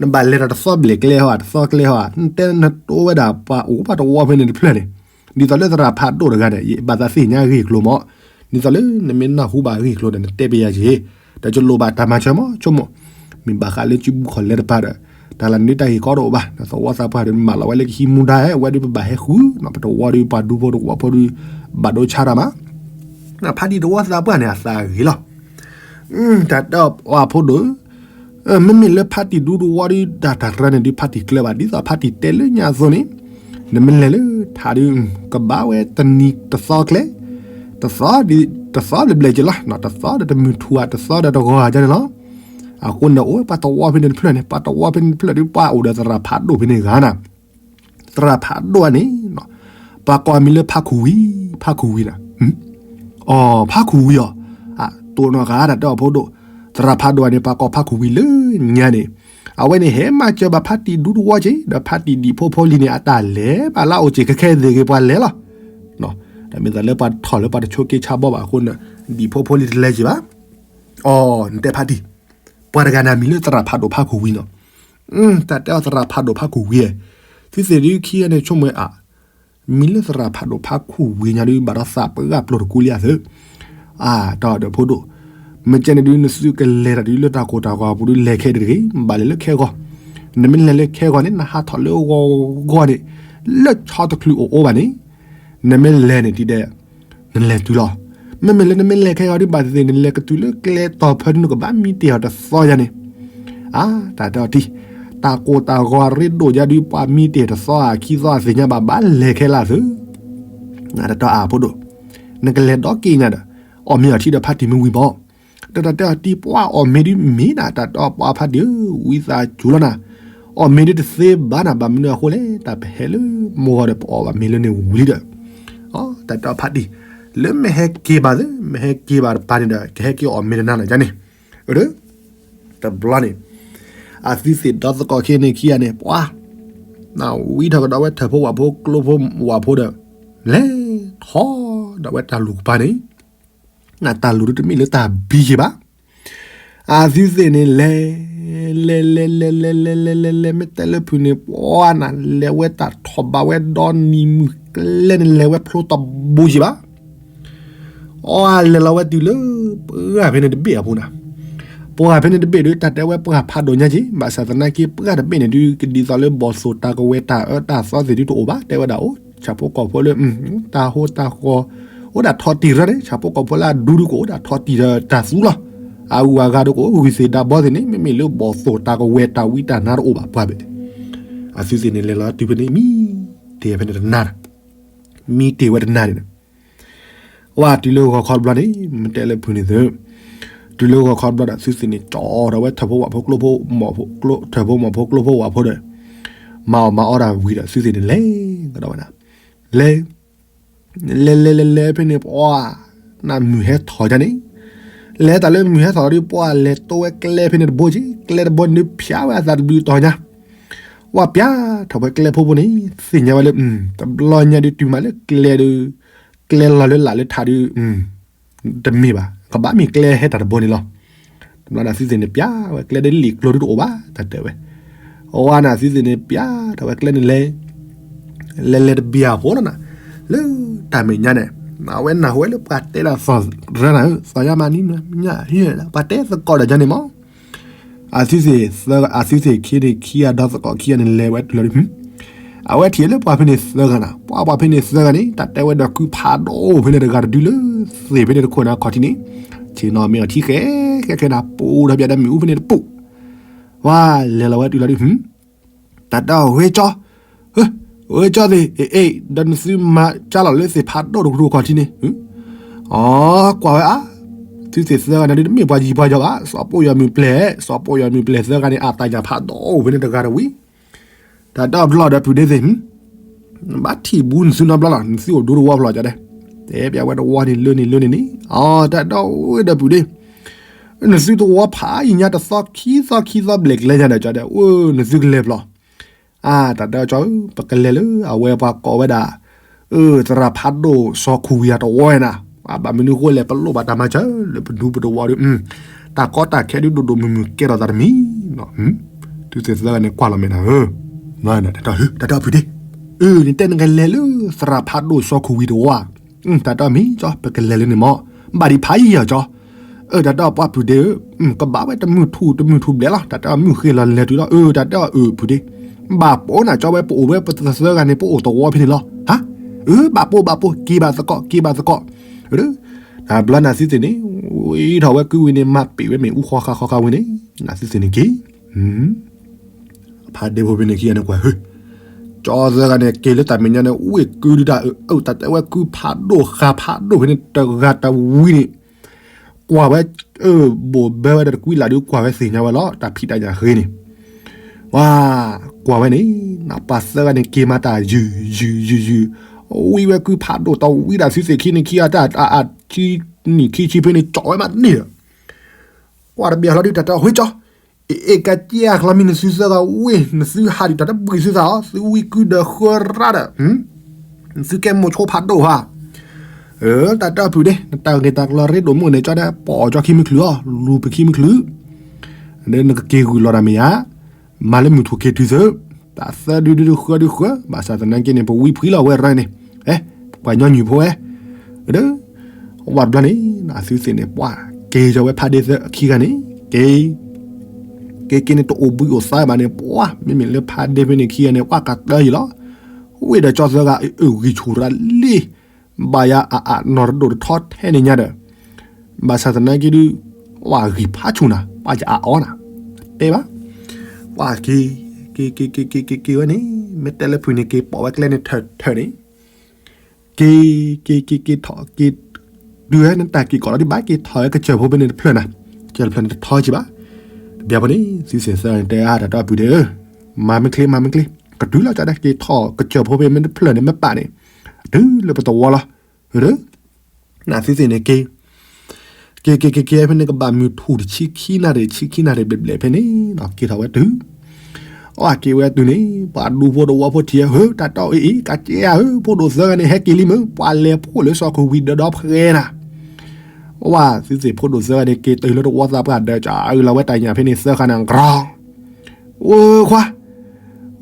နဘၣ်လဲၤတၢ်တသီဘျဲၣ်ကျဲဟီဧါ တသီကျဲဟီဧါ နတဲနတိဝဲဒၣ်ပှၤအိၣ်ပှၤတဝီဖဲန့ၣ်တဖျၢၣ်န့ၣ် ဒ်သိးလၢသရၣ်ဖးဒိၣ်တဂၤန့ၣ် ယဘၣ်သးသ့ၣ်ညါဂ့ၢ်ကျိၤမး ဒ်သိးလ�နမ့ၢ်နၢ်ဟူဘၣ်ဂ့ၢ်ကျိၤဒီး နတဲပယၤက့ၤ ဒီးယလိၣ်ဘၣ်တၢ်မၤစၢၤမး ဆိကမိၣ် မ့ၢ်ဘၣ်ဃးလၢစုပူၤခီၣ်လဲတပၤဒီး တၢ်လၢနတၢ်ဂ့ၢ်ကီတအိၣ်ဘၣ် နသဝီသးပှၢ်ဒီး မၤလီၤဝဲလၢကဟံးမူဒါ အဝဲဒုးပဘၣ်ဟဲဃု ပတဝီဒီးပှၤဒူဖိတဝီဖိဒီး ဘၣ်ဒိဆါတၢ်မး ဖါတံၢ်တဝီသးပှၢ်န့ၣ် အသးဂ့ၤလီၤ. တၢ်တဲအီၤပှၤဖိဒိၣ် မ့မ့ၢ်လၢဖါတံၢ်ဒူတဝီဒီး တၢ်တၢ်ရၢန့ၣ်ဒုး ဖါတံၢ်ကျၢၤဘၣ် ဒ်သိးဖါတံၢ်တဲလၢညါအသိးန့ၣ် နမ့ၢ်လဲၤလၢထးဒုး ကဘၣ်ဝဲတနံၤတသီကျဲ တသီ တသီဘျဲၣ်ဘျဲၣ်က့ၤလီၤ တသီဒီးတမုၢ်ထူၣ်ဧါ တသီဒီးတဂီၤဧါ ကန့ၣ်လီၤ. အဃိန့ၣ်အိၣ်ပှၤတဝီဖဲန့ၣ်တဖျၢၣ်န့ၣ် ပှၤတဝီဖဲန့ၣ်တဖျၢၣ်ဒီး ပှၤအိၣ်ဒီးသရၣ်ဖးဒိၣ်ဖဲန့ၣ်ဂၤန့ၣ် သရၣ်ဖးဒိၣ်န့ၣ် ပှၤကိးအမံၤလၢဖါခူၣ်ဝံၤ ဖါခူၣ်ဝံၤန့ၣ် အိ ဖါခူၣ်ဝံၤအီၤ တိၢ်နီၣ်ဃာ်တၢ်တဲအီၤဖိဒိၣ် သရၣ်ဖးဒိၣ်န့ၣ် ပှၤကိးဖါခူၣ်ဝံၤလၢညါန့ၣ် အဝဲန့ၣ်ဟဲမၤစၢၤဘၣ်ဖါတံၢ်ဒူတဝီက့ၤ ဒီးဖါတံၢ်ဒံၣ်ဖိဖိလံၤန့ၣ် အတၢ်လဲၤဘၣ်လၢအအိၣ်က့ၤခဲခဲအံၤသ့ၣ်ဂ့ၤ ပှၤလဲၤလီၤ. တၢ်မ့ၢ်သးလၢပှၤထီၣ်လၢပှၤတဆိးက့ဆါဘီဘၣ်အဃိန့ၣ် ဒံၣ်ဖိဖိလံၤတလဲၤက့ၤဘၣ်. အိ နတဲဖါတံၢ် ပှၤတဂၤန့ၣ် အမံၤလၢသရၣ်ဖးဒိၣ်ဖါခူၣ်ဝံၤနီၤ. တၢ်တဲအီၤသရၣ်ဖးဒိၣ်ဖါခူၣ်ဝံၤ သုသ့ၣ်ဒုးခံဂၤန့ၣ် ဆိကမိၣ်ဝဲအါ မံၤလၢသရၣ်ဖးဒိၣ်ဖါခူၣ်ဝံၤညါဒုး ဘၣ်ဒီးသးပှၢ်ပျိာ်တကူလံဧါသၢ. အါ တၢ်ဒီးဖိဒိၣ် မ့ၢ်ကဲန့ၣ်ဒုး နသုကလဲၤတၢ်ဒုးလၢတၢ်ကိၢ်တၢ်ဂီၤအပူၤဒုး လဲၤခဲတဂ့ၤ ဘၣ်လဲၤလၢခဲဂီၤ. နမ့ၢ်လဲၤလၢခဲဂီၤန့ၣ် နဟးထီၣ်လၢဂီၤဂီၤန့ၣ် လၢဆီတချုးအိၣ်အိၣ်ဘၣ်န့ၣ် နမ့ၢ်လဲၤန့ၣ်ဒ်ဒီး နလဲၤတုၤလီၤ. မ့မ့ၢ်လၢနမ့ၢ်လဲၤခဲဂီၤဒုး ဘၣ်သ့ၣ်သ့ၣ် နလဲၤကတုၤလၢကျဲတီၤဖဲဒုး နကဘၣ်မံတ့ၢ်အီၤတသီယါန့ၣ်. အါ တၢ်တဲအီၤတံၢ် တၢ်ကိၢ်တၢ်ဂီၤအရ့ဒိၣ်ယါဒုး ပှၤမံတ့ၢ်တသီဧါခံသီဧါသ့ၣ်ညါဘၣ် ဘၣ်လဲၤခဲလၢာ်သု. တၢ်တဲအီၤအါဖိဒိၣ် နကလဲၤဒီက့ၤညါဒီး အီၣ်မ့ၤအီထံဒီးဖါတံၢ်မ့ၢ်ဝံၤဘၣ်. တၢ်တဲအီၤတံၢ် ပှၤအီၣ်မ့ၤဒုးမ့ၢ်နၤ တၢ်တဲအီၤပှၤဖါတံၢ်ဧၢ ဝံသးစူၤလီၤနၤ. အီၣ်မ့ၤဒုးတသ့ဘၣ်နၤ ဘၣ်မနုၤအဃိလဲၣ် တၢ်ပဟဲလၢမိၢ်ဂီၤဒီး ပအီၣ်ဘၣ်မ့ၤလၢန့ၣ်ဝံၤလံဒီး တၢ်တဲအီၤဖါတံၢ် လၢမ့ၢ်ဟဲက့ၤဘၣ်သ့ မ့ၢ်ဟဲက့ၤဘၣ်တပၤန့ၣ်ဒီး ကဟဲက့ၤအီၣ်မ့ၤတနၤလီၤယါန့ၣ်. တဘျီန့ၣ် အသုသ့ၣ်ဒီသကိးခံဂၤန့ၣ်ခံဂၤန့ၣ် ပှၤ နဝံထီၣ်ကဒီးဝဲထၢၣ်ဖိဝၣ်ဖိကျိဖိဝၣ်ဖိဒီး လဲၤထီၣ်ဒီးဝဲတၢ်လူၢ်ကပၤန့ၣ် နတၢ်လူၢ်ဒုးတမ့ၢ်လၢတၢ်ဘံက့ၤဘၣ်. အသုသ့ၣ်န့ၣ်လဲၤ လဲၤလဲၤလဲၤလဲၤလဲၤလဲၤလဲၤလဲၤ မ့ၢ်တဲလၢဖုန့ၣ် ပှၤနၤ လဲၤဝဲတၢ်ထီၣ်ဘးဝဲဒီနံၤမုၢ်ကျဲန့ၣ် လဲၤဝဲဖျိတဘိက့ၤဘၣ်. အီ လဲၤလီၤဝဲတုၤလၢ ပှၢ်ဖဲန့ၣ်တဘ့ၣ်အပူၤနၤ. ပှၢ်ဖဲန့ၣ်တဘ့ၣ်ဒုး တၢ်တဲဝဲပှၢ်ဖးဒိၣ်ညါက့ၤ ဘၣ်ဆၣ်သနာ်က့ ပှၢ်တဘ့ၣ်န့ၣ်ဒုး ကဒ်သိးလၢဘီၣ်သိၣ်တၢ်ကဝဲၤတၢ်အၢတၢ်သီသ့ၣ်ဒုးတအိၣ်ဘၣ် တဲဝဲဒၣ်အိၣ် ဆၣ်ဖိကီၢ်ဖိလၢ တၢ်ဟိတၢ်ဃီ အိၣ်ဒၣ်ထီၣ်တံၢ်ရၢန့ၣ် ဆၣ်ဖိကီၢ်ဖိလၢအဒူဒုးကအိၣ်ဒၣ်ထီၣ်တံၢ်ဒီးတၢ်သူလီၤ. အဂုၤအဂၤဒုးကအိၣ်ဂုၤသ့ၣ်ဒါဘီသ့ၣ်န့ၣ် မ့မ့ၢ်လၢဘီၣ်သိၣ်တၢ်ကဝဲၤတၢ်ဝံတၢ်နါတအိၣ်ဘၣ်ပှၢ်ဘ့ၣ်န့ၣ် အသုသ့ၣ်န့ၣ်လဲၤလီၤတုၤဖဲန့ၣ် မံတ့ၢ်ဖဲန့ၣ်တနၤ မံတ့ၢ်ဝဲတနၤန့ၣ် ဝဲတုၤလၢဂီၤခီတဘျီန့ၣ် မ့ၢ်တဲလၢဖုန့ၣ်သု တုၤလၢဂီၤခီတဘျီဒီး သုသ့ၣ်န့ၣ် ကၠီဒီးဝဲထၢၣ်ဖိဝၣ်ဖိကျိဖိ ထၢၣ်ဖိမီၢ်ဖိကျိဖိဝၣ်ဖိဒီး မၤအီၣ်မၤအီတၢ်ဝံၤဒီး သုသ့ၣ်န့ၣ်လဲၤကဒီးဝဲဒၣ် လဲၤ လဲၤလဲၤလဲၤလဲၤဖဲန့ၣ် ပှၤ နမုၢ်ဟဲထီၣ်ယါန့ၣ် လဲၤတၢ်လၢမုၢ်ဟဲထီၣ်ဒီး ပှၤလဲၤတိဝဲကျဲဖဲန့ၣ်တဘိက့ၤ ကျဲတဘိန့ၣ် ဖျါဝဲအသးတဘျုးတီၤညါ ဝဲပျးထီၣ်ဝဲကျဲဖိဖိန့ၣ် သ့ၣ်ညါဝဲလၢ တဘျီညါဒုးတုၤမးလၢကျဲဒုး ကျဲလီၤလၢလာ်လၢထးဒုး တမ့ၢ်ဘၣ် ကဘၣ်မ့ၢ်ကျဲဟဲတၢ်တဘိန့ၣ်လီၤ. တဘျီန့ၣ်သုသ့ၣ်န့ၣ် ပျးဝဲကျဲဒုးလံာ်ကျိၤဒုးတအိၣ်ဘၣ် တၢ်တဲဝဲ အဝဲန့ၣ်သုသ့ၣ်န့ၣ် ပျးထီၣ်ဝဲကျဲန့ၣ်လဲၤ လဲၤလဲၤတဘျီဖိလီၤနၤ လၢတၢ်မဲာ်ညါန့ၣ် အဝဲနၢ်ဟူဝဲလၢပှၤတဲဒၣ်သီၣ်ရၢနၤဧၢ သီၣ်ညါမးနံၤညါဟံၣ် ပှၤတဲသကိးဒီးယါန့ၣ်မး အသုသ့ၣ်သၢဂၤ အသုသ့ၣ်ခံန့ၣ်ခံဂၤဒီးသကိးခံဂၤန့ၣ် လဲၤဝဲတုၤလီၤဒုး အဝဲထံၣ်လၢပှၤဖဲန့ၣ်သၢဂၤနၤ ပှၤပှၤဖဲန့ၣ်သၢဂၤန့ၣ် တၢ်တဲဝဲဒီးကုဖးဒိၣ်ဖဲန့ၣ်တဂၤတဒုလၢ သ့ၣ်ဖဲန့ၣ်တခိၣ်န့ၣ်ခီၣ်ထံးန့ၣ် ဆ့ၣ်နီၤမ့ၢ်အီၤထံဃဲ ဃဲဃဲနၤ ပူၤဒီးပျးဒီးမ့ၣ်အူဖဲန့ၣ်တပူၤ ဝဲလဲၤလီၤဝဲတုၤလီၤဒုး တၢ်တဲအီၤဂ့ၤကၠီ ဂ့ၤကၠီသ့ၣ် အ့ၣ် ဒီးနသုမၤကၠါလီၤလၢသ့ၣ်ဖးဒိၣ်တကရူၢ်ခီၣ်ထံးန့ၣ် အီ ကွၢ်ဝဲအါ သုသ့ၣ်သၢဂၤန့ၣ်ဒုး တမ့ၢ်ပှၤယံၤပှၤယီၤဘၣ် စီၤပိာ်ယီၤမုၢ်ပျဲၢ် စီၤပိာ်ယီၤမုၢ်ပျဲၢ်သၢဂၤန့ၣ် အတၢ်ညၣ်ဖးဒိၣ်အိၣ်ဖဲန့ၣ်တဂၤတဝံၤ တၢ်တဲအီၤဘျီဒီးဖုဒ့သ့ၣ် ဘၣ်ထံၣ်ဘူးနသုနီတဘျီလီၤ, နသုအိၣ်ဒူတဝီဖျိးကဒီး, တဲပျးဝဲတဝီန့ၣ်လၢန့ၣ်လၢန့ၣ်န့ၣ်, အတၢ်ဒီးအိၣ်ဒီးပုၢ်ဒ့, နသုတဝီဖးယံၤညါတသီခံသီခံသီဘျဲၣ်ကျဲညါဒီးကဒီး, အိၣ်နသုကလဲၤဖျိး, အတၢ်ဒီးကၠီဧၢ, ပကလဲၤလၢအဝဲပှၤကိးဝဲဒၣ် သရၣ်ဖးဒိၣ်စီၤခူဝံၤအတဝီဝဲနၤ, ဘၣ်မနုၤဃိလဲၣ် ပလိၣ်ဘၣ်တၢ်မၤစၢၤလၢပဒူပတဝီဒီး, တၢ်ကီတၢ်ခဲဒုးဒိၣ်ဒိၣ်မုၢ်မုၢ်ကဲထီၣ်သးတမံၤ, သုသ့ၣ်သၢဂၤန့ၣ်ကွၢ်လီၤမဲာ်နၤဧၢ, တၢ်ဒီးပုၢ်ဒ့, နတဲနကလဲၤလၢသရၣ်ဖးဒိၣ်စီၤခူဝံၤတဝီ, တၢ်ဒီးမ့ၢ်ကၠီ ပကလဲၤလၢန့ၣ်မး, ဘၣ်ဒံးဖးယံၤအီၤကၠီ အတၢ်ဒီးပှၤပုၢ်ဒ့ဧၢ, ကဘၣ်ဝဲတမုၢ်ထူၣ်တမုၢ်ထူၣ်ဘျဲၣ်လီၤ, တၢ်ဒီးမုၢ်ဃ့လီၤလဲၤတုၤလီၤ, အတၢ်ဒီးအပုၢ်ဒ့, ဘၣ်ပိာ်နၤကၠီဝဲပအိၣ်ဝဲပသၢဂၤန့ၣ် ပအိၣ်တဝီဖဲန့ၣ်လီၤ, ဟါ, အၢ ဘၣ်ပိာ်ဘၣ်ပိာ် က့ၤဘၣ်သကိး က့ၤဘၣ်သကိး, တၢ်ဘျီနၤသုသ့ၣ်န့ၣ်, ဝံထီၣ်ဝဲကုဝံၤန့ၣ် မၤပံာ်ဝဲမ့ၣ်အူဃီဃာ်ဃီဃာ်ဝံၤန့ၣ်, နၤသုသ့ၣ်န့ၣ်က့ၤ ဖးဒ့ဖိဖဲန့ၣ်ခံဂၤန့ၣ်ကွၢ်, ကၠီသၢဂၤန့ၣ် က့ၤလၢတၢ်မဲာ်ညါန့ၣ် ဝ့ၢ်ကုဒုတၢ်အၢ တၢ်တဲဝဲကုဖးဒိၣ်ဃာ်ဖးဒိၣ်ဖဲန့ၣ် တဂၤတဝံၤန့ၣ်, ကွၢ်ဝဲ, ဘိၣ်ဘၢဝဲဒီးတကွံလၢ်ဒုးကွၢ်ဝဲသ့ၣ်ညါဝဲလီၤ တၢ်ဖံးတၢ်ညၣ်ဃ့န့ၣ်, ဝါ, ကွၢ်ဝဲန့ၣ်, နပှၤသၢဂၤန့ၣ် က့ၤမၤတၢ်ယုၢ်ယုၢ်ယုၢ်ယုၢ်, ဝံဝဲကုဖးဒိၣ်တဝံၤဒၣ်သုသ့ၣ်ခံန့ၣ်ခံဂၤတၢ်အ ခံနံၣ်ခံဆံဖဲန့ၣ် ကၠီဝဲမးန့ၣ်ဒီး ကွၢ်တဘၣ်လီၤဒုး တၢ်တဲအီၤ ဟ့ကၠီ, အ့ၣ် ကကဲအကျီမ့ၢ်နသုသၢဂၤဝ့ၢ် နသုဟးဒံးတၢ်တဘှံးသုသးအီၤ သုဝံကုဒီးဃၢရၣ်ဒီး, နသုကဲမိၢ်ဆိဖးဒိၣ်ဧါ, တၢ်တဲအီၤပုၢ်ဒ့ နတၢ်ဂ့ၢ်တၢ်ကျိၤရ့ဒိၣ်မုၢ်န့ၣ် ကၠီဒီး ပိာ်ကၠီခံမုၢ်ချုးအီၤ လူၤပခံမုၢ်ချုး, ဒီးနကက့ၤဂုာ်လီၤတၢ်မ့ၢ်ဧါ, မၤလၢမုၢ်ထူၣ်က့ၤတုၤသု, တၢ်သၢဒုဒုဒုဃၢဒုဃၢ, ဘၣ်ဆၣ်သနာ်က့န့ၣ် ပဝံဖှံလီၤဝဲရၢန့ၣ်, ပှၤညီနုၢ်ဖိဝဲ, ဒီး ဝဲတဘျီန့ၣ် နသုသ့ၣ်န့ၣ် ပှၤက့ၤကၠီဝဲဖးဒ့သၢခံဂၤန့ၣ် က့ၤ က့ၤက့ၤန့ၣ် တအိၣ်ဘှံးအိၣ်သါဘၣ်န့ၣ် ပှၤ မ့မ့ၢ်လၢဖးဒ့ဖဲန့ၣ်ခံဂၤန့ၣ် ပှၤကတၢၢ်ယံၤလီၤ, ဝ့ၢ်ဒီးကၠီသၢဂၤ အုၣ်ဂံၢ်ဆူၣ်ရၤလံ, ဘၣ်ယၤအအးနီၢ်တဒိၣ်တထီထဲန့ၣ်ညါဒီး, ဘၣ်ဆၣ်သနာ်က့ဒုး, ပှၤဂံၢ်ဖးဆူၣ်နၤ ပှၤကအးအီနၤ, တဲဘၣ်, ပှၤက့ၤ က့ၤက့ၤက့ၤက့ၤက့ၤက့ၤဝဲန့ၣ် မ့ၢ်တဲလၢဖုၣ်န့ၣ် က့ၤပိာ်ဝဲကျဲန့ၣ်ထၢၣ်ထၢၣ်န့ၣ် က့ၤ က့ၤ က့ၤ က့ၤထီၣ် က့ၤ တုၤဝဲနတၢ်က့ၤကိးလီၤဒံးဘၣ် က့ၤထီၣ်ဝဲကစၢၢ်ဖိဖဲန့ၣ်တဖျၢၣ်နၤ, ကစၢၢ်တဖျၢၣ်န့ၣ်တထီကံဘၣ်, တဘျီဖိန့ၣ် သုသ့ၣ်သၢဂၤန့ၣ် တဲအါတၢ်ဒီပုၢ်ဒ့ဧၢ, မၤမ့ၢ်ချ့ မၤမ့ၢ်ချ့, ကတုၤလီၤကဒီး က့ၤထီၣ်ကစၢၢ်ဖိဖဲမ့ၢ်တဖျၢၣ်န့ၣ် မ့ၢ်ပာ်န့ၣ်, တုၤလၢပတဝီလီၤ, နသုသ့ၣ်န့ၣ်က့ၤ က့ၤက့ၤက့ၤက့ၤဖဲန့ၣ် ကဘၣ်မုၢ်ထူၣ်တဆံခံနၣ်ရံၣ် ဆံခံနၣ်ရံၣ်ဘျဲၣ်ဘျဲၣ်ဖဲန့ၣ် က့ၤထီၣ်ဝဲတုၤ, အက့ၤဝဲတုၤန့ၣ် ပှၤဒူဖိတဝီဖိထံၣ်ဧၢ တၢ်တဲအီၤအ့ၣ် ကကဲဧၢ ဖိဒိၣ်သၢဂၤန့ၣ် ဟဲက့ၤလံမ့ၢ် ပှၤလဲၤဖှိၣ်လၢစီၤခိၣ်ဝံၤဒီးဒီဖှဲနၤ, ဝဲသုသ့ၣ်ဖိဒိၣ်သၢဂၤန့ၣ် က့ၤတုၤလၢတဝီသးပှၢ်ဒီး ကအုၣ်လီၤဝဲတၢ်ညၣ်ဖဲန့ၣ်သၢခါန့ၣ် ကရီ အိခွါ,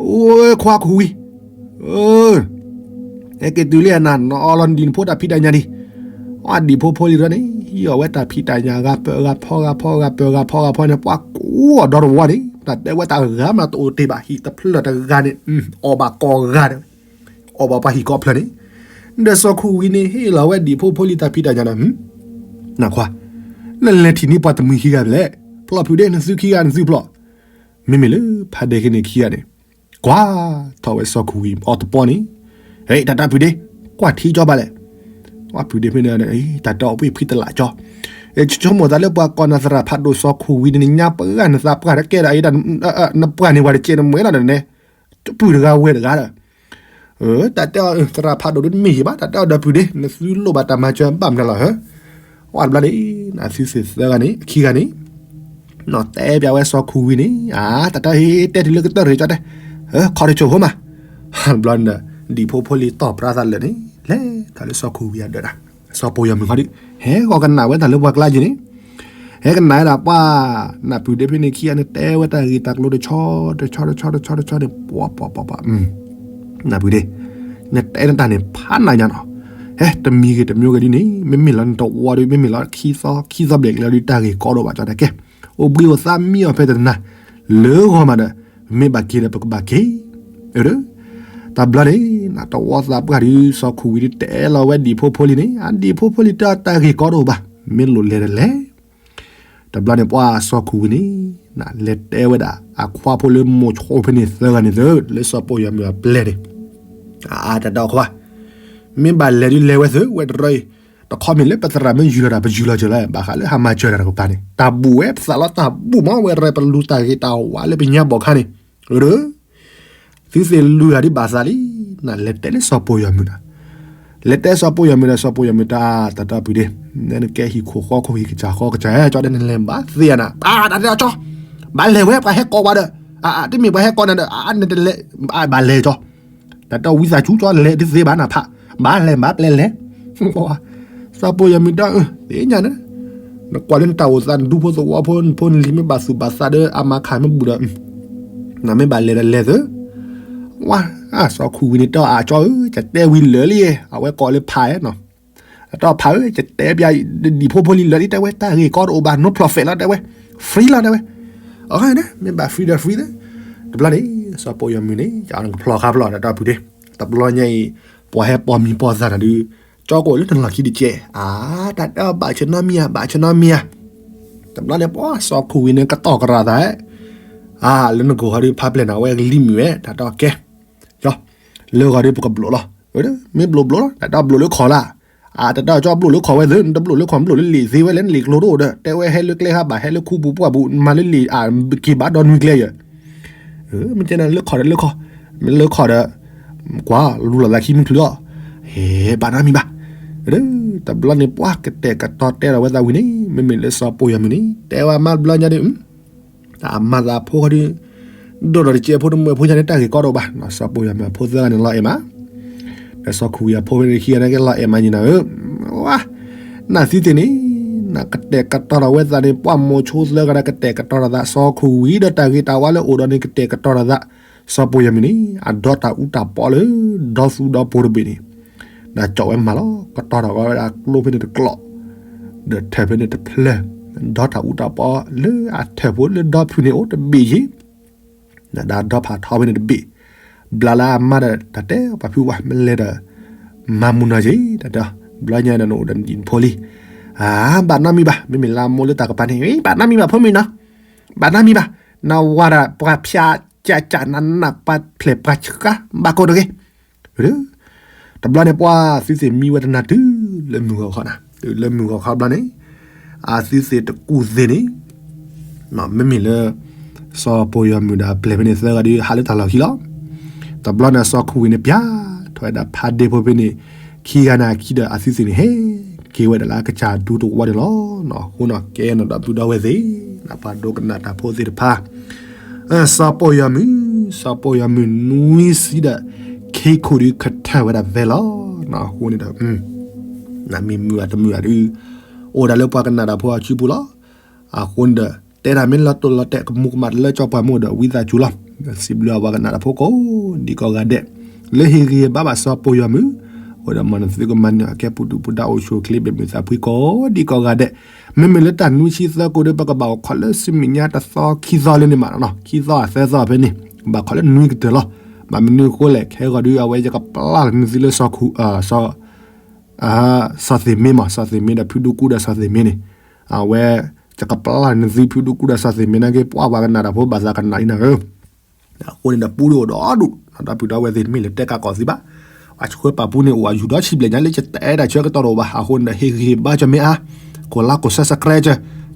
အိခွါခိၣ်ဝံၤ, ဟဲက့ၤတုၤလံနၤ နအီလီၤနဒံၣ်နဖိတၢ်ဖံးတၢ်ညၣ်ဒံး, အဒံၣ်ဖိဖိလံၤဒီးန့ၣ် ဟံးအီၣ်ဝဲတၢ်ဖံးတၢ်ညၣ်ဂၤပၢၢ်ဂၤဖီဂၤဖီဂၤပၢၢ်ဂၤဖီဂၤဖီန့ၣ် ပှၤကိးအီၤဒီတဝီန့ၣ် တၢ်တဲဝဲတၢ်ဂၤမးတအိၣ်တ့ၢ်ဘၣ် ဟံၣ်တဖျၢၣ်တဂၤန့ၣ် အီၣ်ဘၣ်ကိးဂၤဒီး အီၣ်ဘၣ်ပှၤဟံၣ်ကိးဖျၢၣ်န့ၣ်, ဒီးစီၤခိၣ်ဝံၤန့ၣ် ဟ့ၣ်လီၤဝဲဒံၣ်ဖိဖိလံၤတၢ်ဖံးတၢ်ညၣ်ဒီး နခွါ, နလဲၤထံၣ်န့ၢ်ပှၤတမှံၤခံဂၤလဲၣ်, ဖျီၣ်ဖုးဒ့ နသုခံဂၤနသုဖျီၣ်, မ့မ့ၢ်လၢဖးဒ့က့ၤန့ၣ်ခံဂၤန့ၣ်, ကွၢ်ထီၣ်ဝဲစီၤခိၣ်ဝံၤအီၤတပီန့ၣ်, ဟဲ တၢ်တၢ်ဖုးဒ့, ကွၢ်ထံကၠီဘၣ်လဲၣ်, ပှၤဖုးဒ့ဖဲန့ၣ် တၢ်တၢ်အိၣ်ဖှံတလးကၠီ, ဆိကမိၣ်သးလၢပှၤကိးနၤသရၣ်ဖးဒိၣ်စီၤခိၣ်ဝံၤန့ၣ် ညါပှၢ်နသးပှၢ်တကဲဒီး နပှၢ်န့ၢ်ပှၤတကဲနမဲာ်လီၤဒီးန့ၣ်, တပုၢ်တဂၤဝဲၢ်တဂၤဒီး တၢ်တဲအီၤသရၣ်ဖးဒိၣ်ဒ်တမ့ၢ်ယံၤဘၣ် တၢ်တဲအီၤဒီပုၢ်ဒ့ နသုလိၣ်ဘၣ်တၢ်မၤစၢၤဘၣ်မနုၤလီၤဧၢ, အီၣ်တဘျီန့ၣ် နသုသ့ၣ်သၢဂၤန့ၣ် အခံဂၤန့ၣ်, နီၢ်တဲပျးဝဲစီၤခိၣ်ဝံၤန့ၣ် အါ တၢ်တဲဟ့ၣ်တဲတုၤလၢကတၢၢ်ရ့ၣ်ကၠီတဲ, ခီတဆိၣ်ဖိမး, ဘျီန့ၣ် ဒံၣ်ဖိဖိလံၤတီၢ်ပြါသးလၢာ်န့ၣ် လဲၤထီၣ်လၢစီၤခိၣ်ဝံၤအဒၢးဒၣ်, စီၤပိာ်ယီၤမုၢ်ခီဒုး ဟဲဂီၤကနၣ်ဝဲတၢ်လၢပှၤကျါက့ၤန့ၣ် ဟဲကနၣ်ဝဲဒၣ်ပှၤ, နပုၢ်ဒ့ဖဲန့ၣ်ခံဂၤန့ၣ် တဲဝဲတၢ်ဂ့ၢ်တၢ်ကျိၤတဆီတဆီတဆီတဆီတဆီန့ၣ် ပှၤပှၤပှၤပှၤ, နပုၢ်ဒ့, နတဲနတၢ်န့ၣ်ဖးနးညါနီၤ, ဟဲ တမံၤဂ့ၤတမံၤဂ့ၤဒ်န့ၣ် မ့မ့ၢ်လီၤနတဝီဒီး မ့မ့ၢ်လီၤခံသီခံသီဘျဲၣ်ကျဲဒ်တၢ်ဂ့ၢ်ကီဒိၣ်ဘၣ်ကၠီတဲကဲ, အိၣ်ဘှံးအိၣ်သါမံအီၤဖဲတနၤ, လၢဂီၤမးဒီး, ပမ့ၢ်ဘၣ်က့ၤဒီးပကဘၣ်က့ၤ တဘျီန့ၣ် နတဝီသးပှၢ်ဒုး စီၤခိၣ်ဝံၤဒုးတဲလီၤဝဲဒံၣ်ဖိဖိလံၤန့ၣ် အဒံၣ်ဖိဖိလံၤတဲအီၤတၢ်ဂ့ၢ်ကီတအိၣ်ဘၣ် မ့ၢ်လိၣ်လဲၤဒီးလဲၤ, တဘျီန့ၣ်ပှၤစီၤခိၣ်ဝံၤန့ၣ် နလဲၤတဲဝဲဒၣ် အခွါဖိလၢမိၤဆိဖဲန့ၣ်သၢဂၤန့ၣ်သု လၢစီၤပိာ်ယီၤမုၢ်အပျဲၢ်န့ၣ်, အါ တၢ်ဒီးခွါ, မ့ၢ်ဘၣ်လဲၤဒုးလဲၤဝဲသု ဝဲတရီအံၤ, တခီမ့ၢ်လၢပသရၣ်မ့ၢ်ယူၤလီၤတၢ် ပယူၤလီၤစၢၤလီၤ ဘၣ်ဃးလၢဟးမၤစၢၤတၢ်တကပၤန့ၣ် တၢ်ဘူၣ်ဝဲပသးလီၤတၢ်ဘူၣ်မး ဝဲတရီပလူၤတၢ်ဂ့ၤတၢ်ဝါလၢပညါဘီၣ်ခါန့ၣ်, သုသ့ၣ်လူၤတၢ်ဒ်ဘၣ်သးလံ, လဲၤတဲလၢစီၤပိာ်ယွၤမုၣ်ဒီး, လဲၤတဲစီၤပိာ်ယွၤမုၣ်ဒီး စီၤပိာ်ယွၤမုၣ်တၢ် တၢ်တီပူၤဒ့, နကဲဟံၣ်ခိၣ်ဃီခိၣ် ဟံၣ်ကစၢ်ဃီကစၢ် ကၠီဒ်နလဲၤဘၣ်သ့ယၤနၤ ပာ်တၢ်တဲအီၤကၠီ, ဘၣ်လဲၤဝဲ ပှၤဟဲကိးဝဲဒီး, တမ့ၢ်ပှၤဟဲကိးနၤဒီး နတလဲၤ, ဘၣ်လဲၤကၠီ, တၢ်တီဝံသးစူၤကၠီ လဲၤတသ့ဘၣ်နၤဖး, ဘၣ်လဲၤဘၣ်ပျဲလဲၤ စီၤပိာ်ယွၤမုၣ်တၢ်အၢ သ့ၣ်ညါန့ၣ်, နကွၢ်လၢနတၢ်အိၣ်သး နဒူဖိသဝီဖိ နဖိနလံၤ မ့ၢ်ဘၣ်သူၣ်ဘၣ်သးဒီး အမၤခးမ့ၢ်ဘူးဒီး, နမ့ၢ်ဘၣ်လဲၤဒီးလဲၤသ့, ဝါ, စီၤခူၣ်ဝံၤန့ၣ် တဲအီၤ အကၠီဧၢ ယတဲဝံၤလၢာ်လံ, အဝဲကိးလၢဖးနီၤ, အတီၢ်ဖးဧၢ ယတဲပျး ဒံၣ်ဖိဖိလံၤလၢာ်လံ တဲဝဲ တၢ်ဂ့ၢ်ကီတအိၣ်ဘၣ် no profit လီၤ တဲဝဲ, free လီၤ တဲဝဲ, အန့ၣ် မ့ၢ်ဘၣ် free ဒီး free သ့, တဘျီန့ၣ် စီၤပိာ်ယွၤမုၣ်န့ၣ် ယကဖျီၣ်ခါဖျီၣ် တၢ်တီပူၤဒ့, တဘျီညါအံၤ ပှၤဟဲပိာ်မံၤပိာ်သၣ်နၤဒုး, ကၠီကအိၣ်လၢနလီၢ်ခံတကဲး, အါ, တၢ်တဲအီၤ ဘၣ်ဆၢနီတမံၤဧါ ဘၣ်ဆၢနီတမံၤဧါ, တဘျီန့ၣ် ပှၤစီၤခူၣ်ဝံၤန့ၣ် ကတီၢ်ကရၢ်သး, အါ, လၢနဂိၢ်ဟီဒုး ဖးပျဲၢ်နၤ အဝဲကလံၤမုာ်ဝဲ တၢ်တီကဲ, ကၠီ, လၢဂီၤဒုး ပကဘျိးလီၤ, မ့ၢ်ဘျိးဘျိးလီၤ တၢ်တီဘျိးလၢခီၣ်လၢ်, အါ, တၢ်တီကၠီဘျိးလၢခီၣ်ဝဲသ့ နတဘျိးလၢခီၣ် ဘျိးလၢလံာ်သ့ဝဲလဲၣ် နလံာ်ကျိတအိၣ်ဒီး တဲဝဲဟဲလၢကျဲခါဘၣ် ဟဲလၢခူပူၤပှၢ်ပူၤ မၤလၢလံာ် အါ, က့ၤဘၣ်ဒီနွံကျဲယဲၢ် မ့ၢ်တဲနၤလၢခီၣ်ဒီးလၢခီၣ်, မ့ၢ်လၢခီၣ်ဒီး, ကွၢ် လူလီၤသးခံမုၢ်ချုးအီၤ, ဟဲ ဘၣ်နီတမံၤဘၣ်, တဘျီန့ၣ် ပှၤကတဲာ်ကတီၤတဲဒီးဝဲသးဝံၤန့ၣ် မ့မ့ၢ်လၢစီၤပိာ်ယွၤမုၣ်န့ၣ် တဲဝဲမါတဘျီညါဒုး, တၢ်အမၤသးဖိခီဒုး, ဒိၣ်ဒီးတကဲးဖိတမုာ်ဖိညါန့ၣ် တၢ်ဂ့ၢ်ကီတအိၣ်ဘၣ်, စီၤပိာ်ယွၤမုၣ်အဖိသၢဂၤန့ၣ်လီၤအဲၣ်မး, ဒီးစီၤခူၣ်ဝံၤအဖိဖဲန့ၣ်ခံဂၤန့ၣ်က့ၤလီၤအဲၣ်မးန့ၣ်နၤဧၢ, ဝါ, နသံသ့ၣ်န့ၣ်, နကတဲာ်ကတီၤဒီးဝဲသးန့ၣ် ပှၢ်မိၤဆိသၢဂၤဒီးကတဲာ်ကတီၤဒီးသး စီၤခူၣ်ဝံၤဒီးတၢ်ဂ့ၤတၢ်ဝါလၢအိၣ်ဒီးန့ၣ် ကတဲာ်ကတီၤဒီးသး, စီၤပိာ်ယွၤမုၣ်န့ၣ် အဒီတၢ်အူတၢ်ပီလၢ ဒီသူဒီပိၤတဘ့ၣ်န့ၣ်, ဒီးကၠီဝဲမၤလီၤ ကတီၤဒီးဝဲဒၣ်ကျိဖဲန့ၣ်တကျိး, ဒီးထၢၣ်ဖဲန့ၣ်တဖျၢၣ်, ဒီတၢ်အူတၢ်ပီလၢအထၢၣ်ဖိလၢဒီဖုၣ်န့ၣ်အိၣ်တဘ့ၣ်ယ့ၣ် ဒီးဒီဖးထီဖဲန့ၣ်တဘ့ၣ်, ဘျါလၢအမါဒီးတၢ်တဲပှၤဖုဝါ မ့ၢ်လဲၤဒီး မၤမူနီၤက့ၤ တၢ်တဲ, ဘျီညါဒီးနအိၣ်ဒီးနဖိလံ, အါ, ဘၣ်နီတမံၤဘၣ်, မ့မ့ၢ်လၢအမိၢ်လၢတၢ်ကပၤန့ၣ် ဘၣ်နီတမံၤဘၣ် ဖိမုၣ်နီၤ, ဘၣ်နီတမံၤဘၣ်, နဝၤဒီးပှၤဖၠးကၠးကၠးနးနး ပှၤဖျဲးပှၤဆှါ ဘၣ်ကိးတဂ့ၤ တဘျီန့ၣ် ပှၤသုသ့ၣ်မံဝဲတနၤတုၤလၢမုၢ်ဂီၤခီနၤ, တုၤလၢမုၢ်ဂီၤခီဘျီန့ၣ်, အသုသ့ၣ်တကူၣ်သ့ၣ်န့ၣ်, မ့မ့ၢ်လၢ စီၤပိာ်ယွၤမုၣ်ဒီးအပျဲၢ်ဖဲန့ၣ်သၢဂၤဒီးဟးလၢတၢ်လီၢ်ခံလီၤ. တဘျီန့ၣ် စီၤခူၣ်ဝံၤန့ၣ် ပျၢ်ထီၣ်ဝဲဒၣ်ဖးဒ့ဖိဖဲန့ၣ်, ခံဂၤန့ၣ်အခံဒီးအသုသ့ၣ်န့ၣ် ဟဲက့ၤဝဲဒၣ်လၢအကစၢ်ဒူတဝီန့ၣ်လီၤ. အဃိန့ၣ် ကဲနီၢ်ဒီပုၢ်ဒီဝဲၢ်သ့ၣ်, ပှၤဒိကနၣ်တၢ်ဖိသ့ၣ်တဖၣ် စီၤပိာ်ယွၤမုၣ်, စီၤပိာ်ယွၤမုၣ်နွံဆံဒီး ခံခိၣ်ဒုးခထၢၣ်ဝဲဒၣ်ဖဲလီၤ. အဃိန့ၣ်ဒီး နမ့ၢ်မုာ်အတမုာ်အဒုး အိၣ်ဒၣ်လၢပှၤကနၣ်တၢ်ဖိအစုပူၤလီၤ. အဃိန့ၣ်ဒီး တဲတၢ်မ့ၢ်လီၤတိၢ်လီၤတဲာ် ကမူးကမၣ်တလၢကၠီပှၤမုၣ်ဒီး ဝံသးစူၤလီၤ. စံးဘျုးအပှၤကနၣ်တၢ်ဖိကိးဒံကိးဂၤဒဲး လၢဟ့ၣ်ဂံၢ်ဟ့ၣ်ဘါဘၣ်စီၤပိာ်ယွၤမုၣ်, အဃိဒီးမ်နသုကမၤန့ၢ်အီၤကဲပူၤဒုၣ်ပူၤဒါ အိၣ်ဆူၣ်အိၣ်ချ့ဘၣ်မုာ်သးဖှံကိးဒံကိးဂၤဒဲး, မ့မ့ၢ်လၢတၢ်နွံဆံသၢကိၣ်ဒီး ပကဘၣ်အိၣ်ခိးလၢဆူမဲာ်ညါတသီခံသီလၢန့ၣ်မးနီၤ, ခံသီသၢသီဖဲန့ၣ်, ဘၣ်ခိးလၢနွံကတၢၢ်လီၤ. ဘၣ်မနုၤအဃိလဲၣ်, ခဲဂီၤဒုး အဝဲယကပျၢ်လီၤနသုလၢစီၤခူၣ် စီၤသ့ၣ်မ့မး, စီၤသ့ၣ်မ့ဒီးဖုဒူကူဒီးစီၤသ့ၣ်မ့န့ၣ်, အဝဲ ယကပျၢ်လီၤနသုဖုဒူကူဒီးစီၤသ့ၣ်မ့နာ်က့ ပှၤပှၤကနၣ်တၢ်ဖိဘၣ်သးကနၣ်လံနၤဧၢ. အဃိန့ၣ်ဒီးပူၤဒုၣ်အိၣ်ဒီဒူၣ် ဒီပုၢ်ဒီဝဲၢ်သ့ၣ် တမ့ၢ်လၢတဲကးကီၢ်သံဘၣ်, အဆှၢပာ်ပူၤန့ၣ် အိၣ်အယူၢ်ဒီဆံးဘျဲၣ်ညါလၢယတဲတၢ်ဆၢကတီၢ်တအိၣ်ဘၣ်. အဃိန့ၣ်ဒီး ဟ့ၣ်ဂံၢ်ဟ့ၣ်ဘါကၠီမ့ၢ်အါ, ကိးလါကိး subscribe ကၠီ,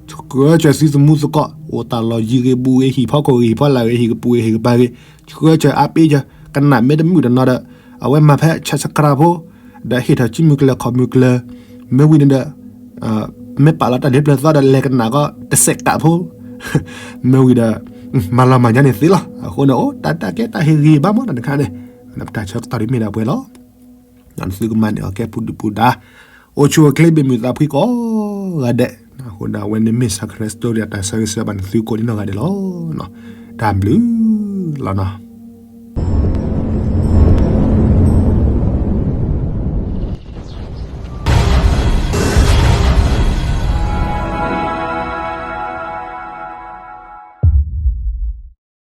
ဆှၢကၠီသုသမူသကိး အိၣ်တၢ်လီၢ်ယံၤဂ့ၤဘူးဂ့ၤ ဟံၣ်ဖီခိၣ်ဂ့ၤ ဟံၣ်ဖီလာ်ဂ့ၤ ဟံၣ်ကပူၤဂ့ၤ ဟံၣ်ကပၤဂ့ၤ, ဆှၢကၠီအါပ့ကၠီ, ကနၣ်မ့ၢ်တမုာ်တနီၤဒီး အဝဲမၤဖဲ subscribe ဖိ ဒီးဟ့ၣ်ထီၣ်စုမုၢ်ကျၢၤခီၣ်မုၢ်ကျၢၤ, မ့ၢ်ဝံၤန့ၣ်ဒီး မ့ၢ်ပာ်လီၤတၢ်ဒ့ပျၢၤသီဒီးလဲၤကနၣ်ကီးတစဲးကးဖိ, မ့ၢ်ဝံၤဒီး မၤလီၤမၤညါန့ၣ်သ့လီၤ. အဃိန့ၣ် အိၣ်တၢ်တၢ်ကဲတၢ်ဟ့ၣ်ဂံၢ်ဘါမးတခါန့ၣ်, ပတၢ်ဆၢကတီၢ်ဒ်မ့ၢ်ဒၣ်ပှဲၤလီၤ. နသုကမၤန့ၢ်အီၤကဲပူၤဒုၣ်ပူၤဒါ, အိၣ်ဆူၣ်အိၣ်ချ့ဘၣ်မုာ်သးဖှံကိးဂၤဒဲး, အဃိန့ၣ် အဝဲန့ၣ်မ့ၢ် Sacred Story အတၢ်ဆၢဂ့ၤဆၢဝါဘၣ်နသုကိးဒံနီၢ်ဂၤဒဲးလီၤ. တၢ်ဘျုးလီၤနီၤ.